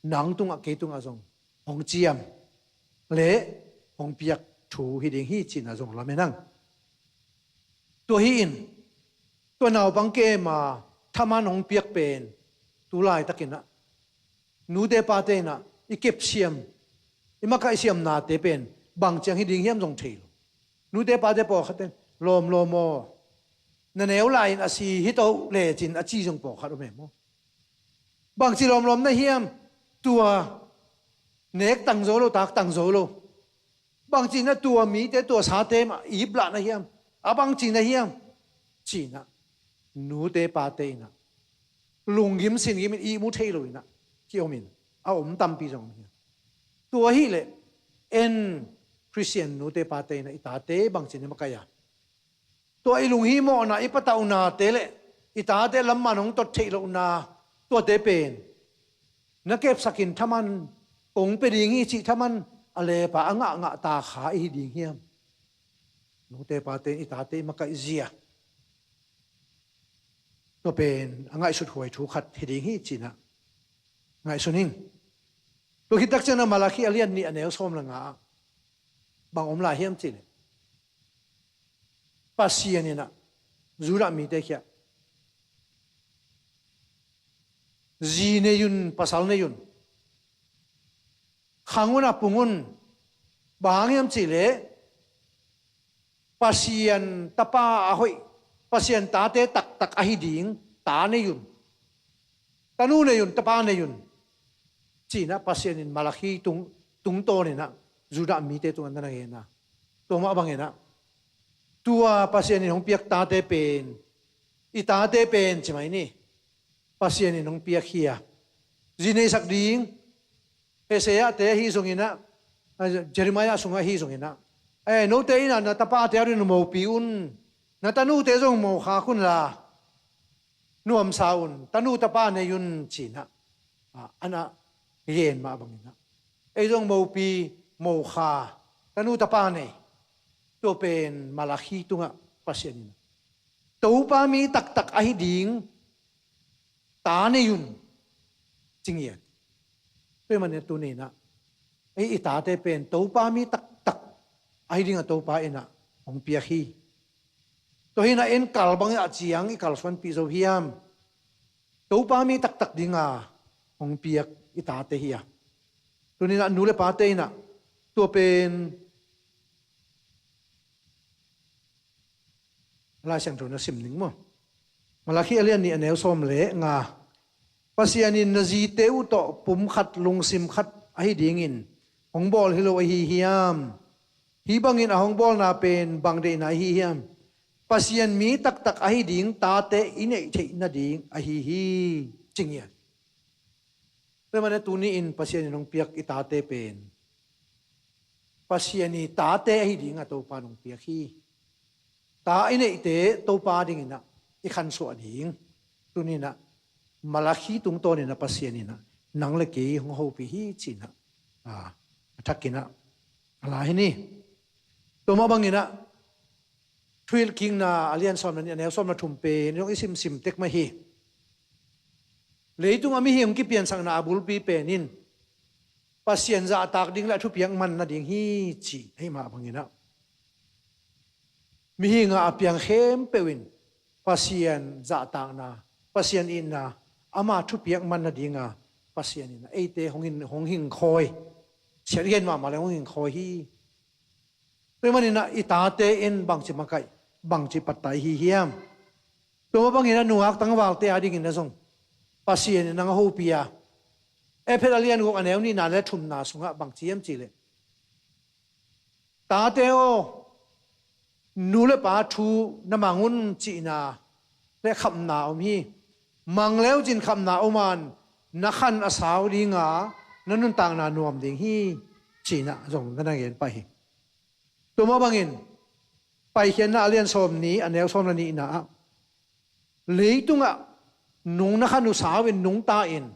nang tungah kei tungah zong hong ciam le hong piak thu hi ding hi ci-inah zong lamen ang. Tua hi-in tua naupang kem a thaman hong piak pen tulaitakinah nute pate inah i kepsiam, i makaihsiamnate pen bang ciang hi ding hiam zong thei lo. Nute pate pawlkhat in lawmlawm aw, na neu lai-in a si hi to lecin a ci zong pawlkhat om e maw. Bangci lawmlawm na hiam, tua nek tangzo lo, tak tangzo lo, Bangci inah tua mite, tua sate mah ip lah na hiam? A bangci na hiam? Ci inah nute pate inah lunggim singgim in ihmu thei lo inah ki-om in, a om tampi zong om hi. Tua hileh en Khristian nute pate inah i tate bangci na makaih a, tua i lunghimawhna, i patauhnate le i tate lamman hong tot theih lohna, tuate pen na kepsakin thaman kong pia ding hi cih thaman a lepa a ngahngah ta kha i hi ding hiam? Nute pate in i tate i makaih zia, tua pen a ngaihsut huai thu khat hi ding hi ci inah ngaihsun ing. Tua khit tak ciangin a Malakhi a lian nih a neu sawm le nga ah bang om lai hiam cih leh, Pasian inah Judah mite kiangah zi nei un, pasal nei un, khang un a pung un. Bang hang hiam cih leh Pasian tapa a hoih, Pasian tate taktak ahi ding ta nei un, tanu nei un, tapa nei un, ci inah Pasian in Malakhi tung, tungtawn inah Judah mite tungah na na ngen a. Tua mah bang inah tua Pasian in hong piak tate pen, i tate pen ci mai ni, Pasian in hong piak hi a, zi neisak ding, Isaiah te ahi zong inah, Jeremiah sungah ahi zong inah, eh, note inah na tapate adingin mopi un, na tanute zong mokhak un la, nuamsa un, tanu tapa nei un ci inah, ah, a na gen mah bang inah ei zong mopi, mokha, tanu tapa nei. Tua pen Malakhi tungah Pasian inah Topa mi taktak ahi ding ta nei un, ci ngiat. Tua ahih manin tuni inah ei i tate pen Topa mi taktak ahi ding a Topa inah hong piak hi. Tua hi inah en kal bang ah ciang i kalsuanpih zo hiam? Topa mi taktak ding a hong piak i tate hi a. Tuni inah nu le pate inah tua pen Lai Siangtho na sim ning maw. Malakhi a lian nih a neu sawm le nga. Pasian in na zite uh tawh pum khat lungsim khat ahi dingin hong bawl hi lo ahi hiam? Hih bangin a hong bawlna pen bang deihna ahi hiam? Pasian mi taktak ahi ding tate i neih theih nading ahi hi, ci ngiat. Tua ahih manin tuni in Pasian in hong piak i tate pen Pasian i tate ahi ding a Topa in hong piak hi. Ta i neihte Topa ding inah i khansuah ding tuni inah Malakhi tungtawn inah Pasian inah nang le kei hong hopih hi ci inah, ah, a thak inah a la hi ni. Tua mah bang inah Thuhilhkikna a lian sawm le nih a neu sawm le thum pen zong i simsim tek mah hi. Leitung a mihing hong kipiansakna a bulpi pen in Pasian zahtak ding le a thupiak man nading hi ci ahih mah bang inah mihing a piang khempeuh in Pasian zahtakna, Pasian itna, ama thupiak man nading a Pasian inah eite hong hin, hong hingkhawi, siat gen mahmah le hong hingkhawi hi. Tua ahih manin ah i tate in bangci makaih, bangci pattah i hi hiam? Tua mah bangin ah nungak tangvalte a dingin ah zong Pasian in nang a hopih a, Efesa a lian guk a neu nihna le thumna sungah bangci hiam cih leh, tate aw, nu le pa thu na mang un cihna le khamna om hi. Mang le uh cin khamna om a, na khan a sau ding a, na nuntakna nuam ding hi, cihna zong na na gen pah hi. Tua mah bangin Paikhiatna a lian sawm nih a neu sawm le nihna ah, leitungah nung na khan uh sau in nungta in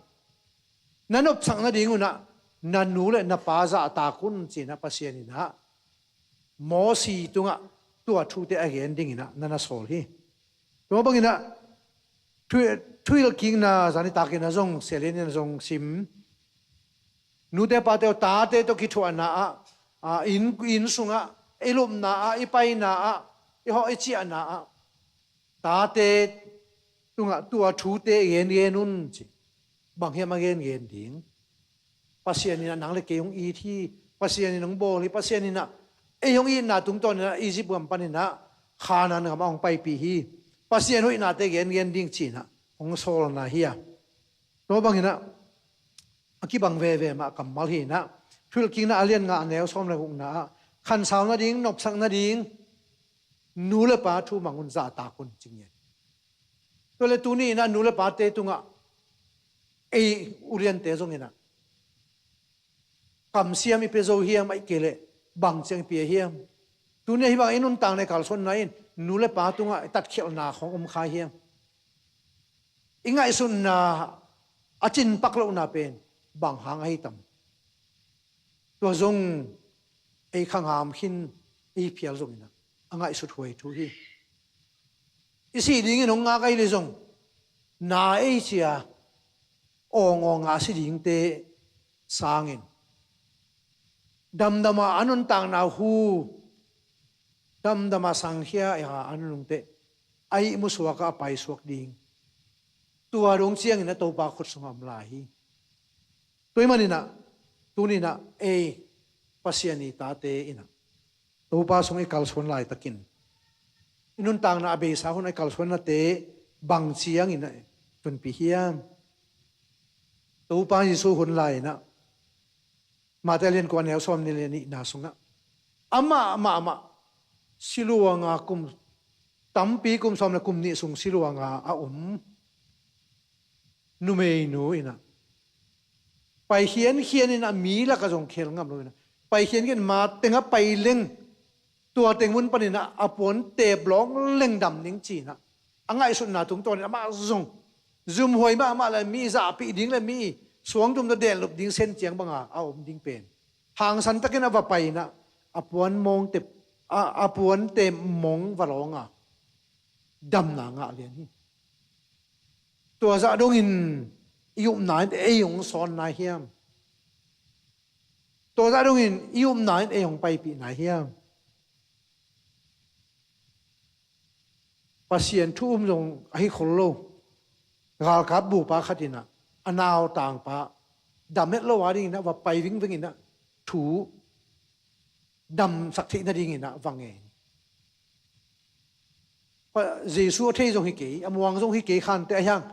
na nopsak nading un ah na nu le na pa zahtak un, cihna Pasian in ah Mosi tungah tua thute a gen dingin ah na na sawl hi. Tua mah bangin ah thu, Thuhilhkikna zan i takin ah zong, Selen in ah zong sim, nute pate aw, tate tawh kithuahna ah, ah, inn, inn sungah, i lupna ah, i paina ah, i hawh i ciahna ah, tate tungah tua thute gengen un ci. Bang hiam a gengen ding? Pasian in ah nang le kei hong it hi. Pasian in hong bawl hi. Pasian in ah ei hong itna tungtawn in ah Egypt gam panin ah Khanaan gam ah hong paipih hi. Pasian hoihnate gengen ding, cihna hong sawlna hi a. Tua bangin ah a kibang veve mah kammal hi in ah, Thuhilhkikna a lian nga a neu sawm le gukna ah, khansau nading, nopsak nading, nu le pa thu mang un, zahtak un, ci ngiat. Tua le tuni in ah nu le pate tungah ei uliante zong in ah kamsiam i pia zo hiam, ahih kei leh bang ciang i pia hiam? Tuni ah hih bang i nuntakna i kalsuanna in nu le pa tungah i tatkhialhna khawng om kha hiam? I ngaihsutna a cinpak lohna pen bang hang ahi tam? Tua zong ei khangam khin, ei phial zong in ah a ngaihsut huai thu hi. I sih dingin hong ngak ahih leh zong na ei cia awng awng a si dingte sangin damdam a a nuntakna hu, damdam a sangkhia a a nunungte a ihmu suak a a paisuak ding, tua dong ciangin a Topa khut sungah om lai hi. Tua ahih manin ah tuni in ah ei Pasian i tate in ah Topa sung i kalsuan laitakin i nuntakna a beisa hun a i kalsuannate bang ciangin ah tunpih hiam? Topa Jesuh hun lai-in ah Mate lian kua neu sawm nih le nihna sungah amah mahmah siluanga kum tampi, kum sawm le kum nih sung siluanga a om numeinu in ah pai khiankhian in ah mi lakah zong khel ngam lo in ah pai khiankhian, ma teng a pai leng tua teng mun panin ah a puan teep lawng leng dam ding ci-in ah a ngaihsutna tungtawnin amah zong zumhuai mahmah le mi zahpih ding le mi suangtum tawh dellup ding sen ciang banga a om ding pen hangsan takin a va pai in ah a puan mawng teep, a, a puan teep mawng va lawng a damna ngah lian hi. Tua zah dongin i upna in ei hong sawn nai hiam? Tua zah dongin i upna in ei hong paipih nai hiam? Pasian thu um zong ahi khol lo. Galkap bupa khat in ah a nautangpa dam het lo a dingin ah va pai vingveng in ah thu damsak theih nadingin ah va ngen. Pa, Jesuh a thei zong hi kei, a muang zong hi kei, khante a hiang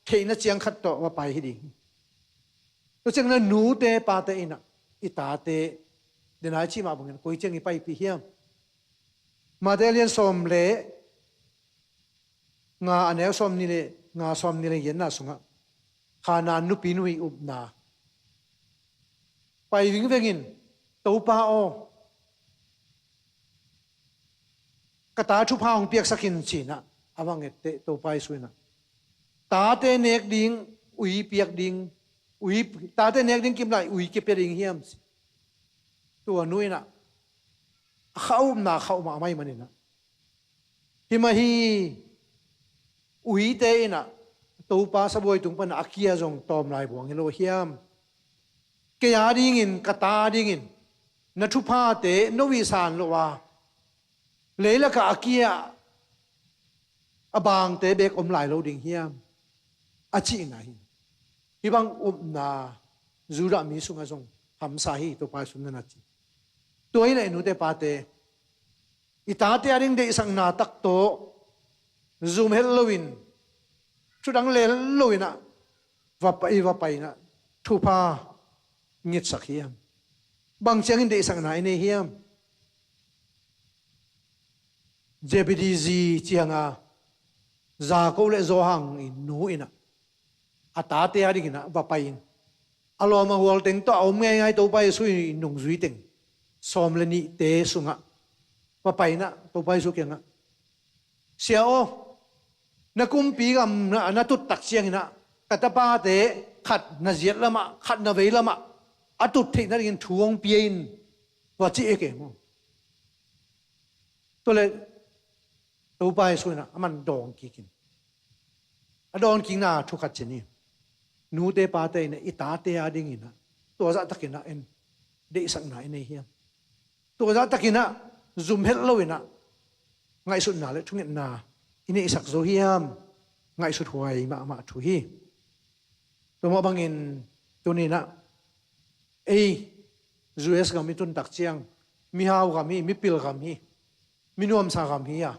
theihna ciang khat tawh va pai hi ding. Tua ciang na nute pate in ah i tate, denai cih mah bangin koi ciang i paipih hiam? Mate lian sawm le nga, a neu sawm nih le nga, sawm nih le giatna sungah Khanaan nupi nu i upna pai vingveng in, Topa aw, ka ta thupha hong piaksak in, ci-in ah a va nget teh Topa Jesuh in ah tate nek ding ui piak ding, ui, tate nek ding kimlai ui kipia ding hiam? Tua nu in ah a kha upna khauh mahmah ahih manin ah, hi mah hi, uite in ah Topa sabuai tung pan ah a kia zong tawm lai buang hi lo hiam? Kei a dingin, ka ta a dingin na thuphate no i san lo a, leilakah a kia a bangte beek om lai lo ding hiam? A cihna hi. Hih bang upna Judah mi sungah zong hamsa hi, Topa Jesuh in ah na ci. Tua hi leh nute pate, i tate a ding deihsakna tak tawh zum het loin, thudang lel loin ah va pai, va pai in ah thupha ngitsak hiam? Bang ciangin deihsakna i nei hiam? Zebedee zi cianga Jakob le Johan i nu in ah a tate a dingin ah va pai in, a lawm a hual teng tawh a om ngeingai Topa Jesuh i nungzui teng sawm le nihte sungah va pai in ah Topa Jesuh kiangah, Sia aw, na kumpi gam na, na tut tak ciangin ah ka tapate khat na ziat lamah, khat na vei lamah a tut theih nadingin thu hong pia in, tua ci e kei maw? Tua le Topa Jesuh in ah aman dawng kik in, a dawng kikna thu khat ci ni. Nute pate in ah i tate a dingin ah tua zah takin ah en deihsakna i nei hiam? Tua zah takin ah zum het loin ah ngaihsutna le thungetna i neihsak zo hiam? Ngaihsut huai mahmah thu hi. Tua mah bangin tuni in ah ei U S gam i tun tak ciang mihau gam hi, mipil gam hi, minuamsa gam hi a,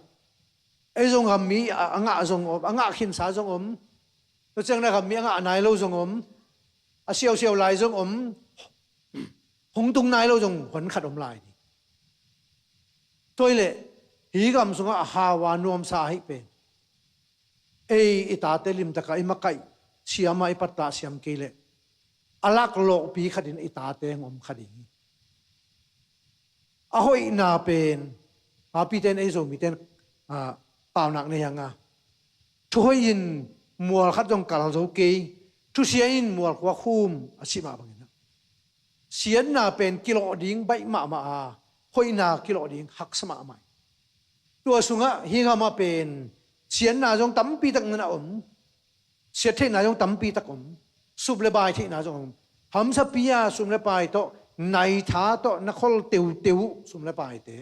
ei zong gam mi a, a ngah zong om, a ngah khinsa zong om. Tua ciang na gam mi a ngah nai lo zong om, a siausiau lai zong om, hong tung nai lo zong hon khat om lai ding. Tua hi leh hih gam sungah a hau a nuamsa ahi pen ei i tate limtaka i makaih siam a i pattah siam kei leh a laklawhpi khatin i tate hong om kha ding hi. A hoihna pen, a piten ei Zomiten, ah, paunak nei hanga, thuhoih in mual khat zong kal zo kei, thusia in mual kua khum a si mah bangin ah, siatna pen kilawh ding baih mahmah a, hoihna kilawh ding haksa mahmah hi. Tua sungah hih gam ah pen siatna zong tampi tak na om, siat theihna zong tampi tak om, sup le bai theihna zong om. Hamsapi a sum le pai tawh, naitha tawh na khol teuteu uh sum le paite.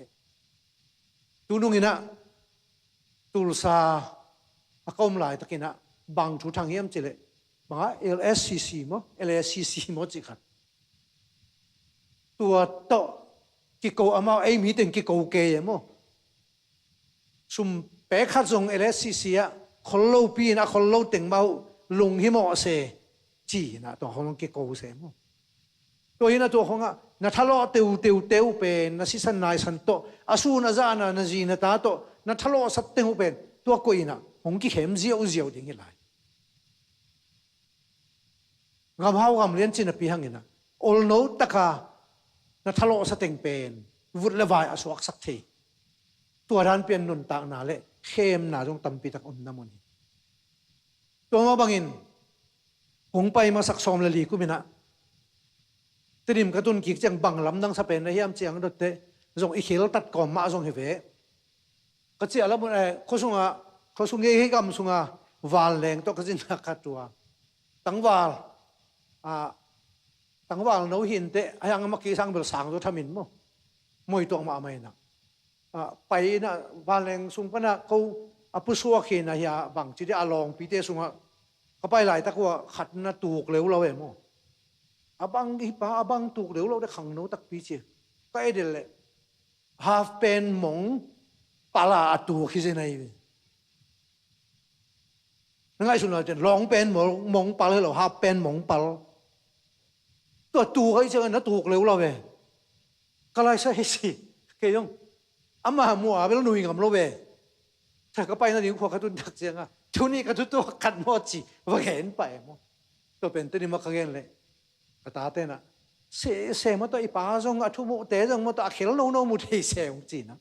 Tunung in ah Tulsa a ka om laitakin ah bang thu thang hiam cih leh, bang ah, L S C C maw, L A C C maw cih khat, tua tawh kiko, amau ei mi teng kiko kei e maw. Sum pek khat zong L S C C ah khol lopi in a khol lo teng mah uh lunghimawh se ci in ah tua khong kiko se maw. Tua hi in ah tua khong ah na thalawh teuteu uh pen na sisan naisan tawh, a sun a zan a na zi na ta tawh na thalawhsat teng uh pen tua koih in ah hong kikhem ziauziau ding hi lai. Gam hau gam lian cih napi hangin ah olno taka na thalawhsa teng pen vut le vai a suaksak thei. Tua dan pian nuntakna le khemna zong tampi tak omna mun hi. Tua mah bangin kong pai masak sawm le li kum in ah Tedim ka tun kik ciang bang lamdang sa pen na hiam ciang dotte zong i khel tat kawm mah zong hi ve. Ka ciah lam un, eh, khua sungah, khua sung ngei hi gam sungah vanleng tawh ka zinna ka tua. Tangval, ah, tangval no hinteh a hiang a maki sang bel sang zo thamin maw. Moi tuak mahmah in ah, ah, pai in ah vanleng sung pan ah ko a pusuak hi in ah hia bang ci dih a lawngpite sungah ka pai laitak uh ah khat na tuk leu lo e maw. A bang hi pa, a bang tuk leu lo de khangno takpi ci. Ka edel leh half pant mong pal a a tuk hi zen ahi ve. Na ngaihsun lai ten long pant mong, mong pal hi lo, half pant mong pal. Tua tuk ahi ciang na tuk leu lo ve. Ka laisa hi si. Kei zong ama mua bel nui ngam lo ve. Tua ka pai nading khua ka tun tak ciang a, tuni ka tutuak khat maw ci va gen pah e maw. Tua pen Tedim ah ka gen leh ka tate in ah, sese maw tawh, i pa zong a thu muhte zong maw tawh a khel nono mu thei se ung ci in ah.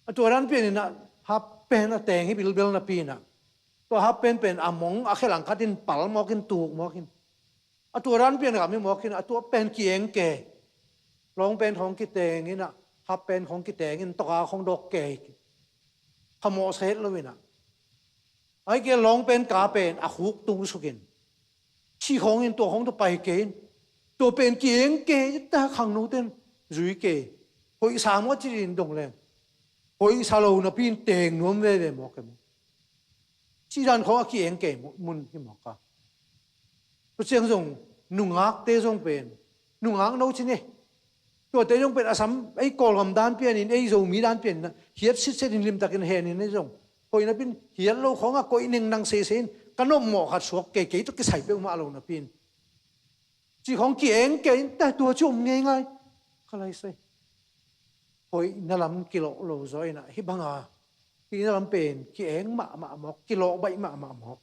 A tua dan pian in ah half pant a teng hi bilbel napi in ah, tua half pant pen a mong a khelang khat in pal mawk in tuk mawk in. A tua dan pian gam hi mawk in ah, a tua pen ki-eng kei. Long pant khong kiteng in ah, half pant khong kiteng in, tawka khong dawk kei. Khamawh sa het lo in ah, ai ke long pant ka pen a khuk tung suk in, ci khong in tua khong tawh pai kei in, tua pen ki-eng kei ta, khangno ten zui kei. Hoih sa maw ci in dong leng, hoih sa lo napi in teng nuam veve mawk e maw. Ci dan khong a ki-eng kei mun hi mawk a. Tua ciang zong nungakte zong pen, nungak no ci ni, tuate zong pen a sam ei Kawlgam dan pian in, ei Zomi dan pian in ah hiat sitset in limtakin hen in ei zong, hoih napi in hiat lo khong a koih neng nang sese in ka nopmawh khat suak kei, kei tawh kisai peuhmah lo napi in, ci khong ki-eng kei in ta, tua ci om ngeingai. Ka laisai. Hoihna lam kilawh lo zaw in ah hih banga hihna lam pen ki-eng mahmah mawk, kilawh baih mahmah mawk.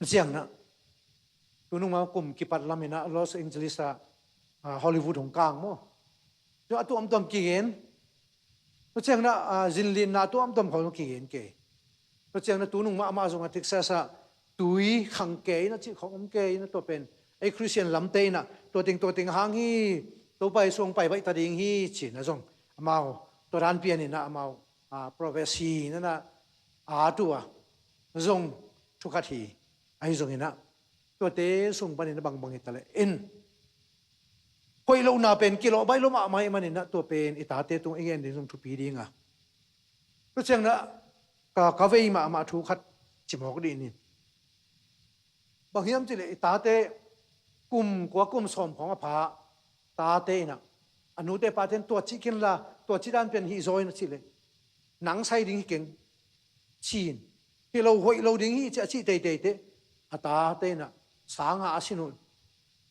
Ciang na, tunung ma kum kipat lam in ah Los Angeles ah, ah, Hollywood hong kang maw. Tua a tuamtuam kigen. Tua ciang na, ah, zinlinna tuamtuam khong kigen kei. Tua ciang na tunung mahmah zong a Texas ah tui khang kei na cih khong om kei na, tua pen ei Christian lamte in ah tua teng tua teng hang hi, Topa i suang pai baih ta ding hi ci na zong amau tua dan pian in ah amau, ah, prophecy na na a tua zong thukhat hi. Ahi zong in ah tuate sung panin a bangbang hi ta leh in, hoih lohna pen kilawh baih lo mahmah ih manin ah tua pen i tate tung i gen ding zong thupi ding a. Tua ciang na ka, ka vei mahmah thu khat ci mawk dih ni. Bang hiam cih leh i tate kum kua kum sawm khawng a pha tate in ah a nute pate in tua cih ken la, tua cih dan pian hih zaw in a cih leh nang sai ding hi keng ci-in, hi lo, hoih lo ding hi ci a cih teitei teh a tate in ah sanga a sin uh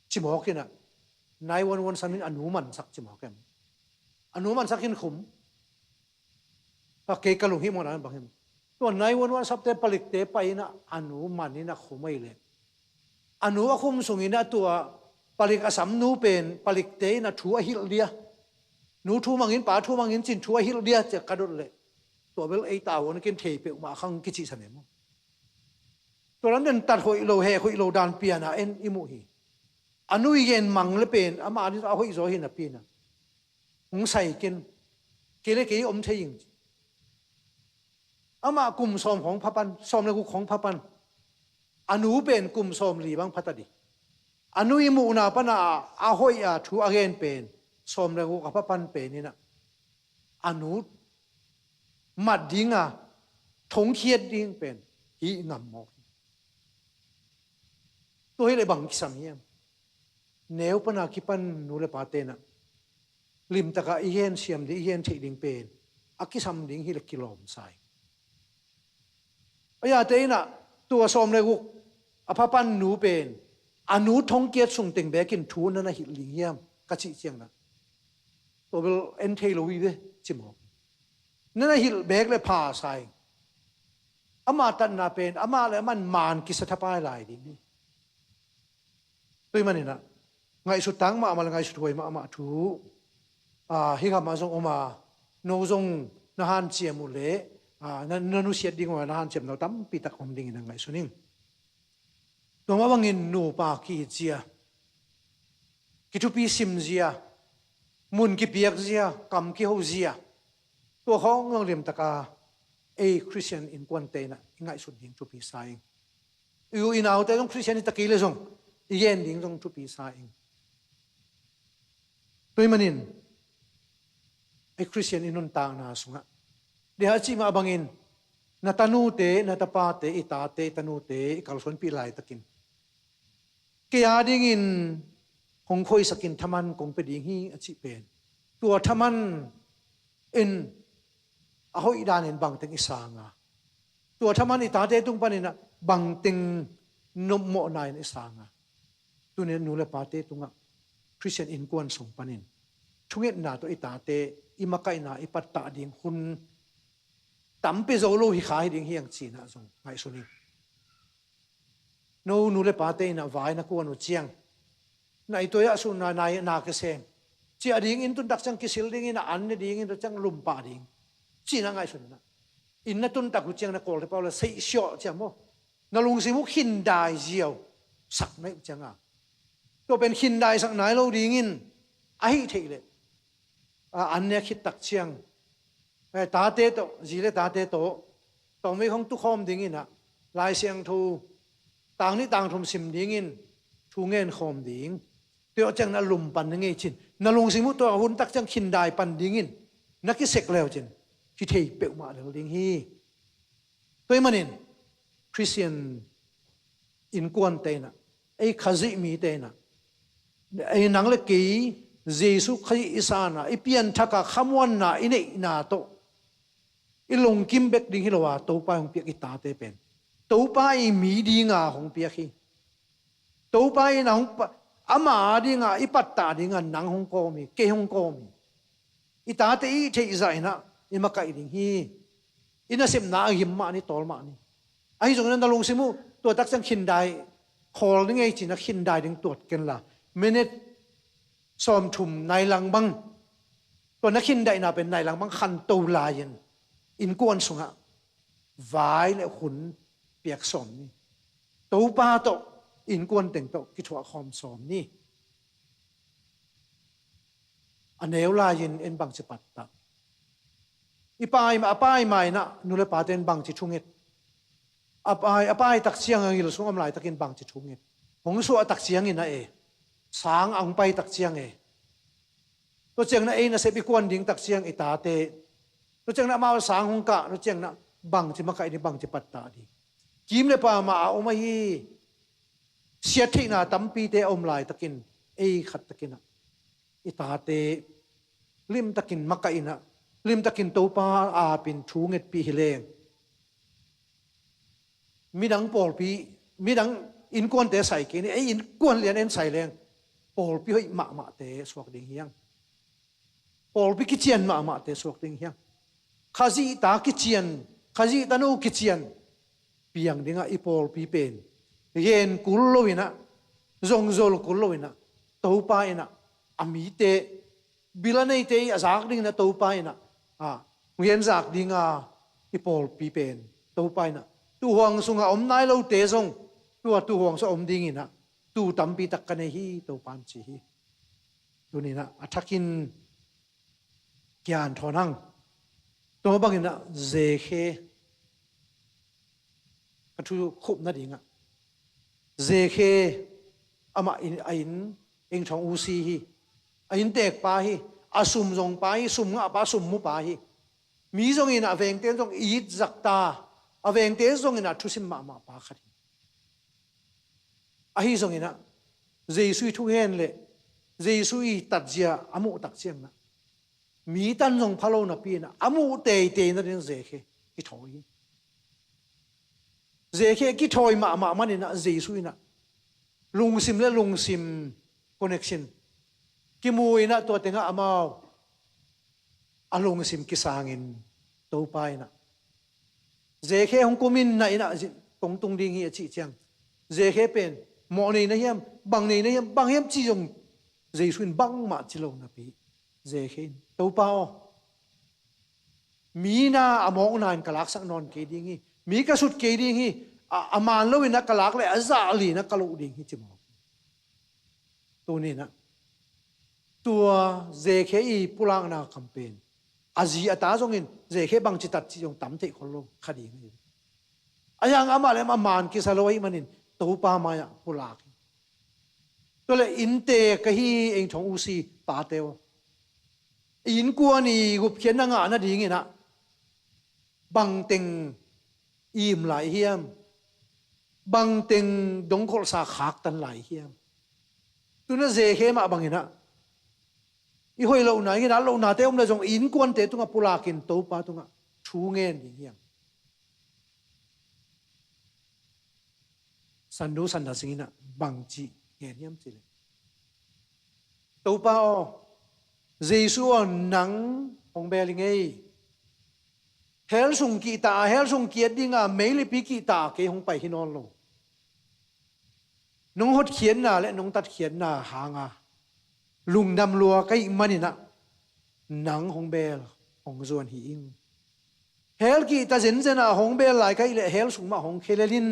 ci mawk in ah nine one one sam in a nu mansak ci mawk em. A nu mansak in khum. Ka kei ka lunghimawhna in bang hiam? Tua nine one one sapte palikte pai in ah a nu man in ah khum ahih leh, a nu a khum sungin ah tua palik a sam nu pen palikte in ah thu a hilh dia, nu thu mangin, pa thu mangin ci-in thu a hilh dia ci-a ka dot leh, tua bel ei tavuan kin thei peuhmah khang kicihsan e maw? Tua lam den tat hoih lo, heh hoih lo dan pian a en i muh hi. A nu i gen mang le pen amah a hoih zaw hi napi in ah hong sai kin, kei le kei om thei ing ci. Amah kum sawm khawng pha pan, sawm le guk khawng pha pan. A nu pen kum sawmli bang pha ta ding. A nu i muhna pan a, a hoih a thu a gen pen sawm le guk a pha pan pen in ah a nu mat ding a, thongkhiat ding pen hih ngam mawk hi. Tua hi leh bang kisam hiam? Neu pan a kipan nu le pate in ah limtak a i gen siam ding, i gen theih ding pen a kisam ding hi leh kilawm sa ing. A yate in ah tua sawm le guk a pha pan nu pen a nu thongkiat sung teng beek in thu na na hilh ding hiam ka cih ciang in ah, tua bel en thei lo hi ve ci maw? Na na hilh beek leh pha sa ing. Amah tatna pen amah le amah in maan kisa thapai lai ding hi. Tua ahih manin ah ngaihsut tang mahmah le ngaihsut huai mahmah thu, ah, hih gam ah zong om a, no zong na hanciam uh leh, ah, na, na nusiat ding uh a na hanciam no tampi tak om dingin ah ngaihsun ing. Tua mah bangin nupa ki-it zia, kithupi sim zia, mun kipiak zia, kam kiho zia, tua khawng zong limtak a ei Khristian innkuante in ah i ngaihsut ding thupi sa ing. I u i naute zong Khristian hi ta kei leh zong i gen ding zong thupi sa ing. Tua ahih manin ei Khristian i nuntakna sungah, dia a cih mah bangin na tanute, na tapate, i tate, i tanute i kalsuanpih laitakin kei a dingin hong khoisak in, thaman kong pia ding hi a cih pen, tua thaman in a hoih danin bangteng i sang a, tua thaman i tate tung panin ah bangteng nopmawhna in i sang a, tuni-in nu le pate tungah Khristian innkuan sung panin thungetna tawh i tate i makaihna i pattah ding hun tampi zo lo hi kha hi ding hi hang ci-in ah zong ngaihsun ing. No nu le pate in ah vai na kuan uh ciang, na i tuai ah sun na, na, na kisem, ciah dingin, tun tak ciang kisil dingin, a an ne dingin, tua ciang lum pah ding ci-in ah ngaihsun in ah, inn na tun tak uh ciang na kawlte pau le seih siawh ciang maw, na lungsim uh khindai ziau sak na hih uh ciang a, tua pen khindaisak nai lo dingin, ahih theih leh a, an ne khit tak ciang, eh, tate tawh, zi le tate tawh tawmvei khawng tukhawm dingin ah, Lai Siangtho tang nih tang thum sim dingin thu ngen khawm ding. Tua ciang na lum pan na ngei cin, na lungsim uh tua hun tak ciang khindai pan dingin na kisek leu cin, kithei peuhmah lel ding hi. Tua ahih manin Khristian innkuante in ah, ei Khazih mite in ah, ei nang le kei Jesuh Khazih i san a, i pianthak a khamuanna i neihna tawh i lungkim bek ding hi lo a, Topa hong piak i tate pen Topa i mi dinga hong piak hi. Topa in a hong pa, ama dinga i pattah dinga nang hong kawm hi, kei hong kawm hi. I tate i theih zah in ah i makaih ding hi. I nasepna a gim mah ni, tawl mah ni. Ahi zongin na lungsim uh tua tak ciang khindai khawl ding ei ci-in ah khindai ding tuat ken la, minute sawmthum nai lang bang, tua na khindaihna pen nai lang bang khanto lai-in innkuan sungah vai le hun piak sawm ni. Topa tawh innkuan teng tawh kithuah khawm sawm ni. A neu lai-in en bangci pattah? I pai ma, a pai ma in ah nu le pate in bangci thunget? A pai, a pai tak ciang a gil sung om laitakin bangci thunget? Hong suah tak ciangin ah e, sang a hong pai tak ciang e, tua ciang na ei nasep i kuan ding tak ciang i tate, tua ciang na amau sang hong kah, tua ciang na bangci makaih ding, bangci pattah ding? Kim le pam a om ahi siattheihna tampite a om laitakin ei khat takin ah i tate limtakin makaih in ah, limtakin Topa apin thungetpih hi leng, midang pawlpi, midang innkuante sai kei ni, ei innkuan lian en sai leng pawlpi hoih mahmahte suak ding hi hang. pawlpi kician mahmahte suak ding hiam? Khazih ta kician, Khazih tanu kician piang dingah i pawlpi pen gen kul loinah, zongzol kul loinah, Topa inah a mite, bil a neite i a zak dinginah Topa inah a hong gen zak dinga i pawlpi pen Topa inah tuuhuang sungah om nai lote zong tua tuuhuang sungah om dinginah tuu tampi tak ka nei hi, Topa in ci hi. Tuninah a thakin kian thawn hang. Tua banginah Zekhe ka thu khupna dingah Zekhe amah in, a inn, Eng Thawng Usi hi. A inntekpa hi. A sum zongpa hi. Sum ngahpa, sum mupa hi. Mi zongin a vengte zong it zakta, a vengte zongin a thusim mahmahpa khat hi. Ahi zonginah Jesu i thugen le Jesu i tatzia a muhtak cianginah mi tan zong pha lo napi inah a muh teitei nading Zekhe kithawi hi. Zekhe kithawi mahmah maninah Jesu inah lungsim le lungsim connection kimu inah tua tengah amau a lungsim kisangin Topa inah Zekhe hong kumin na inah kong tung ding hi a cih ciang Zekhe pen mawh nei na hiam, bang nei na hiam, bang hiam cih zong Jesu in bangmah ci lo napi Zekhe in, Topa aw, mi na a mawkna in ka laksak nawn kei ding hi. Mi ka sut kei ding hi. A, a man loinah ka lak le a zah linah ka loh ding hi ci mawk. Tuninah tua Zekhe i pulakna kam pen a zi a ta zongin Zekhe bangci tat cih zong tam theih khol lo kha ding hi. A yang amah le amah man kisa lo ahih manin Topa mai-ah pulak hi. Tua le innte ka hi, Eng Thawng Usi pate aw, innkuan i gupkhiatna ngah nadinginah bangteng im lai hiam? Bangteng dongkholhsa khaktan lai hiam? Tuna Zekhe mah banginah i hoih lohna, i nginat lohnate om le zong innkuante tungah pulakin Topa tungah thu ngen ding hiam? Sandu Sanda Singh inah bangci ngen hiam cih leh, Topa aw, Jesu aw, nang hong bel i ngei. Hell sung kihta a, hell sung kiat dinga meilipi kihta a kei hong pai hi nawn lo. Nong hotkhiatna le nong tatkhiatna hanga lungdam lua ka hih maninah nang hong bel hong zuan hi ing. Hell kihta zenzen a hong bel lai ka hih leh hell sung mah hong khia lel in,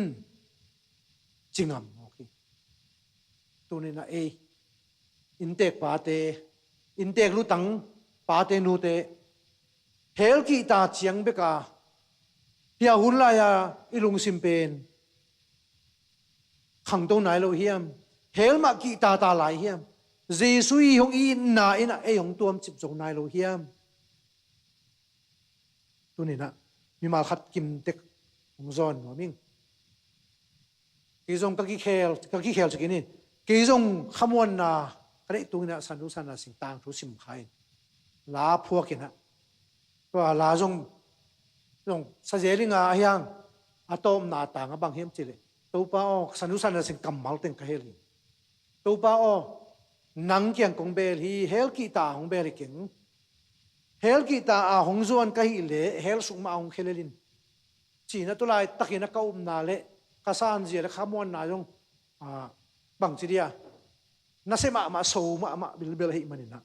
ci ngam mawk hi. Tuninah ei inntek pate, inntek lutang pate nute, hell kihta ciang beka hia hun lai-a i lungsim pen khangto nai lo hiam? Hell mah kihtata lai hiam? Jesu i hong itna inah ei hong tuamcip zo nai lo hiam? Tuninah mimal khat kimtek hong zawn nuam ing. Kei zong ka kikhel, ka kikhel cikin in, kei zong khamuanna ka neih tunginah Sandu Sanda Singh tangthu sim kha in, la phuakinah, tua la zong, zong sazelinga a hiang a tawpna tanga bang hiam cih leh, Topa aw, Sandu Sanda Singh kammal teng ka hel hi. Topa aw, nang kiang kong bel hi, hell kihta a hong bel hi keng. Hell kihta a hong zuan ka hih leh hell sung mah a hong khia lel in, cinah tua laitakinah ka upna le ka sanzia le khamuanna zong, ah, bangci dia, nasia mahmah, so mahmah bilbel ahih maninah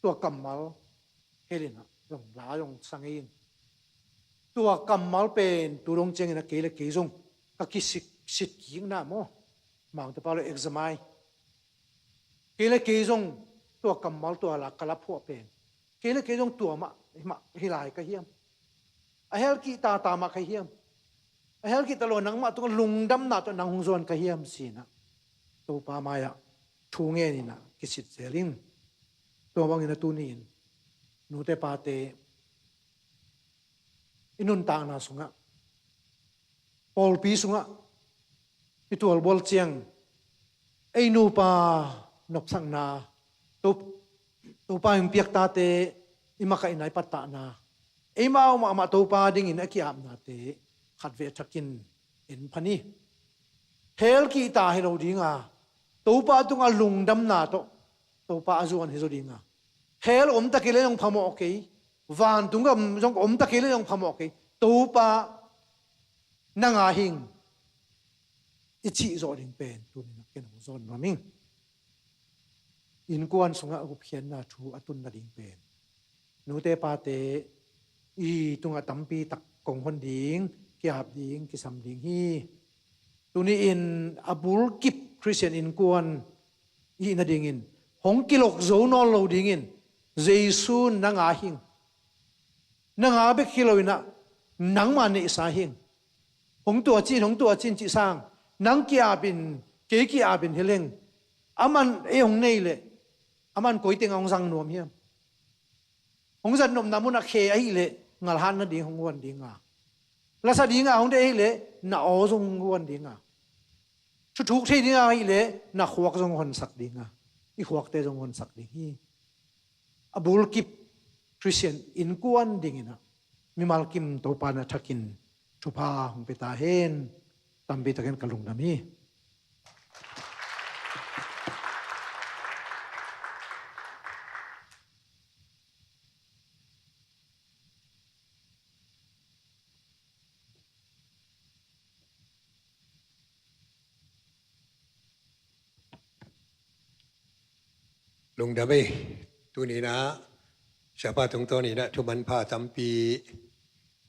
tua kammal helinah zong la zong sa ngei in. Tua kammal pen tu dong cianginah kei le kei zong ka kisik, sitkikna maw, Mangte pau le examine. Kei le kei zong tua kammal, tua la ka la phuah pen, kei le kei zong tua mah, mah hi lai ka hiam? A hell kihtata mah ka hiam? A hell kihta lo nangmah tungah lungdamna tawh nang hong zuan ka hiam, cinah Topa mai-ah thu ngeninah kisit zel ing. Tua banginah tuni-in nute pate i nuntakna sungah, pawlpi sungah i tualbual ciang ei nupa nopsakna, To-, Topa in piaktate i makaihna, i pattahna, eimau mahmah Topa dingin a ki-apnate khatvei a thakin en pha ni. Hell kihta hi lo dinga, Topa tungah lungdamna tawh Topa a zuan hi zaw dinga, Hell om ta kei leh zong phamawh kei, vantung gam zong om ta kei leh zong phamawh kei, Topa nang a hing i cih zawh ding pen tuni-in ah ken hong zawn nuam ing. Innkuan sungah gupkhiatna thu a tun nading pen nute pate i tungah tampi tak kong hon ding, ki-ap ding, kisam ding hi. Tuni-in a bulkip Khristian innkuan i hih nadingin hong kilok zo nawn lo dingin Jesu nang a hing, nang a bek hi lo-in ah nangma neihsa hing. Hong tuaci in, hong tuaci in cih sang, nang ki-ap in, kei ki-ap in hi leng, aman ei hong nei leh aman koi teng a hong zang nuam hiam? Hong zat nopna munah khe ahih leh ngalhat nading hong huan ding a, lasa ding a hong deih ahih leh na aw zong hong huan ding a, thuthuk thei ding a ahih leh na khuak zong honsak ding a, i khuakte zong honsak ding hi. A bulkip Khristian innkuan dingin ah mimal kim Topa in a thakin thupha hong pia ta hen. Tampi takin ka lungdam hi. Lungdam ei. Tuni-in ah Siapa tungtawn in ah thu manpha tampi,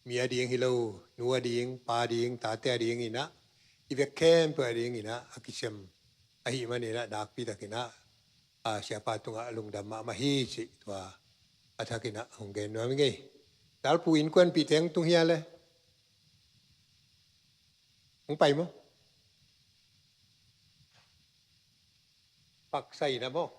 mi ading hi lo, nu ading, pa ading, tate adingin ah, i vek khempeuh adingin ah a kisem ahih manin ah nakpi takin ah, a, Siapa tungah lungdam mahmah hi cih tua a thakin ah hong gen nuam ing ei. Dalpu innkuanpihte hong tung hia le? Hong pai maw? Paksa in ah maw?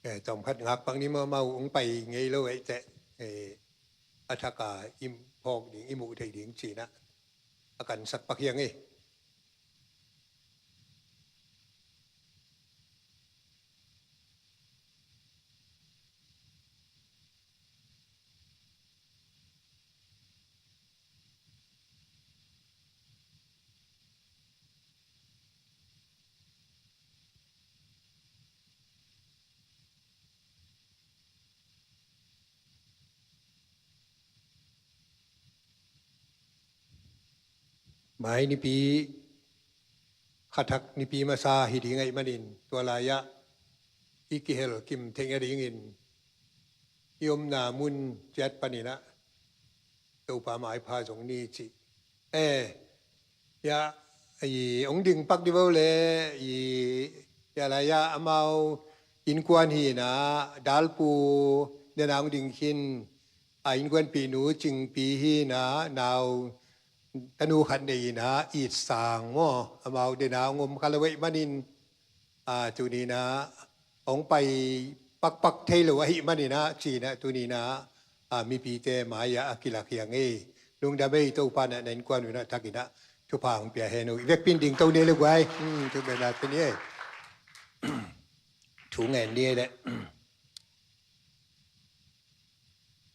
Eh, tawmkhat ngak bang ni maw, amau hong pai ngei lo ei teh, eh, a thak a i phawk ding, i muh theih ding ci-in ah a kansak pak hi ing ei. Mai nipi, khathak nipi masa hi ding ahih manin, tua lai-ah i kihel kim theih nadingin i omna mun ciat panin ah Topa maipha zong ni cih. Eh, ya, i hong ding pak di vo le, i, ya lai-ah amau innkuan hi-in ah, dalpu dena hong ding khin, a, innkuanpihnu Cingpi hi-in ah, nau tanu khat nei-in ah, Itsang maw, amau dena hong om kha lo ahih manin, a, tuni-in ah hong pai pakpak thei lo ahih manin ah, ci-in ah tuni-in ah, a, mipite mai-ah a kilak hi ing ei. Lungdam ei, Topa in ah na innkuan un ah thakin ah thupha hong pia hen uh. I vekpi-in dingto ni le guai. Hmm, thu gen ni ei. Thu ngen ni ei le.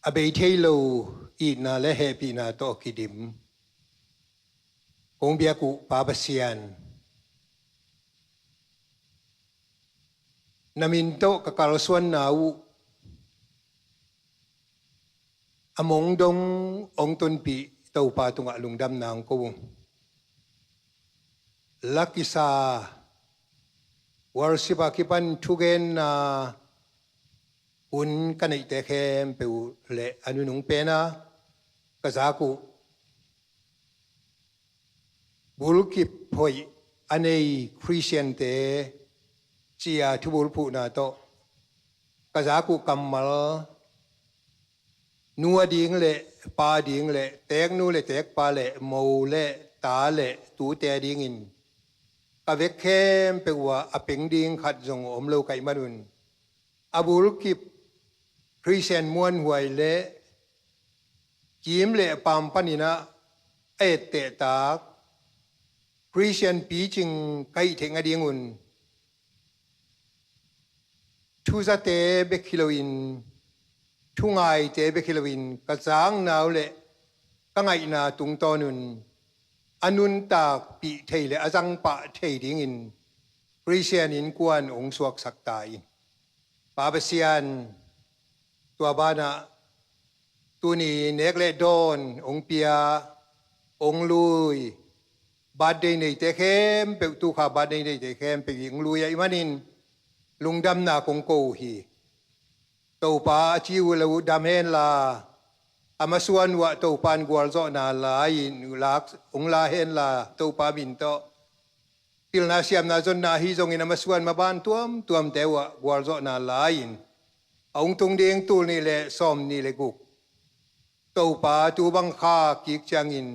A bei thei lo itna le hehpihna tawh kidim kong biak uh Pa Pasian, na min tawh ka kalsuanna uh a mong dong hong tonpih Topa tungah lungdamna hong ko uh. La kisa worship a kipan thugenna hun ka neihte khempeuh le a nunung pena ka zak uh bulkip hoih a nei Khristiante ci-a thubulphuhna tawh ka zak uh kammal, nu ading le pa ading le teknu le tekpa le mo le ta le tute adingin ka vek khempeuh uh ah a peng ding khat zong om lo ka hih manun, a bulkip Khristian muanhuai le kim le paam panin ah a ettehtak Khristian picing ka hih theih nadingun thuzate bek hi loin, thungaite bek hi loin ka zakna uh le ka ngaihna tungtawnun a nuntakpih thei le a zangpah thei dingin Khristian innkuan hong suaksak ta in. Pa Pasian, tua banah tuni nek le dawn hong pia, hong lui, birthday neite khempeuh, tukha birthday neite khempeuh i hong lui ahih manin lungdamna kong ko uh hi. Topa, a ci uh lo dam henla, a masuan uh ah Topa in gualzawhna la-in lak hong la henla, Topa min tawh pilna siamna zonna ahi zongin a masuan maban tuamtuamte uh ah gualzawhna la-in a hong tung ding tul nih le sawm nih le guk Topa tu bang kha kik ciangin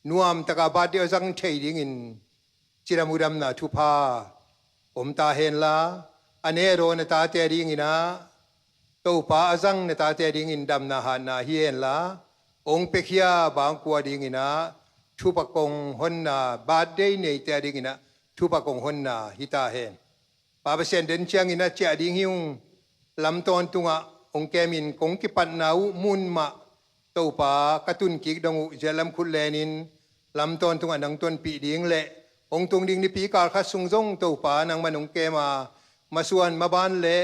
nuamtaka birthday a zang thei dingin cidam uh damna thupha om ta henla, a ne dawn a tate dingin ah Topa a zang na tate dingin damna hatna hi henla, hong piakhia bangkua dingin ah thupha kong honna, birthday neite a dingin ah thupha kong honna hi ta hen. Pa Pasian, den ciangin a ciah ding hi ung, lam tawntungah hong kemin kong kipatna uh mun mah Topa ka tun kik dong uh zialam khut lenin lam tawntungah nang tonpih ding le hong tung ding nipi kal khat sung zong Topa nangman hong kema, masuan maban le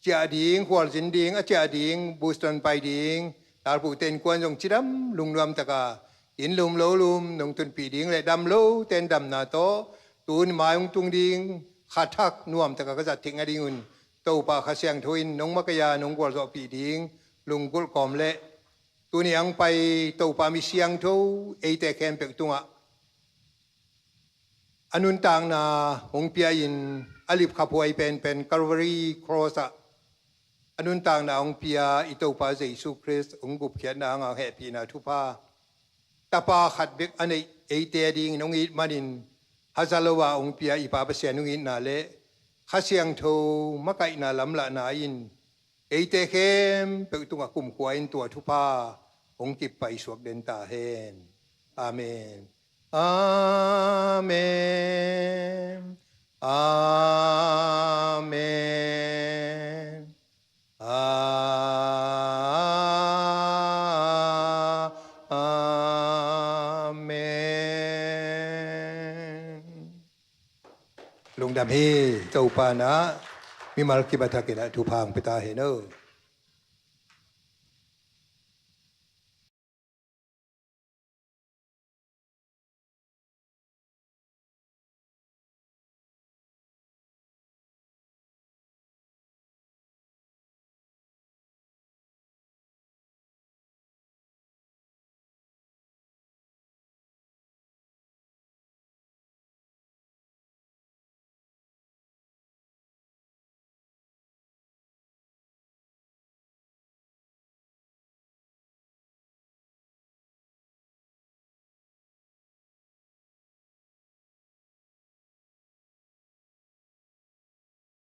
ciah ding, khualzin ding, a ciah ding, Boston pai ding talpute innkuan zong cidam lungnuamtaka inn lum lo lum nong tunpih ding le dam lote in damna tawh tun mai hong tung ding kha thak nuamtaka ka zat theih nadingun Topa Kha Siangtho in nong makaih a nong gualzawhpih ding lunggulh kawm le tuni ang pai Topa mi siangtho eite khempeuh tungah a nuntakna hong pia-in a lipkhaphuai penpen Calvary Cross ah a nuntakna hong pia i Topa Jesu Khrist hong gupkhiatna hanga hehpihna thupha Tapa khat bek a neih eite dingin hong it manin haza lo-a hong pia i Pa Pasian hong itna le Kha Siangtho makaihna lamlahna in eite khempeuh tungah kumkhua in tua thupha hong kippai suak den ta hen. Amen. Amen. Amen. A-, Amen. Lungdam hi. Topa in ah mimal kip a thakin ah thupha hong pia ta hen aw.